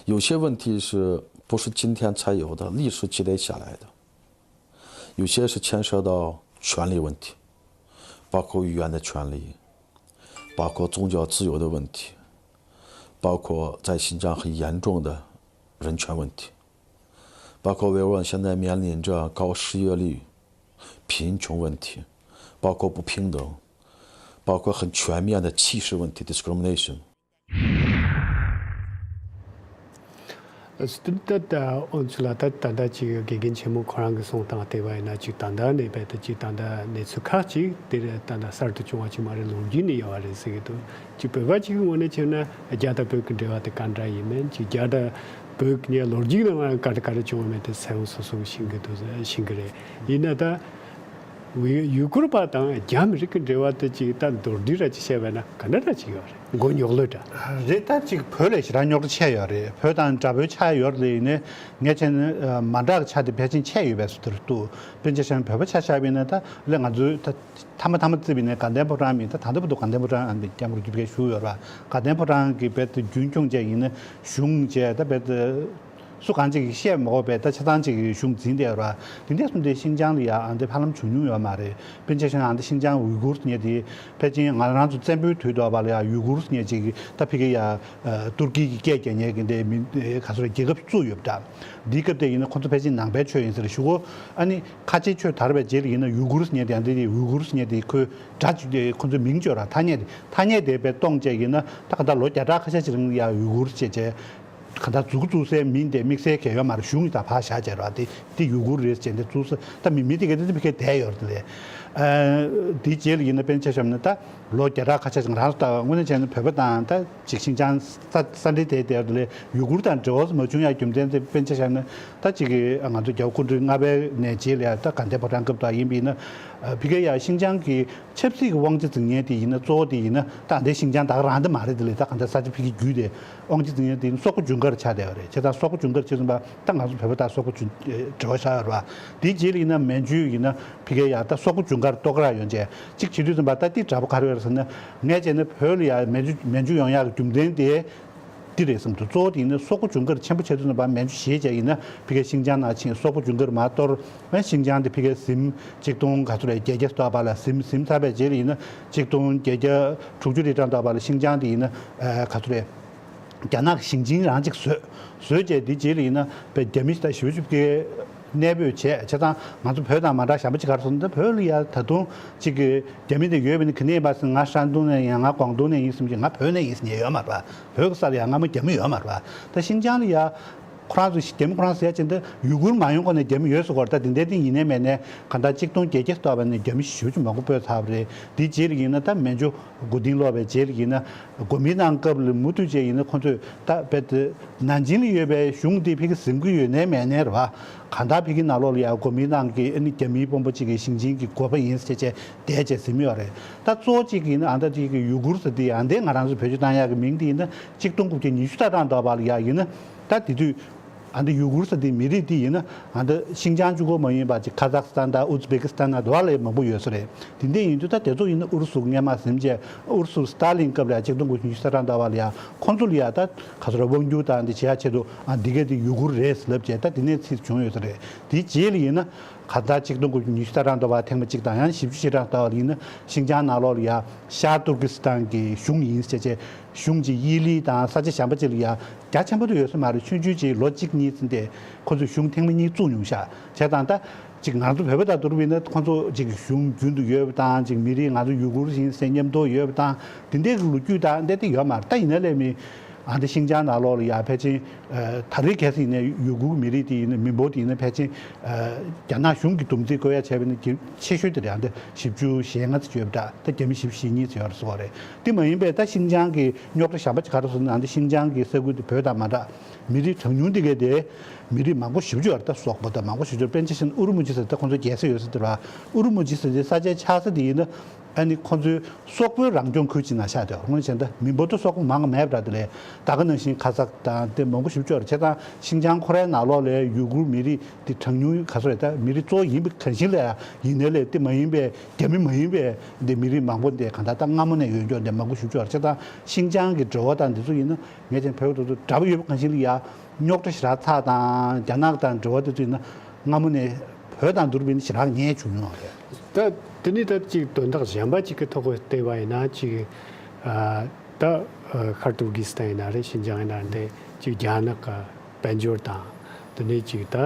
有些问题是不是今天才有的，历史积累下来的，有些是牵涉到权力问题，包括语言的权利，包括宗教自由的问题，包括在新疆很严重的人权问题。 包括维吾尔现在面临着高失业率、贫穷问题，包括不平等，包括很全面的歧视问题，discrimination。 ཨོན་སུ་ལ་ད་ད་ལྟ་ཅིག་དགེ་རྒན་ཆེན་མོ་ཁོ་རང་གི་གསུང་སྟངས་བལྟས་པ་ཡིན་ན་ཅིག་ད་ལྟ་ནས་རྦད་དེ་ཅིག་ད་ལྟ་གནས་ཚུལ་ཁག་ཅིག་དེ་རེད། ད་ལྟ་གསར་དུ་བྱུང་བ་ཅིག་མ་རེད། ལོ་རྒྱུས་ནས་ཡོད་པ་རེད་ཟེར་གི་འདུག་ཅིག་བོད་པ་ཅིག་གི་ངོས་ནས་བྱས་ན་རྒྱ་དང་བོད་ཀྱི་འབྲེལ་བ་དེ་ག་འདྲ་ཡིན་མིན། ཅིག་རྒྱ་དང་བོད་ཀྱི་ལོ་རྒྱུས་ནང་ལ་ག་རེ་ག་རེ་བྱུང་བ་མེད་དེ་གསལ་བོ་སོ་སོ་གིས་ཤེས་ཀྱི་འདུག་ཤེས་ཀྱི་རེད། ཡིན་ན་ད་ ཡུ་གུར་པ་དང་རྒྱ་མི་རིགས་ཀྱི་འབྲེལ་བ་དེ་ཅིག་ད་མདོར་བསྡུས་ར་ཅིག་བཤད་པ་ན་ག་འདྲ་ར་ཅིག་ཡོད་རེད། མགོ་རྙོག་ལོས་འདྲ། རེད། ད་ཅིག་བོད་ལས་ཞེ་དྲག་རྙོག་དྲ་ཆེ་ཡོད་རེད། བོད་དང་འདྲ་བོའི་ཆ་ཡོད་རེད། ཡིན་ནའི་ངས་བྱས་ན་མ་འདྲ་གི་ཆ་དེ་ཕལ་ཆེར་ཆེ་ཡོད་པའི་བཟོ་འདྲ་འདུག་དཔེར་ན་ཆ་བཞག་ན་བོད་པ་ཆ་བཞག་པ་ཡིན་ན། ད་ལས་ང་ཚོའི་ད་མཐའ་མ་མཐའ་མ་བརྩིས་པ་ཡིན་ན་དགའ་ལྡན་ཕོ་བྲང་མིན། ད་ད་ལྟ་བར་དུ་དགའ་ལྡན་ཕོ་བྲང་ཨ་ནི་སྐྱབས་མགོན་རྒྱུད་པའི་བཞུགས་ཡོད་ར། དགའ་ལྡན་ཕོ་བྲང་གི་རྦད་དེ་རྒྱུན་སྐྱོང་བྱས་ཡིན་ན་གཞུང་བྱས། ད་རྦད་དེ་སུ་གང་ཅིག་གིས་བཤད་མ་དགོས་པའི་ད་ཆ་ཚང་ཅིག་གིས་གཞུང་འཛིན་བསྡད་ཡོད་ར། དེ་འདྲ་སོང་དུས་ཤིན་ཅང་ལ་ཡ་ཨ་འདི་ཧ་ལམ་བྱུང་མྱོང་ཡོད་མ་རེད། དཔེར་ན་ཆ་བཞག་ན་ཨ་འདི་ཤིན་ཅང་ཝུའི་གུར་ཟེར་མཁན་དེ་ཕལ་ཆེར་ང་རང་ཚོ་བཙན་པོའི་དུས་དུ་བ་ལ་ཡ་ཝུའི་གུར་ཟེར་མཁན་ཅིག་ད་ཕ་གི་ཡ་ཨ་ཏུར་ཀི་གི་སྐད་རྒྱག་མཁན་གྱི་འདི་མི་ག་ཚོད་རེད། རྒྱལ་ཁབ་བཙུགས་ཡོད་པ་འདྲ། འདིའི་སྐབས་དེ་ཡིན་ན་ཁོང་ཚོ་ཕལ་ཆེར་ནང་པའི་ཆོས་ཡིན་ཟེར་ཞུ་གོ་ཨ་ནི་ཁ་ཆེའི་ཆོས་དར་བའི་རྗེས་ལ་ཡིན་ན་ཡུ་གུར་ཟེར་མཁན་དེ། ཨ་འདི་ཡུ་གུར་ཟེར་མཁན་དེ་ཁོའི་སྒྲ་ཅིག་དེ་ཁོང་ཚོའི་མིང་བརྗོད་ར། ཐ་སྙད་དེ་ཐ་སྙད་དེ་རྦད་གཏོང་བྱས་ཡིན་ན། ད་ག་ད་ལོ་བརྒྱ་ཕྲག་ཁ་ཤས་ཅིག་རིང་ཡ་ཡུ་གུར་ཅེས་བྱས། ག་ད་མཛུབ་གུ་བཙུགས་སའི་མིང་དེ་དམིགས་བསལ་གང་ཡང་ཡོད་མ་རེད། གཞུང་གིས་ད་ཕར་བཞག་བྱས་ར། དེ་དེ་ཡུ་གུར་རེད་ཅེས་དེ་བཙུགས་ས། ད་མི་མི་དེ་ག་དེ་ཕ་གིར་བསྡད་ཡོད་རེད་དེ་ལས། ཨ་དེའི་རྗེས་ལ་ཡིན་ན་དཔེར་ན་ཆ་བཞག་ན་ད་ལོ་བརྒྱ་ཕྲག་ཁ་ཤས་ཅིག་རང་ད་དངོས་གནས་བྱས་ན་བོད་པ་དང་ད་ཅིག་ཤིན་ཅང་ས་ས་འབྲེལ་དེ་དེ་ལས་ཡུ་གུར་དང་འབྲེལ་བ་མ་བྱུང་ཡ་རྒྱུ་མཚན་དེ་དཔེར་ན་ཆ་བཞག་ན། ད་ཅིག་གི་ང་ཚོ་རྒྱལ་བ་སྐུ་ཕྲེང་ལྔ་པའི་ནས་རྗེས་ལ་ཡ་ད་དགའ་ལྡན་ཕོ་བྲང་སྐབས་དུ་ཡིན་པ་ཡིན་ན། ཨ་ཕ་གི་ཡ་ཤིན་ཅང་གི་ཆབ་སྲིད་ཀྱི་དབང་ཆ་འཛིན་མཁན་དེ་ཡིན་ན། གཙོ་བོ་དེ་ཡིན་ན་ད་འདི་ཤིན་ཅང་ད་ག་རང་དེ་མ་རེད། དེ་ལས་ད་ག་འདྲ་ས་ཆ་ཕ་གི་བརྒྱུད་དེ་དབང་ཆ་འཛིན་མཁན་དེ་ཡིན་ན་སོག་པོ་ཇུན་གར་ཆགས་བསྡད་པ་རེད། བྱས་ཙང་སོག་པོ་ཇུན་གར་བྱས་ཙང་པ་ད་ང་ཚོ་བོད་པ་ད་སོག་པོ་ཇུན་འབྲེལ་བ་བཞག་ཡོད་རེད་པ། དེའི་རྗེས་ལ་ཡིན་ན་མན་ཇུ་ཡིན་ན་ཕ་གི་ཡ་ད་སོག་པོ་ཇུན་གར་གཏོར་ག་ར་ཡོང་བྱས་ཅིག་བྱེད་དུས་ཙམ་པ། ད་དེ་འདྲ་པོ་ག་རེ་ཡོད་རེད་ཟེར་ན། ངས་བྱས་ན་བོད་ལ་ཡ་མན་ཇུ་མན་ཇུ་ཡོང་ཡག་གི་རྒྱུ་མཚན་དེ་འདི་རེད་བསམ་འདུག་གཙོ་བོ་དེ་ཡིན་ན་སོག་པོ་ཇུན་གར་ཆེན་པོ་བྱས་དུས་ཙམ་པ་མན་ཇུ་བཞེས་བྱས་ཡིན་ན་ཕ་གི་ཤིན་ཅང་ནང་ཕྱིན། སོག་པོ་ཇུན་གར་མར་གཏོར། ཨ་ཤིན་ཅང་དེ་ཕ་གི་ཟིན། ཆིག་སྟོང་ག་ཚོད་རེད། བརྒྱད་བརྒྱ་ཙམ་པ་ལ་ཟིན། ཟིན་ཚར་བའི་རྗེས་ལ་ཡིན་ན་ཆིག་སྟོང་བརྒྱད་བརྒྱ་དྲུག་ཅུ་རེ་གྲངས་ཙམ་པ་ལ་ཤིན་ཅང་དེ་ཡིན་ན་ཨ་ག་ཚོད་རེད། རྒྱ་ནག་གི་ཞིང་ཆེན་རང་ཅིག་བཟོས། བཟོས་བྱས་དེ་རྗེས་ལ་ཡིན་ན་པའི་རྒྱ་མི་ད་ཞེ་པོ་ཅིག་གིས་གནས་སྤོས་བྱས། བྱས་ཙང་ང་ཚོ་བོད་དང་མ་འདྲ་བ་གཞན་པ་ཅིག་ག་རེ་སོང་ད། བོད་ལ་ཡ་ད་དུང་ཅིག་གི་རྒྱ་མི་དེ་ཡོད་པ་ཡིན་ན་ག་ནས་ཡིན་པ་ཟེར། ང་ཧྲན་ཏུང་ནས་ཡིན། ང་ཀོང་ཏུང་ནས་ཡིན་བསམ་གྱི། ང་བོད་ནས་ཡིན་ཟེར་མཁན་ཡོད་མ་རེད་པ། བོད་ཀྱི་ས་ལ་ཡ་སྔ་མོ་རྒྱ་མི་ཡོད་མ་རེད་པ། ད་ཤིན་ཅང་ལ་ཡ་ཁོ་རང་ཚོ་རྒྱ་མི་ཁོ་རང་ཟེར་ཡ་ཅིག་འདི་ཡུ་གུར་མ་ཡོང་གོང་ནས་རྒྱ་མི་ཡོད་ཟེར་གོ་ར། ད་དེ་འདྲ་དེ་ཡིན་ནའི་མེད་ནའི་གང་ལྟར་ཆིག་སྟོང་བརྒྱད་བརྒྱ་ཙམ་པ་ནས་རྒྱ་མི་ཞེ་པོ་ཅིག་མང་པོ་སྤོས་ཚར་བ་རེད། དེའི་རྗེས་ལ་ཡིན་ན་ད་མན་ཇུ་མགོ་རྟིང་སློག་པའི་རྗེས་ལ་ཡིན་ན་གོ་མིན་ཏང་སྐབས་ལ་མུ་མཐུད་བྱས་ཡིན་ན་ཁོང་ཚོས་ད་རྦད་དེ་ནན་ཅིང་ལ་ཡོད་པའི་གཞུང་དེ་ཕ་གིར་ཟིན་གྱི་ཡོད་ནའི་མེད་ནའི་རེད་པ། གང་ལྟར་ཕ་གི་ནང་ལོགས་ལ་ཡ་གོ་མིན་ཏང་གི་ཨ་ནི་རྒྱ་མིའི་དཔོན་པོ་གཅིག་གི་ཞིང་ཆེན་གྱི་འགོ་པ་ཡིན་ཟེར་བྱས་བསྡད་བྱས་ཟིན་ཡོད་རེད། ད་གཙོ་བོ་གཅིག་ཡིན་ན་ཨ་ད་གཅིག་གི་ཡུ་གུར་ཟེར་དེ། ཨ་འདི་ང་རང་ཚོ་བེད་སྤྱོད་བཏང་ཡག་གི་མིང་དེ་ཡིན་ན་ཆིག་སྟོང་དགུ་བརྒྱ་ཉི་ཤུ་རྩ་གྲངས་ཐོག་པ་ལ་ཡ་ཡིན་ན། ད་དེ་དུས་ཨ་འདི་ཡུ་གུར་ཟེར་དེ་མི་རིགས་དེ་ཡིན་ན་ཨ་འདི་ཤིན་ཅང་གཅིག་པོ་མ་ཡིན་པ་ཅིག་ཁ་ཛག་སི་ཐན་དང་ཨུ་ཛི་བེ་ཀི་སི་ཐན་དང་དེ་བ་ལས་མང་པོ་ཡོད་ས་རེད། དེ་འདྲ་ཡིན་དུས་ད་དེ་ཚོ་ཡིན་ན་ཨུ་རུ་སུ་སྔོན་མ་ཟིན་བྱས། ཨུ་རུ་སུ་སི་ཏཱ་ལིན་སྐབས་ལ་ཡ་ཆིག་སྟོང་དགུ་བརྒྱ་ཉི་ཤུ་རྩ་གྲངས་ཐོག་པ་ལ་ཡ་ཁོང་ཚོ་ལ་ཡ་ད་ག་ཚོད་རེད། དབང་སྒྱུར་དང་འདི་བྱེད་ཡ་ཆེད་དུ་ཨ་འདི་ག་དེ་ཡུ་གུར་རེད་ལབ་བྱས། ད་དེ་ནས་ཚིག་བྱུང་ཡོད་ས་རེད། དེའི་རྗེས་ལ་ཡིན་ན་ག་ད་ཆིག་སྟོང་དགུ་བརྒྱ་ཉི་ཤུ་རྩ་གྲངས་ཐོག་པ་ཐེངས་མ་གཅིག་དང་། ཡང་བཞི་བཅུ་ཞེ་གྲངས་ཐོག་པ་ལ་ཡིན་ན་ཤིན་ཅང་ནང་ལོགས་ལ་ཡ་ཤར་ཏུར་ཀི་སི་ཐན་གྱི་གཞུང་ཡིན་ཟེར་བྱས། གཞུང་གཅིག་དབྱི་ལི་དང་ས་ཆ་གཞན་པ་ཅིག་ལ་ཡ་རྒྱ་ཆེན་པོ་དུ་ཡོད་ས་མ་རེད། ཆུང་ཆུང་ཅིག་ལོ་གཅིག་གཉིས་ཙམ་དེ་ཁོ་ཚོས་གཞུང་ཐེངས་མ་གཉིས་བཙུགས་མྱོང་ཤག་བྱས་ཙང་ད་ཅིག་ང་ཚོ་བོད་པ་དང་བསྡུར་བ་ཡིན་ན་ཁོ་ཚོ་ཅིག་གཞུང་རྒྱུན་དུ་ཡོད་པ་དང་། ཅིག་མི་རིགས་ང་ཚོ་ཡུ་གུར་ཡིན་ཟེར་མཉམ་དུ་ཡོད་པ་དང་། དེ་འདྲའི་ལོ་རྒྱུས་དང་འདྲ་དེ་ཡོད་མ་རེད། ད་ཡིན་ན་ལས་མི་ཨ་འདི་ཤིན་ཅང་ནང་ལོགས་ལ་ཡ་ཕལ་ཆེར་ཨ་ད་རེས་གལ་སྲིད་ཡིན་ན་ཡུ་གུར་མི་རིགས་དེ་ཡིན་ན། མི་འབོར་དེ་ཡིན་ན་ཕལ་ཆེར་ཨ་རྒྱ་ནག་གཞུང་གིས་བསྡོམས་རྩིས་བཀོད་ཡ་བྱས་པ་ཡིན་ན་གལ་ཆེ་ཤོས་དེ་རེད། ཨ་འདི་བཞི་བཅུ་ཞེ་ལྔ་ཙམ་ཡོད་པ་འདྲ། ད་རྒྱ་མི་བཞི་བཅུ་ཞེ་གཉིས་ཙམ་ཡོད་རེད་ཟེར་བ་རེད། དེ་མ་ཡིན་པའི་ད་ཤིན་ཅང་གི་རྙོག་དྲ་གཞན་པ་ཅིག་ག་རེ་ཟེར་ན། ཨ་འདི་ཤིན་ཅང་གི་ས་ཁུལ་དེ་བོད་དང་མ་འདྲ། མི་རིགས་གྲངས་ཉུང་དེ་གས་དེ་མི་རིགས་མང་པོ་ཞེ་པོ་ཅིག་ཡོད་རེད། ད་སོག་པོ་དང་མང་པོ་ཞེ་པོ་ཅིག་དཔེར་ན་ཆ་བཞག་ན་ཨུ་རུ་མུ་ཇི་ཟེར་ད་ཁོང་ཚོ་རྒྱལ་ས་ཡོད་ས་དེ་རེད་པ། ཨུ་རུ་མུ་ཇི་ཟེར་དེ་ས་ཆའི་ཆགས་ས་དེ་ཡིན་ན་ཨ་ནི་ཁོང་ཚོའི་སོག་པོའི་རང་སྐྱོང་ཁུལ་གྱི་ནང་བཞག་དེ། དངོས་གནས་བྱས་ན་མི་འབོར་དུ་སོག་པོ་མང་གི་མེད་པ་འདྲ། དེ་ལས་ད་ག་ནང་བཞིན་ཁ་ཛག་དང་དེ་མང་པོ་ཞེ་པོ་ཅིག་ཡོད་རེད། བྱས་ཙང་ཤིན་ཅང་ཁོ་རའི་ནང་ལོགས་ལ་ཡུ་གུར་མི་རིགས་དེ་གྲངས་ཉུང་ག་ཚོད་རེད། ད་མི་རིགས་གཙོ་བོ་ཡིན་པ་གང་ཞིག་ལ་ཡིན་ནའི་ལས་དེ་མ་ཡིན་པའི་རྒྱ་མི་མ་ཡིན་པའི་འདི་མི་རིགས་མང་པོ་འདི་གང་ལྟར་ད་སྔ་མོ་ནས་ཡོད་མཁན་འདི་མང་པོ་ཞེ་པོ་ཅིག་ཡོད་རེད། བྱས་ཙང་ཤིན་ཅང་གི་འབྲེལ་བ་དང་འདི་ཚོ་ཡིན་ན། ངས་ཀྱང་བོད་དེ་ཚོ་འདྲ་པོ་ཡོད་པ་གང་ཞིག་ལ་ཡ་རྙོག་དྲ་ཞེ་དྲག་ཚ་དང་། རྒྱ་ནག་དང་འབྲེལ་བ་དེ་ཚོ་ཡིན་ན་སྔ་མོ་ནས་བོད་དང་བསྡུར་བ་ཡིན་ན་ཞེ་དྲག་ཉེ་བྱུང་མྱོང་བ་རེད། ད་དེ་ནི་ད་ཅིག་དོན་དག་གཞན་པ་ཅིག་གི་ཐོག་གི་བལྟས་པ་ཡིན་ན། ཅིག་ཨ་ད་ཨ་ཤར་ཏུར་ཀི་སི་ཐན་ཡིན་ན་རེད། ཤིན་ཅང་ཡིན་ན་འདི་ཅིག་རྒྱ་ནག་གི་དཔལ་འབྱོར་དང་། དེ་ནས་ཅིག་ད་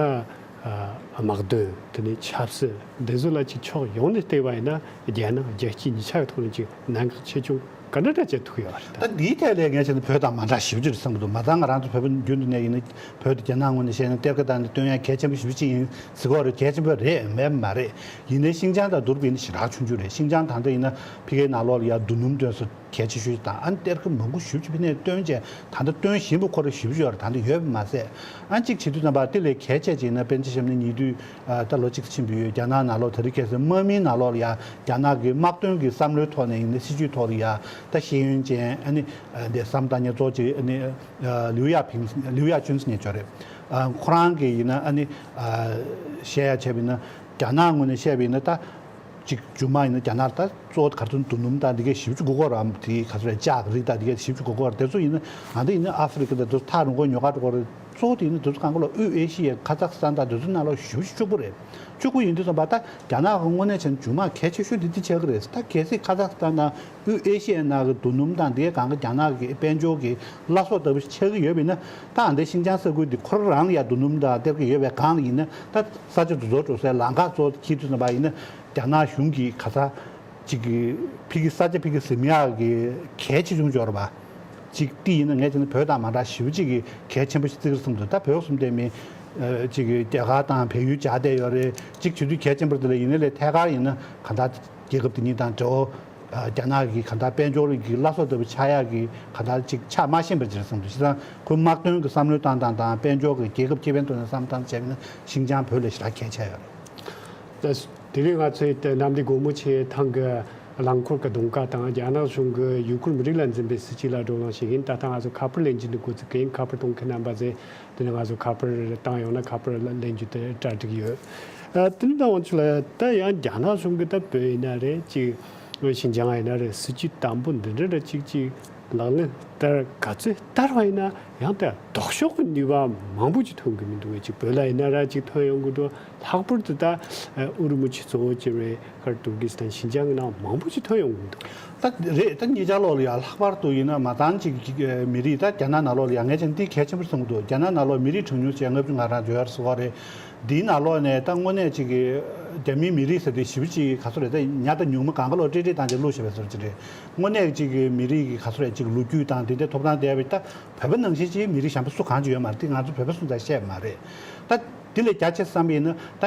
ཨ་དམག་དོན། དེ་ནས་ཆབ་སྲིད། འདི་ཚོ་ལ་ཅིག་ཕྱོགས་ཡོངས་ནས་བལྟས་པ་ཡིན་ན་རྒྱ་ནག་རྒྱལ་སྤྱི་གཉིས་ཆ་གི་ཐོག་ནས་ཅིག་གནད་འགག་ཆེ་ཆུང་ག་འདྲ་འདྲ་བྱེད་ཐུབ་ཡོད་རེད། ད་འདིའི་ཐད་ལ་ངས་བྱས་ན་བོད་དང་མ་འདྲ་ཞེ་པོ་ཅིག་རེད་བསམ་གྱི་འདུག་མ་ཚད་ང་རང་ཚོ་བོད་པ་རྒྱུན་དུ་ནས་ཡིན་ན་བོད་དེ་རྒྱ་ནག་ངོས་ནས་བཤད་ན་གཏེར་ཁ་དང་འདི་སྟོན་ཡ་གལ་ཆེན་པོ་ཞེ་པོ་ཅིག་ཡིན་ཟེར་གྱི་ཡོད་རེད། གལ་ཆེན་པོ་རེད་མེད་མ་རེད། ཡིན་ནའི་ཤིན་ཅང་དང་བསྡུར་བ་ཡིན་ན་ཞེ་དྲག་ཆུང་ཆུང་རེད། ཤིན་ཅང་ད་ལྟ་ཡིན་ན་ཕ་གིའི་ནང་ལོགས་ལ་ཡ་རྡོ་སྣུམ་འདོན་ས་གལ་ཆེ་ཤོས་དང་། ཨ་ནི་གཏེར་ཁ་མང་པོ་ཞེ་པོ་ཅིག་ཕ་གིར་བཏོན་བྱས། ད་ལྟ་བཏོན་བཞིན་པ་ཁོ་རང་ཞེ་པོ་ཅིག་ཡོད་རེད། ད་ལྟ་ཡོད་པ་མ་ཟད། ཨ་གཅིག་བྱེད་དུས་ཙམ་པ་དེ་ལས་གལ་ཆེ་ཅིག་ཡིན་ན། དཔེར་ན་ཆ་བཞག་ན་ཉིས་ དུས་ད་ལོ་གཅིག་ཕྱིན་པའི་ཡོད། རྒྱ་ནག་ནང་ལོགས་དེ་རིང་ཁ་སང་དམག་མིའི་ནང་ལོགས་ལ་ཡ་རྒྱ་ནག་གི་དམག་དོན་གྱི་བསམ་བློའི་ཐོག་ནས་ཡིན་ན་སྲིད་ཇུས་ཐོག་ལ་ཡ་ད་ཤེས་ཡོན་ཅན་ཨ་ནི་འདི་བསམ་བཏང་མཁན་གཙོ་ཆེ་ཨ་ནི་ལིའུ་ཡ་ཕིང་ལིའུ་ཡ་ཅུན་ཟེར་མཁན་ཅིག་ཡོད་རེད། ཁོ་རང་གིས་ཡིན་ན་ཨ་ནི་བཤད་ཡ་བྱས་པ་ཡིན་ན་རྒྱ་ནག་ངོས་ནས་བཤད་པ་ཡིན་ན་ད། གཅིག་རྒྱུ་མ་ཡིན་ན་རྒྱ་ནག་ད་གཙོ་བོ་ག་རེ་ཟེར་ན་རྡོ་སྣུམ་དང་འདི་གའི་ཞེ་པོ་ཅིག་དགོས་ཀྱི་ཡོད་རེད། དེ་ག་ཚོད་རེད་ལྕགས་རིགས་དང་འདི་གའི་ཞེ་པོ་ཅིག་དགོས་ཀྱི་ཡོད་རེད། དེ་ཚོ་ཡིན་ན་ཨ་འདི་ཡིན་ན་ཨ་ཧྥེ་རི་ཁ་དང་དེ་ཚོ་ཐག་རིང་པོ་ཉོ་ག་འགྲོ་གི་རེད། གཙོ་བོ་དེ་ཡིན་ན་དེ་ཚོ་གང་ག་ལ་དབུས་ཨེ་ཤི་ཡའི་ཁ་ཛག་སི་ཐན་དང་དེ་ཚོའི་ནང་ལོགས་ཞེ་པོ་ཅིག་ཕྱུག་པོ་རེད། ཕྱུག་པོ་ཡིན་དུས་ཙམ་པ་ད་རྒྱ་ནག་གི་དངོས་གནས་བྱས་ན་རྒྱུ་མ་གལ་ཆེ་ཤོས་དེ་འདི་ཆགས་ཀྱི་རེད། ད་གལ་སྲིད་ཁ་ཛག་སི་ཐན་དང་དབུས་ཨེ་ཤི་ཡའི་ནང་གི་རྡོ་སྣུམ་དང་འདི་གང་ག་རྒྱ་ནག་གི་དཔལ་འབྱོར་གྱི་བླ་སྲོག་ལྟ་བུ་ཞིག་ཆགས་ཀྱི་ཡོད་པ་ཡིན་ན། ད་ཨ་འདི་ཤིན་ཅང་ས་ཁུལ་འདི་ཁོ་རང་ལ་ཡ་རྡོ་སྣུམ་དང་སྟེར་གྱི་ཡོད་པའི་སྒང་ལ་ཡིན་ན་ད། ས་ཆ་དེ་ཚོ་འགྲོ་སའི་ལམ་ཁ་གཙོ་བོ་འཁྱེར་དུས་ཙམ་པ་ཡིན་ན་རྒྱ་ནག་གཞུང་གིས་ག་ས་ཅིག་གི་ཕ་གི་ས་ཆ་ཕ་གི་ཟིན་ཡག་གི་གལ་ཆེ་ཆུང་ཅིག་ཡོད་རེད་པ། ཅིག་དེ་ཡིན་ན་ངས་བྱས་ན་བོད་དང་མ་འདྲ་ཞེ་པོ་ཅིག་གི་གལ་ཆེན་པོ་ཞིག་བརྩི་གི་རེད་བསམ་འདུག་ད་བོད་གསུམ་དེ་མིན་ཅིག་གི་རྒྱ་གར་དང་བལ་ཡུལ་སྦྱར་བསྡད་ཡོད་རེད། ཅིག་བྱེད་དུས་གལ་ཆེན་པོ་རེད། དེ་ལས་ཡིན་ན་ལས་ཐད་ཀར་ཡིན་ན་ག་ད་རྒྱལ་ཁབ་དེ་གཉིས་དང་འབྲེལ་བ། རྒྱ་ནག་གི་ག་ད་དཔལ་འབྱོར་གྱི་བླ་སྲོག་ལྟ་བུ་ཆགས་ཡག་གི་ག་ད་ཅིག་ཆགས་མ་ཤེས་པ་ཅིག་རེད་བསམ་འདུག་བྱས་ཙང་ཁོའི་དམག་དོན་གྱི་བསམ་བློའི་སྟངས་དང་དང་དཔལ་འབྱོར་གྱི་རྒྱལ་ཁབ་ཁེ་ཕན་ཐོག་ནས་བསམ་བློ་བཏང་བྱས་པ་ཡིན་ན་ཤིན་ཅང་བོད་ལས་ཞེ་དྲག་གལ་ཆེ་ཡོད་རེད། ད་དེ་རིང་ང་ཚོའི་ད་གནམ་བདེ་སྒོ་མོ་ཆེའི་ཐང་གི་རླངས་འཁོར་གྱི་གདོང་ཁ་དང་རྒྱ་ནག་གཞུང་གི་ཡུ་གུར་མི་རིགས་ལ་འཛིན་པའི་སྲིད་བྱུས་ལ་བགྲོ་གླེང་བྱེད་ཀྱིན། ད་ལྟ་ང་ཚོ་ཁ་པར་ལེན་རྒྱུ་འདི་འགོ་བཙུགས་ཀྱིན། ཁ་པར་གཏོང་མཁན་རྣམ་པ་ཚོས་དེ་ནས་ང་ཚོ་ཁ་པར་བཏང་ཡོང་ན་ཁ་པར་ལེན་རྒྱུ་དེ་གྲ་སྒྲིག་ཡོད། ཨ་དེ་ནས་ད་དབང་ཕྱུག་ལགས། ད་ཡང་རྒྱ་ནག་གཞུང་གི་ད་བོད་ཡིན་ན་རེད། ཅིག་ཤིན་ཅང་ཡིན་ན་རེད། སྲིད་བྱུས་དམ་པོ་འདི་འདྲ་འདྲ་ཅིག་ཅིག་ལག་ལེན་བསྟར་ག་ཚོད་བསྟར་བ་ཡིན་ན་ཡང་ད་ལྡོག་ཕྱོགས་ཀྱི་ནུས་པ་མང་པོ་ཅིག་ཐོན་གྱི་མི་འདུག་བས། ཅིག་བོད་ལ་ཡིན་ན་ར་ཅིག་ཐོན་ཡོང་གི་འདུག་ལྷག་པར་དུ་ད་ཨུ་རུ་མུ་ཆི་གཙོ་བོ་བྱས་པའི་ཁར་ཏུར་ཀི་སི་ཐན་ཤིན་ཅང་གི་ནང་མང་པོ་ཅིག་ཐོན་ཡོང་གི་འདུག་ད་རེད། ད་ཉེ་ཆར་ལོགས་ལ་ཡང་ལྷག་པར་དུ་ཡིན་ན་མ་ཚང་ཅིག་མི་རིགས་ད་རྒྱ་ནག་ནང་ལོགས་ལ་ཡང་ངས་ཅང་འདི་གལ་ཆེན་པོ་བསམ་གྱི་འདུག་རྒྱ་ནག་ནང་ལོགས་མི་རིགས་གྲངས་ཉུང་ཅན་ལྔ་བཅུ་ང་གྲངས་ཡོད་རེད་ཟེར་བ་རེད། འདིའི་ནང་ལོགས་ནས་ད་དངོས་གནས་ཅིག་གི་རྒྱ་མིའི་མི་རིགས་ཟེར་དེ་ཞེ་པོ་ཅིག་ག་ཚོད་རེད། ད་ཉག་ད་ཉུང་མ་གང་ག་ལོག་ཀྲེ་ཀྲེ་བཏང་ཅིག་བླུགས་བཞག་པའི་བཟོ་ཅིག་རེད། དངོས་གནས་ཅིག་གི་མི་རིགས་ཀྱི་ག་ཚོད་རེད། ཅིག་ལོ་རྒྱུས་དང་དེ་འདྲའི་ཐོབ་ཐང་ལྡན་པའི་ད་བོད་པ་ནང་བཞིན་ཅིག་མི་རིགས་གཞན་པ་སུ་གང་ཅིག་ཡོད་མ་རེད། དེ་ང་ཚོ་བོད་པ་སུ་ད་བཤད་མ་རེད། ད་དེ་ལས་རྒྱ་ཆེ་བསམ་པ་ཡིན་ན་ད་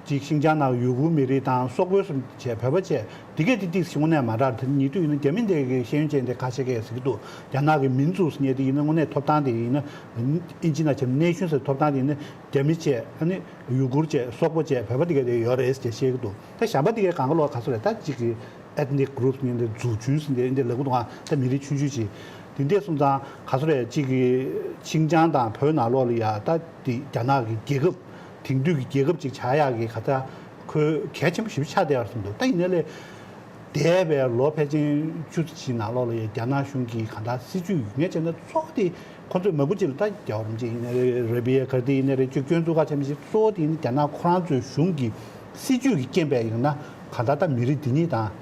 ཅིག་ཤིན་ཅང་ནང་ཡུ་གུར་མི་རིགས་དང་སོག་པོའི་སུ་བྱས་བོད་པ་བྱས་དེ་གས་དེ་ཏིག་ཞིག་དངོས་གནས་མ་འདྲ། དེ་ཉེ་དུས་ཡིན་ན་རྒྱ་མི་འདི་གི་ཤེས་ཡོན་ཅན་དེ་ཁ་ཤས་ཀྱིས་ཟེར་གྱི་འདུག་རྒྱ་ནག་གི་མིན་ཙུའུ་ཟེར་མཁན་དེ་ཡིན་ན་དངོས་གནས་ཐོབ་ཐང་དེ་ཡིན་ན་ཨིན་ཇི་ནང་བྱས་ན་ནེ་ཤོན་ཟེར་ཐོབ་ཐང་དེ་ཡིན་ན། རྒྱ་མི་བྱས་ཨ་ནི་ཡུ་གུར་བྱས་སོག་པོ་བྱས་བོད་པ་དེ་ག་དེ་ཡོད་རེད་ཅེས་བཤད་ཀྱི་འདུག་ད་གཞན་པ་དེ་གའི་གང་ག་ལོག་ག་ཚོད་རེད། ད་གཅིག་གི་ethnic groups ནི་འདི་འཛུགས་ཆུང་ཟིན་དེ་འདི་ལབ་ཀྱི་འདུག་ཨ་ད་མི་རིགས་ཆུང་ཆུང་ཅིག་དེ་འདྲས་སོང་ཙང་ག་ཚོད་རེད། གཅིག་གི་ཤིན་ཅང་དང་བོད་ནང་ལོགས་ལ་ཡ་ད་དེ་རྒྱ་ནག་གི་རྒྱལ་ཁབ་དེང་དུས་ཀྱི་རྒྱལ་ཁབ་ཅིག་ཆགས་ཡག་གི་ག་ད་ཁོའི་གལ་ཆེན་པོ་ཞེ་པོ་ཆགས་བསྡད་ཡོད་རེད་བསམ་འདུག་ད་ཡིན་ནའི་ལས། འདས་པའི་ལོ་ཕལ་ཆེར་བཅུ་ཙམ་ཞིག་ནང་ལོགས་ལ་ཡང་རྒྱ་ནག་གཞུང་གིས་གང་ལྟར་སྲིད་ཇུས་ངས་བྱས་ན་གཙོ་བོ་དེ་ཁོ་ཚོས་མང་པོ་ཅིག་ལ་ད་རྒྱལ་བ་རིན་པོ་ཆེ་ཡིན་ན་རེད། རེ་བི་ཡ་ག་རེ་དེ་ཡིན་ན་རེད། ཅིག་སྐྱོན་འཛུགས་ཁ་ཆེན་པོ་ཞིག་གཙོ་བོ་དེ་ཡིན་ན་རྒྱ་ནག་ཁོ་རང་ཚོའི་གཞུང་གི་སྲིད་ཇུས་ཀྱི་རྐྱེན་པས་ཡིན་ན་གང་ལྟར་ད་མི་རིགས་འདི་ཉིད་དང་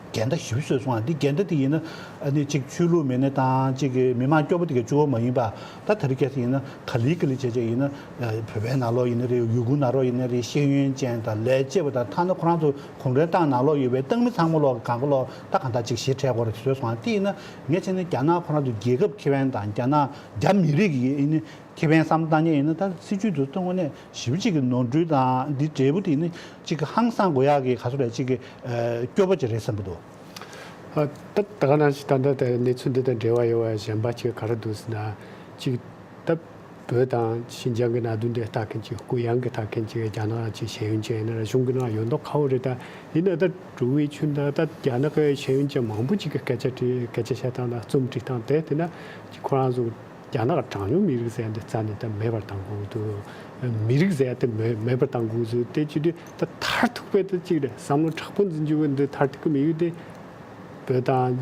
འགལ་ཟླ་ཞེ་པོ་བཟོས་སོང་། ཨ་འདི་འགལ་ཟླ་དེ་ཡིན་ན་ཨ་ནི་ཅིག་ཆོས་ལུགས་མིན་ན་དང་ཅིག་གི་མི་མང་སྐྱོ་པོ་དེ་ག་གཅིག་པོ་མ་ཡིན་པ། ད་དེ་རིང་ཁ་སང་ཡིན་ན་ག་ལེ་ག་ལེ་བྱས་བྱས་ཡིན་ན་བོད་པའི་ནང་ལོགས་ཡིན་ན་རེད། ཡུ་གུར་ནང་ལོགས་ཡིན་ན་རེད། ཤེས་ཡོན་ཅན་དང་ལས་བྱེད་པ་དང་ཐ་ན་ཁོ་རང་ཚོ་གུང་ཁྲན་ཏང་ནང་ལོགས་ཡོད་པའི་ཏང་མི་ཚང་མ་ལོག་གང་ག་ལོག་ད་གང་ལྟར་ཅིག་ཞེ་ཁྲེལ་སྐོར་བཟོས་སོང་། དེ་ཡིན་ན་ངས་བྱས་ན་རྒྱ་ནག་ཁོ་རང་ཚོ་རྒྱལ་ཁབ་ཁེ་ཕན་དང་རྒྱ་ནག་རྒྱ་མི་རིགས་ཀྱི་ཡིན་ན་ཁེ་ཕན་བསམ་བཏང་མཁན་ཡིན་ན་ད་སྲིད་ཇུས་དེ་ཚོ་དངོས་གནས་ཞེ་པོ་ཅིག་གི་ནོར་འཁྲུལ་དང་འདི་འབྲས་བུ་དེ་ཡིན་ན་ཅིག་གི་ཧང་སང་དགོས་ཡག་གི་ག་ཚོད་རེད། ཅིག་གི་སྐྱོ་པོ་ཅིག་རེད་བསམ་གྱི་འདུག་ཨ་ད་ད་ག་ནང་བཞིན་ད་ལྟ་དེ་གནས་ཚུལ་འདི་དང་འབྲེལ་བ་ཡོད་པ་གཞན་པ་ཅིག་ག་རེ་འདུག་ཟེར་ན། ཅིག་ད་བོད་དང་ཤིན་ཅང་གི་གནད་དོན་དེ་ལྟ་མཁན་ཅིག་གུ་ཡངས་ཀྱི་ལྟ་མཁན་ཅིག་རྒྱ་ནག་ཅིག་ཤེས་ཡོན་ཅན་ཡིན་ན་ར་གཞུང་གི་ནང་ཡོད་མདོག་ཁ་པོ་རེད། ད་ཡིན་ན་ད་འགྲོ་བའི་ཆུ་ད་ད་རྒྱ་ནག་གི་ཤེས་ཡོན་ཅན་མང་པོ་ཅིག་གི་སྐད་ཆ་དྲིས་སྐད་ཆ་བཤད་སྟངས་དང་རྩོམ་བྲིས་སྟངས་དེ་དེ་ན་ཅིག་ཁོ་རང་ཚོ་རྒྱ་ནག་གྲངས་ཉུང་མི་རིགས་ཟེར་ཡ་འདི་རྩ་ནས་ད་མེད་པར་བཏང་དགོས་འདུག་མི་རིགས་ཟེར་ཡ་དེ་མེད་མེད་པར་བཏང་དགོས་ཟེར་དེ་བྱེད་དུས་ད་མཐར་ཐུག་པའི་དེ་གཅིག་རེད། བསམ་བློ་དྲག་པོ་འཛིན་རྒྱུ་བོ་འདི་མཐར་ཐུག་གི་དམིགས་ཡུལ་དེ་བོད་དང་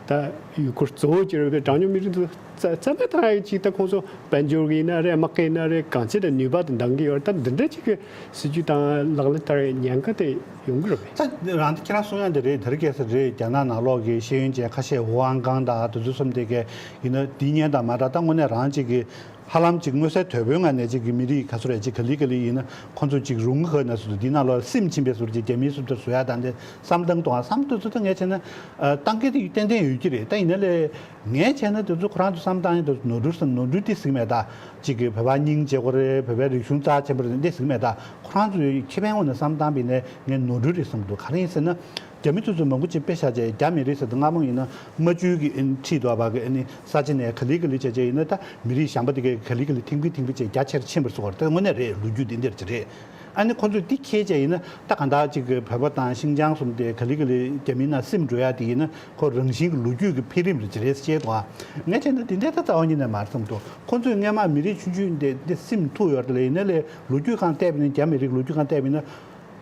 ད་ཡུ་གུར་གཙོ་བོ་གྱུར་པའི་གྲངས་ཉུང་མི་རིགས་འདི་རྩ་རྩ་མེད་བཏང་ཡ་གཅིག་ད་ཁོང་ཚོ་དཔལ་འབྱོར་གྱི་ཡིན་ན་རེད། དམག་གི་ཡིན་ན་རེད། གང་ཅི་ད་ནུས་པ་དེ་འདང་གི་ཡོད་རེད། ད་འདི་འདྲ་གཅིག་གི་སྲིད་ཇུས་དང་ལག་ལེན་བསྟར་བའི་ཉེན་ཁ་དེ་ཡོང་གི་རེད་པས། ད་རང་དེ་ཁྱེད་རང་གསུང་ཡ་འདི་རེད། དེ་རིང་ཁ་སང་རེད། རྒྱ་ནག་ནང་ལོགས་ཀྱི་ཤེས་ཡོན་ཅན་ཁ་ཤས་ཝུ་ཧན་ཀང་དང་དེ་ཚོ་གསུམ་དེ་གས་ཡིན་ན་འདི་ཉན་དང་མ་འདྲ། ད་དངོས་གནས་རང་གཅིག་གི་ཧ་ལམ་གཅིག་མངོན་གསལ་དོད་པོའི་ངང་ནས་གཅིག་གི་མི་རིགས་ག་ཚོད་རེད། གཅིག་ག་ལེ་ག་ལེ་ཡིན་ན་ཁོང་ཚོ་གཅིག་རུང་གི་ནས་སུ་འདི་ནང་ལོགས་སིམ་ཕྱིན་པའི་ཟུར་གྱི་རྒྱ་མིའི་ཟུར་དུ་བཟོ་ཡ་དང་དེ་བསམ་བཏང་གཏོང་བ་བསམ་དུས་ཚོད་ད་ངས་བྱས་ན་ཨ་བཏང་གི་དེ་ཏན་ཏན་ཡོད་ཀྱི་རེད། ད་ཡིན་ན་ལས་ངས་བྱས་ན་དེ་ཚོ་ཁོ་རང་ཚོ་བསམ་བཏང་ཡ་དེ་ནོར་འཁྲུལ་བསམ་ནོར་འཁྲུལ་དེ་ཟིག་མེད། ད་གཅིག་གི་བོད་པ་སྙིང་རྗེ་པོ་རེད། བོད་པའི་རིག་གཞུང་རྩ་ཆེན་པོ་རེད། འདི་ཟིག་མེད། ད་ཁོ་རང་ཚོའི་ཁེ་ཕན་ངོས་ནས་བསམ་བཏང་བས་ནས་ངས་ནོར་འཁྲུལ་རེད་བསམ་འདུག་ག་རེ་ཡིན་ཟེར་ན། རྒྱ་མི་ཚོ་ཚོ་མང་པོ་ཅིག་དཔེ་བཞག་བྱས་རྒྱ་མི་རིགས་ཟེར་དུས་སྔ་མོ་ཡིན་ན་རྨ་ཆུའི་གི་ཨ་ནི་ཁྲིད་འདུག་པ་གི་ཨ་ནི་ས་ཆ་ནས་ག་ལེ་ག་ལེ་བྱས་བྱས་ཡིན་ན་ད་མི་རིགས་གཞན་པ་དེ་གས་ག་ལེ་ག་ལེ་ཐིང་ཕིང་ཐིང་ཕིང་བྱས་རྒྱ་ཆེར་ཕྱིན་པ་སོགས་རེད། ད་དངོས་གནས་རེད། ལོ་རྒྱུས་འདི་འདིར་ཅི་རེད། ཨ་ནི་ཁོ་ཚོས་འདི་ཁྱེད་ཅག་ཡིན་ན་ད་གང་ལྟར་ཅིག་གི་བོད་པ་དང་ཤིང་ཅང་གསུམ་དེ་ག་ལེ་ག་ལེ་རྒྱ་མིའི་ནང་སིམ་འགྲོ་ཡ་དེ་ཡིན་ན་ཁོ་རང་བཞིན་གྱི་ལོ་རྒྱུས་ཀྱི་འཕེལ་རིམ་རེད་ཅེས་བཤད་འདུག་ངས་བྱས་ན་དེ་འདྲའི་ད་རྩ་བ་ཉིད་ནས་མ་རེད་བསམ་འདུག་ཁོ་ཚོས་སྔས་མ་མི་རིགས་ཆུང་ཆུང་དེ་འདི་སིམ་ཐུབ་ཡོད་རེད་ལ། ཡིན་ན་ལས་ལོ་རྒྱུས་སྒང་བལྟས་པ་ཡིན་ན་རྒྱ་མི་རིགས་ལོ་རྒྱུས་སྒང་བལྟས་པ་ཡིན་ན་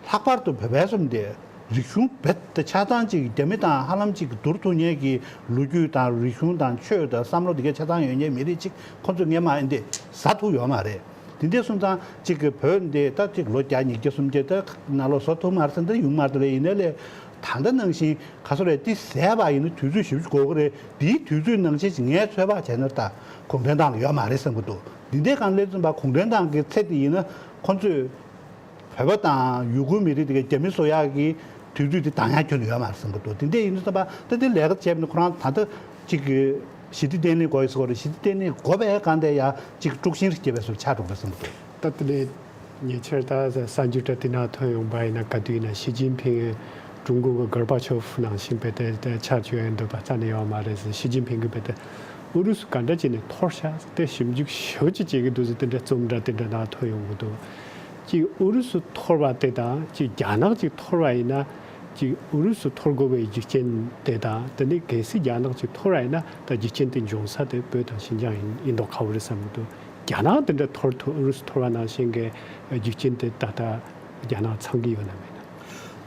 ལྷག་པར་དུ་བོད་པའི་གསུམ་དེ་རིག་གཞུང་རྦད་དེ་ཆ་ཚང་ཅིག་རྒྱ་མི་དང་ཧ་ལམ་ཅིག་བསྡུར་ཐུབ་མཁན་གྱི་ལོ་རྒྱུས་དང་རིག་གཞུང་དང་ཆོས་དང་བསམ་བློ་དེ་གའི་ཆ་ཚང་ཡོད་མཁན་མི་རིགས་ཅིག་ཁོ་ཚོས་སྔས་མ་ཨེ་འདི་ཟ་ཐུབ་ཡོད་མ་རེད། དེ་འདྲ་སོང་ཙང་གཅིག་གི་བོད་འདི་ད་གཅིག་ལོ་བརྒྱ་ཉིས་བརྒྱ་སུམ་བརྒྱ་ད་ནང་ལོགས་བཟོ་ཐུབ་མ་རེད་ཟེར་འདི་ཡོང་མ་རེད་ལ། ཡིན་ནའི་ལས་ད་ལྟ་ནང་བཞིན་ག་ཚོད་རེད་འདི་ཟས་པ་ཡིན་ན་དུས་ཚོད་ཞིབ་ཅིག་འགོར་གི་རེད། འདིའི་དུས་ཚོད་ནང་བཞིན་ཅིག་ངས་ཚོད་དཔག་བྱས་ན་ད་གུང་ཁྲན་ཏང་ལ་ཡོད་མ་རེད་བསམ་གི་འདུག་འདི་འདྲའི་སྒང་ལས་ཙམ་པ་གུང་ཁྲན་ཏང་གི་ཚེ་འདི་ཡིན་ན་ཁོང་ཚོས་བོད་པ་དང་ཡུ་གུར་མི་རིགས་དེ་གའི་རྒྱ་མི་བཟོ་ཡག་གི་དུས་ཚོད་དེ་འདང་ཡག་ཁྱོན་ནས་ཡོད་མ་རེད་བསམ་གི་འདུག་དེ་འདྲ་ཡིན་དུས་ཙམ་པ་ད་དེ་ལས་ཀ་བྱས་པ་ནི་ཁོ་རང་ད་ལྟ་གཅིག་གི་ཞི་བདེ་ལྟེ་གནས་དགོས་ཡོད་ཟེར་བ་རེད། ཞི་བདེ་ལྟེ་གནས་དགོས་པའི་སྒང་དེ་ཡ་གཅིག་དཀྲུག་ཤིང་རེ་སྐྱེས་པའི་བཟོ་ཆགས་འགྲོ་གི་རེད་བསམ་གི་འདུག་ད་དེ་ལས་ཉེ་ཆར་ད་གསར་འགྱུར་དེ་ནང་ཐོན་ཡོང་པ་ཡིན་ན་ག་དུས་ཡིན་ན་ཞི་ཅིན་ཕིང་ཀྲུང་གོ་གི་གོར་པ་ཆོབ་ནང་བཞིན་བས་ཏེ་ཆ་བཅོས་ཡོང་འདོད་པ་རྩ་ནས་ཡོད་མ་རེད་ཟེར། ཞི་ཅིན་ཕིང་གིས་བས་ཏེ་ཨུ་རུ་སུ་ག་འདྲ་བྱས་ནས་འཐོར་ཤག་ཟེར་ཏེ་ཞིབ་འཇུག་ཞེ་པོ་ཅིག་བྱེད་ཀྱི་འདུག་ཟེར་དེ་འདྲ་རྩོམ་འདྲ་དེ་འདྲ་ནང་ཐོན་ཡོང་གི་འདུག་ཅིག་ཨུ་རུ་སུ་འཐོར་བ་དེ་དང་ཅིག་རྒྱ་ནག་ཅིག་འཐོར་བ་ཡིན་ན་ཅིག་ཨུ་རུ་སུ་འཐོར་དགོས་པའི་རྒྱུ་རྐྱེན་དེ་དང་དེ་ནས་གལ་སྲིད་རྒྱ་ནག་ཅིག་འཐོར་བ་ཡིན་ན་ད་རྒྱུ་རྐྱེན་དེ་འབྱུང་ས་དེ་བོད་དང་ཤིན་ཅང་ཡིན་ཡིན་མདོག་ཁ་པོ་རེད་བསམ་གི་འདུག་རྒྱ་ནག་དེ་འདྲ་འཐོར་ཐུབ་ཨུ་རུ་སུ་འཐོར་བ་ནང་བཞིན་གྱི་རྒྱུ་རྐྱེན་དེ་ད་ལྟ་རྒྱ་ནག་ཚང་གི་ཡོད་ན་མེད་ན།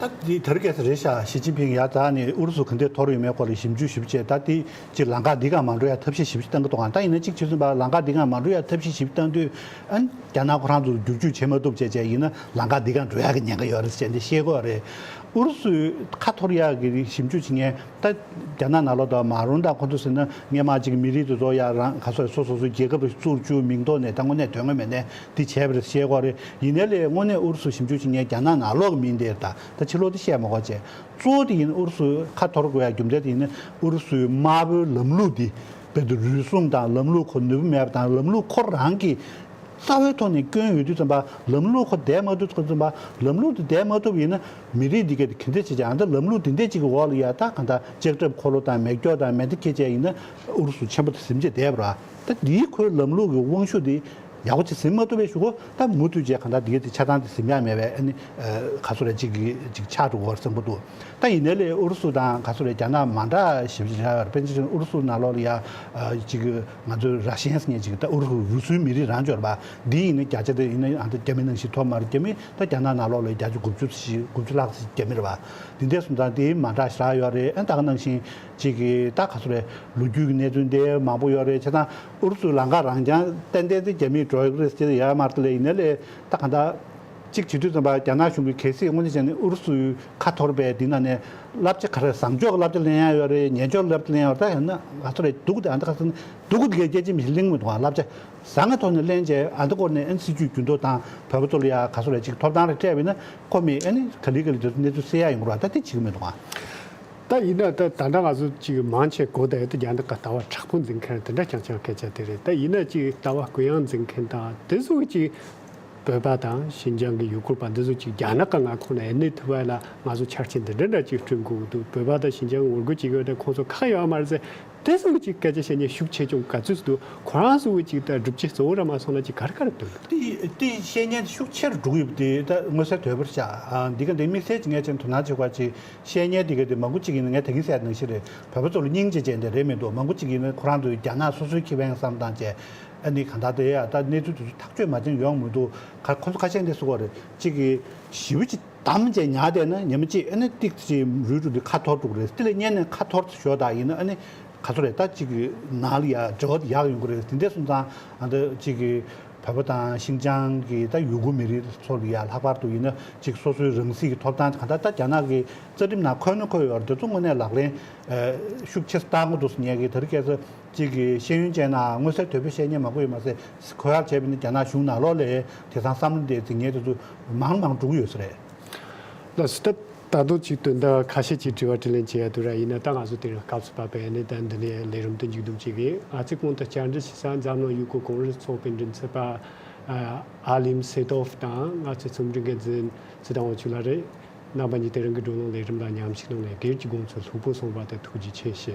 ད་འདི་དེ་རིང་ཁ་སང་རེད་ཤག་ཞི་ཅིན་ཕིང་ཡར་འཛེགས་ནས་ཨུ་རུ་སུ་ག་འདྲས་འཐོར་ཡོད་མེད་སྐོར་ལ་ཞིབ་འཇུག་ཞིབ་བྱས། ད་འདི་ཅིག་ལམ་ཁ་འདི་སྒང་མ་འགྲོ་ཡ་ཐབས་ཤེས་ཞིབ་ཅིག་བཏང་གི་འདུག་ཨང་། ད་ཡིན་ན་གཅིག་བྱས་ཙང་ལམ་ཁ་འདི་སྒང་མ་འགྲོ་ཡ་ཐབས་ཤེས་ཞིབ་བཏང་དུས་ཨ་ནི་རྒྱ་ནག་ཁོ་རང་ཚོ་བསྒྱུར་བཅོས་བྱེད་མ་ཐུབ་བྱས་བྱས་ཡིན་ན་ལམ་ཁ་འདི་སྒང་འགྲོ་ཡ་གི་ཉེན་ཁ་ཡོད་རེད་ཟེར་འདི་བཤད་ཀྱི་ཡོད་རེད། ཨུ་རུ་སུའི་ཁ་འཐོར་ཡག་གི་ཞིབ་འཇུག་བྱེད་མཁན་ད་རྒྱ་ནག་ནང་ལོགས་དང་མ་རུང་དང་ཁོ་ཚོ་ཟེར་ན་སྔས་མ་ཅིག་མི་རིགས་དེ་ཚོ་ཡ་རང་ག་ཚོད་སོ་སོ་སོའི་རྒྱལ་ཁབ་རེ་བཙུགས་རྒྱུ་མིང་ཐོག་ནས་ད་དངོས་གནས་དོན་དངོས་མེད་ནས་འདི་བྱས་པ་རེད་ཟེར་གྱི་ཡོད་རེད། ཡིན་ནའི་ལས་དངོས་གནས་ཨུ་རུ་སུ་ཞིབ་འཇུག་བྱེད་མཁན་རྒྱ་ནག་ནང་ལོགས་ཀྱི་མི་འདིར་ད་ད་ཕྱི་ལོགས་དེ་བཤད་མ་དགོས་བྱས། གཙོ་བོ་དེ་ཡིན་ཨུ་རུ་སུ་ཁ་འཐོར་དགོས་ཡ་རྒྱུ་མཚན་དེ་ཡིན་ན་ཨུ་རུ་སུའི་དམར་པོའི་ལམ་ལུགས་འདི་དཔེ་དེ་རུལ་སུངས་དང་ལམ་ལུགས་ཁོ་ནུས་པ་མེད་པ་དང་ལམ་ལུགས་ཁོ་རང་གི་རྩ་བའི་ཐོག་ནས་སྐྱོན་ཡོད་དུས་ཙམ་པ་ལམ་ལུགས་ཁོ་བསྡད་མ་ཐུབ་ཙམ་པ་ལམ་ལུགས་དེ་བསྡད་མ་ཐུབ་ཡིན་ན་མི་རིགས་འདི་གས་དེ་ག་འདྲ་བྱེད་ཅིག་ཨ་ད་ལམ་ལུགས་འདི་འདྲ་ཅིག་གི་འོག་ལ་ཡ་ད་གང་ལྟར་ལྕགས་ཁྲབ་འཁོར་ལོ་དང་མེ་སྒྱོགས་དང་མེ་མདའ་འཁྱེར་བྱས་ཡིན་ན་ཨུ་རུ་སུ་ཆེན་པོ་དེ་ཟིན་བྱས་བསྡད་པ་རེད། ད་འདིའི་ཁོའི་ལམ་ལུགས་ཀྱི་དབང་ཤུགས་དེ་ཡག་པོ་ཅིག་ཟིན་མ་ཐུབ་པའི་གཞུག་གུ་ད་མུ་མཐུད་བྱས་གང་ལྟར་འདི་གས་དེ་ཆ་ཚང་དེ་ཟིན་ཡག་མེད་པའི་ཨ་ནི་ག་ཚོད་རེ་ཅིག་གི་ཅིག་ཆགས་འགྲོ་གི་རེད་བསམ་གྱི་འདུག་ད་ཡིན་ནའི་ལས་ཨུ་རུ་སུ་དང་ག་ཚོད་རེད་རྒྱ་ནག་མ་འདྲ་ཞིབ་ཅིག་རེད་བ། དཔེར་ན་ཆ་བཞག་ན་ཨུ་རུ་སུ་ནང་ལོགས་ལ་ཡ་ཅིག་ང་ཚོའི་ར་ཤན་ཟེར་མཁན་ཅིག་ད་ཨུ་རུ་སུ་རུ་སུའི་མི་རིགས་རང་འབྱོར་བ་འདི་ཡིན་ན་བརྒྱ་ཆ་དེ་ཡིན་ན་ཨ་ད་རྒྱ་མི་ནང་བཞིན་ཐོབ་མ་རེད། རྒྱ་མི་ད་རྒྱ་ནག་ནང་ལོགས་ལ་བརྒྱ་ཆ་དགུ་བཅུ་ཞིག་དགུ་བཅུ་ལྷག་ཞིག་རྒྱ་མི་རེད་བ། འདི་འདྲ་སོང་ཙང་དེའི་མ་འདྲ་ཞེ་དྲག་ཡོད་རེད། ཨ་ད་ག་ནང་བཞིན་ཅིག་གི་ད་ག་ཚོད་རེད་ལོ་རྒྱུས་ཀྱི་གནས་ཚུལ་འདི་མང་པོ་ཡོད་རེད། བྱས་ཙང་ཨུ་རུ་སུའི་ལམ་ཁ་རང་རྐྱང་ཏན་ཏན་དེ་རྒྱ་མིས་འགྲོ་ཡོད་རེད་ཟེར་ཡ་མ་རེད་ལས་ཡིན་ནའི་ལས་ད་ག་འདྲ་གཅིག་བྱེད་དུས་ཙམ་པ་རྒྱ་ནག་གཞུང་གིས་གལ་སྲིད་དངོས་གནས་བྱས་ན་ཨུ་རུ་སུའི་ཁ་འཐོར་པའི་འདི་ན་ནས་བསླབ་བྱ་ག་རེ་བཟང་ཕྱོགས་ཀྱི་བསླབ་བྱ་ལེན་ཡ་ཡོད་རེད། ངན་ཕྱོགས་ཀྱི་བསླབ་བྱ་ལེན་ཡ་ཡོད་རེད། ད་ཡང་ན་ང་ཚོ་རེད་སྡུག་དེ་ཨ་འདི་ག་ཚོད་ན་སྡུག་དེ་གའི་སྐད་ཆ་མི་གླེང་མི་འདུག་ཨ། བསླབ་བྱ་བཟང་ངན་ཐོག་ནས་ལེན་བྱས་ཨ་འདི་སྐོར་ནས་ཨ་ནི་སྲིད་ཇུས་རྒྱུན་མཐུད་དང་བོད་པ་ཚོ་ལ་ཡ་ག་ཚོད་རེད་ཅིག་ཐོབ་ཐང་རེ་སྤྲད་པ་ཡིན་ན་ཁོ་མི་ཨ་ནི་ག་ལེ་ག་ལེ་དེ་ཚོ་གནས་ཚུལ་གསལ་ཡ་ཡོང་གི་རེད་བ། ད་དེ་བྱེད་ཀྱི་མི་འདུག་ཨ། ད་ཡིན་ན་ད་ད་ལྟ་ང་ཚོ་ཅིག་མང་ཆེ་གོ་བསྡད་ཡོད་དེ་རྒྱ་ནག་གི་ལྟ་བ་དྲག་པོ་འཛིན་མཁན་དེ་འདྲ་རྐྱང་རྐྱང་སྐད་ཆ་དེ་རེད། ད་ཡིན་ན་ཅིག་ལྟ་བ་གུ་ཡངས་འཛིན་མཁན་དང་དེ་ཚོ་གི་ཅིག་བོད་པ་དང་ཤིན་ཅང་གི་ཡུ་གུར་པ་འདི་ཚོ་ཅིག་རྒྱ་ནག་གི་མངའ་ཁོངས་ནས་གནས་ཐུབ་པ་ལ་ང་ཚོ་ཆ་རྐྱེན་འདི་འདྲ་འདྲ་ཅིག་བསྐྲུན་དགོས་ཀྱི་འདུག་བོད་པ་དང་ཤིན་ཅང་ངོ་རྒོལ་བྱེད་ཀྱི་ཡོད་དེ་ཁོང་ཚོ་ཁག་ཡོད་མ་རེད་ཟེར། དེ་ཚོ་གི་ཅིག་སྐད་ཆ་བཤད་མཁན་ཤུགས་ཆེ་ཆུང་ག་ཚོད་འདུག་ཁོ་རང་ཚོ་གི་ཅིག་ད་སྒྲུབ་བྱེད་གཙོ་བོ་ར་མ་སོང་ན་ཅིག་ག་རེ་ག་རེ་འདུག་དེ་དེ་བཤད་མཁན་དེ་ཤུགས་ཆེ་རུ་འགྲོ་གི་ཡོད་པ་དེ་ད་མངོན་གསལ་དོད་པོ་རེད་ཤག་ཨ་འདི་ག་འདི་དམིགས་བསལ་གྱི་ངས་ཅན་དོ་སྣང་བྱེད་དགོས་པ་ཅིག་བཤད་མཁན་དེ་ག་དེ་མང་པོ་ཅིག་ཡིན་ན་ངས་ད་གིན་བཤད་ནང་བཞིན་རེད། བོད་པ་ཚོ་ལ་སྙིང་རྗེ་ཅན་དེ་རེད་མི་འདུག་མང་པོ་ཅིག་ཡིན་ན་ཁོ་རང་ཚོས་རྒྱ་ནག་སོ་སོའི་ཁེ་ཕན་བསམ་སྟངས་བྱས་ཨ་ནི་གང་ལྟར་དེ་ཡ་ད་གནས་ཚུལ་དེ་ཚོ་ཐག་གཅོད་མ་བྱུང་ཡོང་མི་འདུག་ཁ་ཁོ་ཚོ་ཁ་ཤས་འདི་སུ་གོ་རེད་ཅིག་གི་ཞི་བ་ཅིག་དམ་བཅས་ཉར་བསྡད་ན་ཉི་མ་གཅིག་ཨ་ནི་ཏིག་ཙམ་རུལ་རུལ་དུ་ཁ་འཐོར་འགྲོ་གི་རེད། དེ་ལས་སྔོན་ནས་ཁ་འཐོར་ཞོག་ད་ཡིན་ན་ཨ་ནི་ག་ཚོད་རེད་ད་གཅིག་གི་ནང་ལ་ཡ་འབྲེལ་བ་ཡག་ཡོང་གི་རེད། དེ་འདྲ་སོང་ཙང་ཨ་ད་གཅིག་གི་བོད་པ་དང་ཤིན་ཅང་གི་ད་ཡུ་གུར་མི་རིགས་ཚོ་ལ་ཡ་ལྷག་པར་དུ་ཡིན་ན་གཅིག་སོ་སོའི་རང་སྲིད་ཀྱི་ཐོབ་ཐང་གང་ལྟར་ད་རྒྱ་ནག་གི་རྩ་ཁྲིམས་ནང་འཁོད་ན་འཁོད་ཡོད་རེད། དེ་ཚོ་དངོས་གནས་ལག་ལེན་ཤུགས་ཆེ་བསྟར་དགོས་འདུག་ཟེར་མཁན་གྱི་ད་རེས་ཁ་སང་གཅིག་གི་ཤེས་ཡོན་ཅན་ནང་མངོན་གསལ་དོད་པོ་བཤད་མཁན་མང་པོ་ཡོད་མ་ཟད་གོ་ཡག་བྱས་པ་ཡིན་ན་རྒྱ་ནག་གཞུང་ནང་ལོགས་ལ་དེང་སང་བསམ་བློ་འདི་འཛིན་མཁན་དེ་ཚོ་མང་མང་འགྲོ་གི་ཡོད་ས་རེད། ལགས་སོ། ད་ད་དུང་ཅིག་དོན་དག་ཁ་ཤས་ཅིག་དྲི་བ་དྲིས་ལན་བྱེད་ཡ་འདུག་ར། ཡིན་ན་ད་ང་ཚོ་དེ་རིང་སྐབས་སུ་བབས་པས་ནི་ད་འདི་ནས་ལས་རིམ་དེ་མཇུག་བསྡོམས་བྱེད་ཀྱི། ང་ཚོས་གོང་དུ་བཅར་འདྲི་ཞུ་ས་འཛམ་གླིང་ཡུ་གུར་ཀོང་རེས་ཚོགས་པའི་མགྲིན་ཚབ་པ་ཨ་ལིམ་སེ་ཏོབ་དང་ང་ཚོའི་རྩོམ་སྒྲིག་འགན་འཛིན་ཚེ་བརྟན་དབང་ཕྱུག་ལགས་རེད། རྣམ་པ་གཉིས་དེ་རིང་གི་བགྲོ་གླེང་ལས་རིམ་ལ་མཉམ་ཞུགས་གནང་ནས་སྒེར་གྱི་དགོངས་ཚུལ་ལྷུག་པོ་གསུངས་པ་དེ་ཐུགས་རྗེ་ཆེ་ཞུ།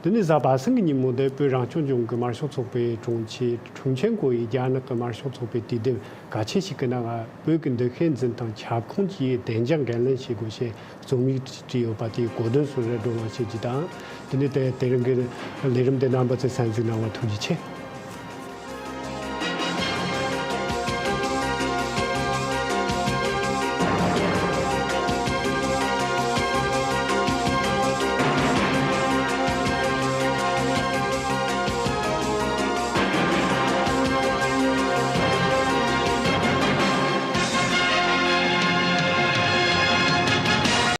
དེ་ནས་གཟའ་པ་སངས་ཀྱི་ཉིན་མོ་དེ་བོད་རང་སྐྱོང་ལྗོངས་ཀྱི་དམར་ཤོག་ཚོགས་པའི་དྲུང་ཆེ་ཁྲུང་ཆན་ཀོ་ཡིས་རྒྱ་ནག་གི་དམར་ཤོག་ཚོགས་པའི་དུས་དེབ་གལ་ཆེ་ཞིག་གི་ནང་ང་བོད་ཀྱི་འདུ་ཤེས་འཛིན་སྟངས་ཁྱབ་ཁོངས་ཀྱི་བདེ་འཇགས་འགན་ལེན་བྱེད་དགོས་ཞེས་རྩོམ་ཡིག་བྲིས་ཡོད་པ་དེའི་གོ་དོན་སོགས་རེ་སྒྲོག་གླེང་བྱེད་རྒྱུ་དང་། དེ་ནས་དེ་དེ་རིང་གི་ལས་རིམ་དེ་རྣམ་པ་ཚོས་གསན་གཟིགས་གནང་བར་ཐུགས་རྗེ་ཆེ།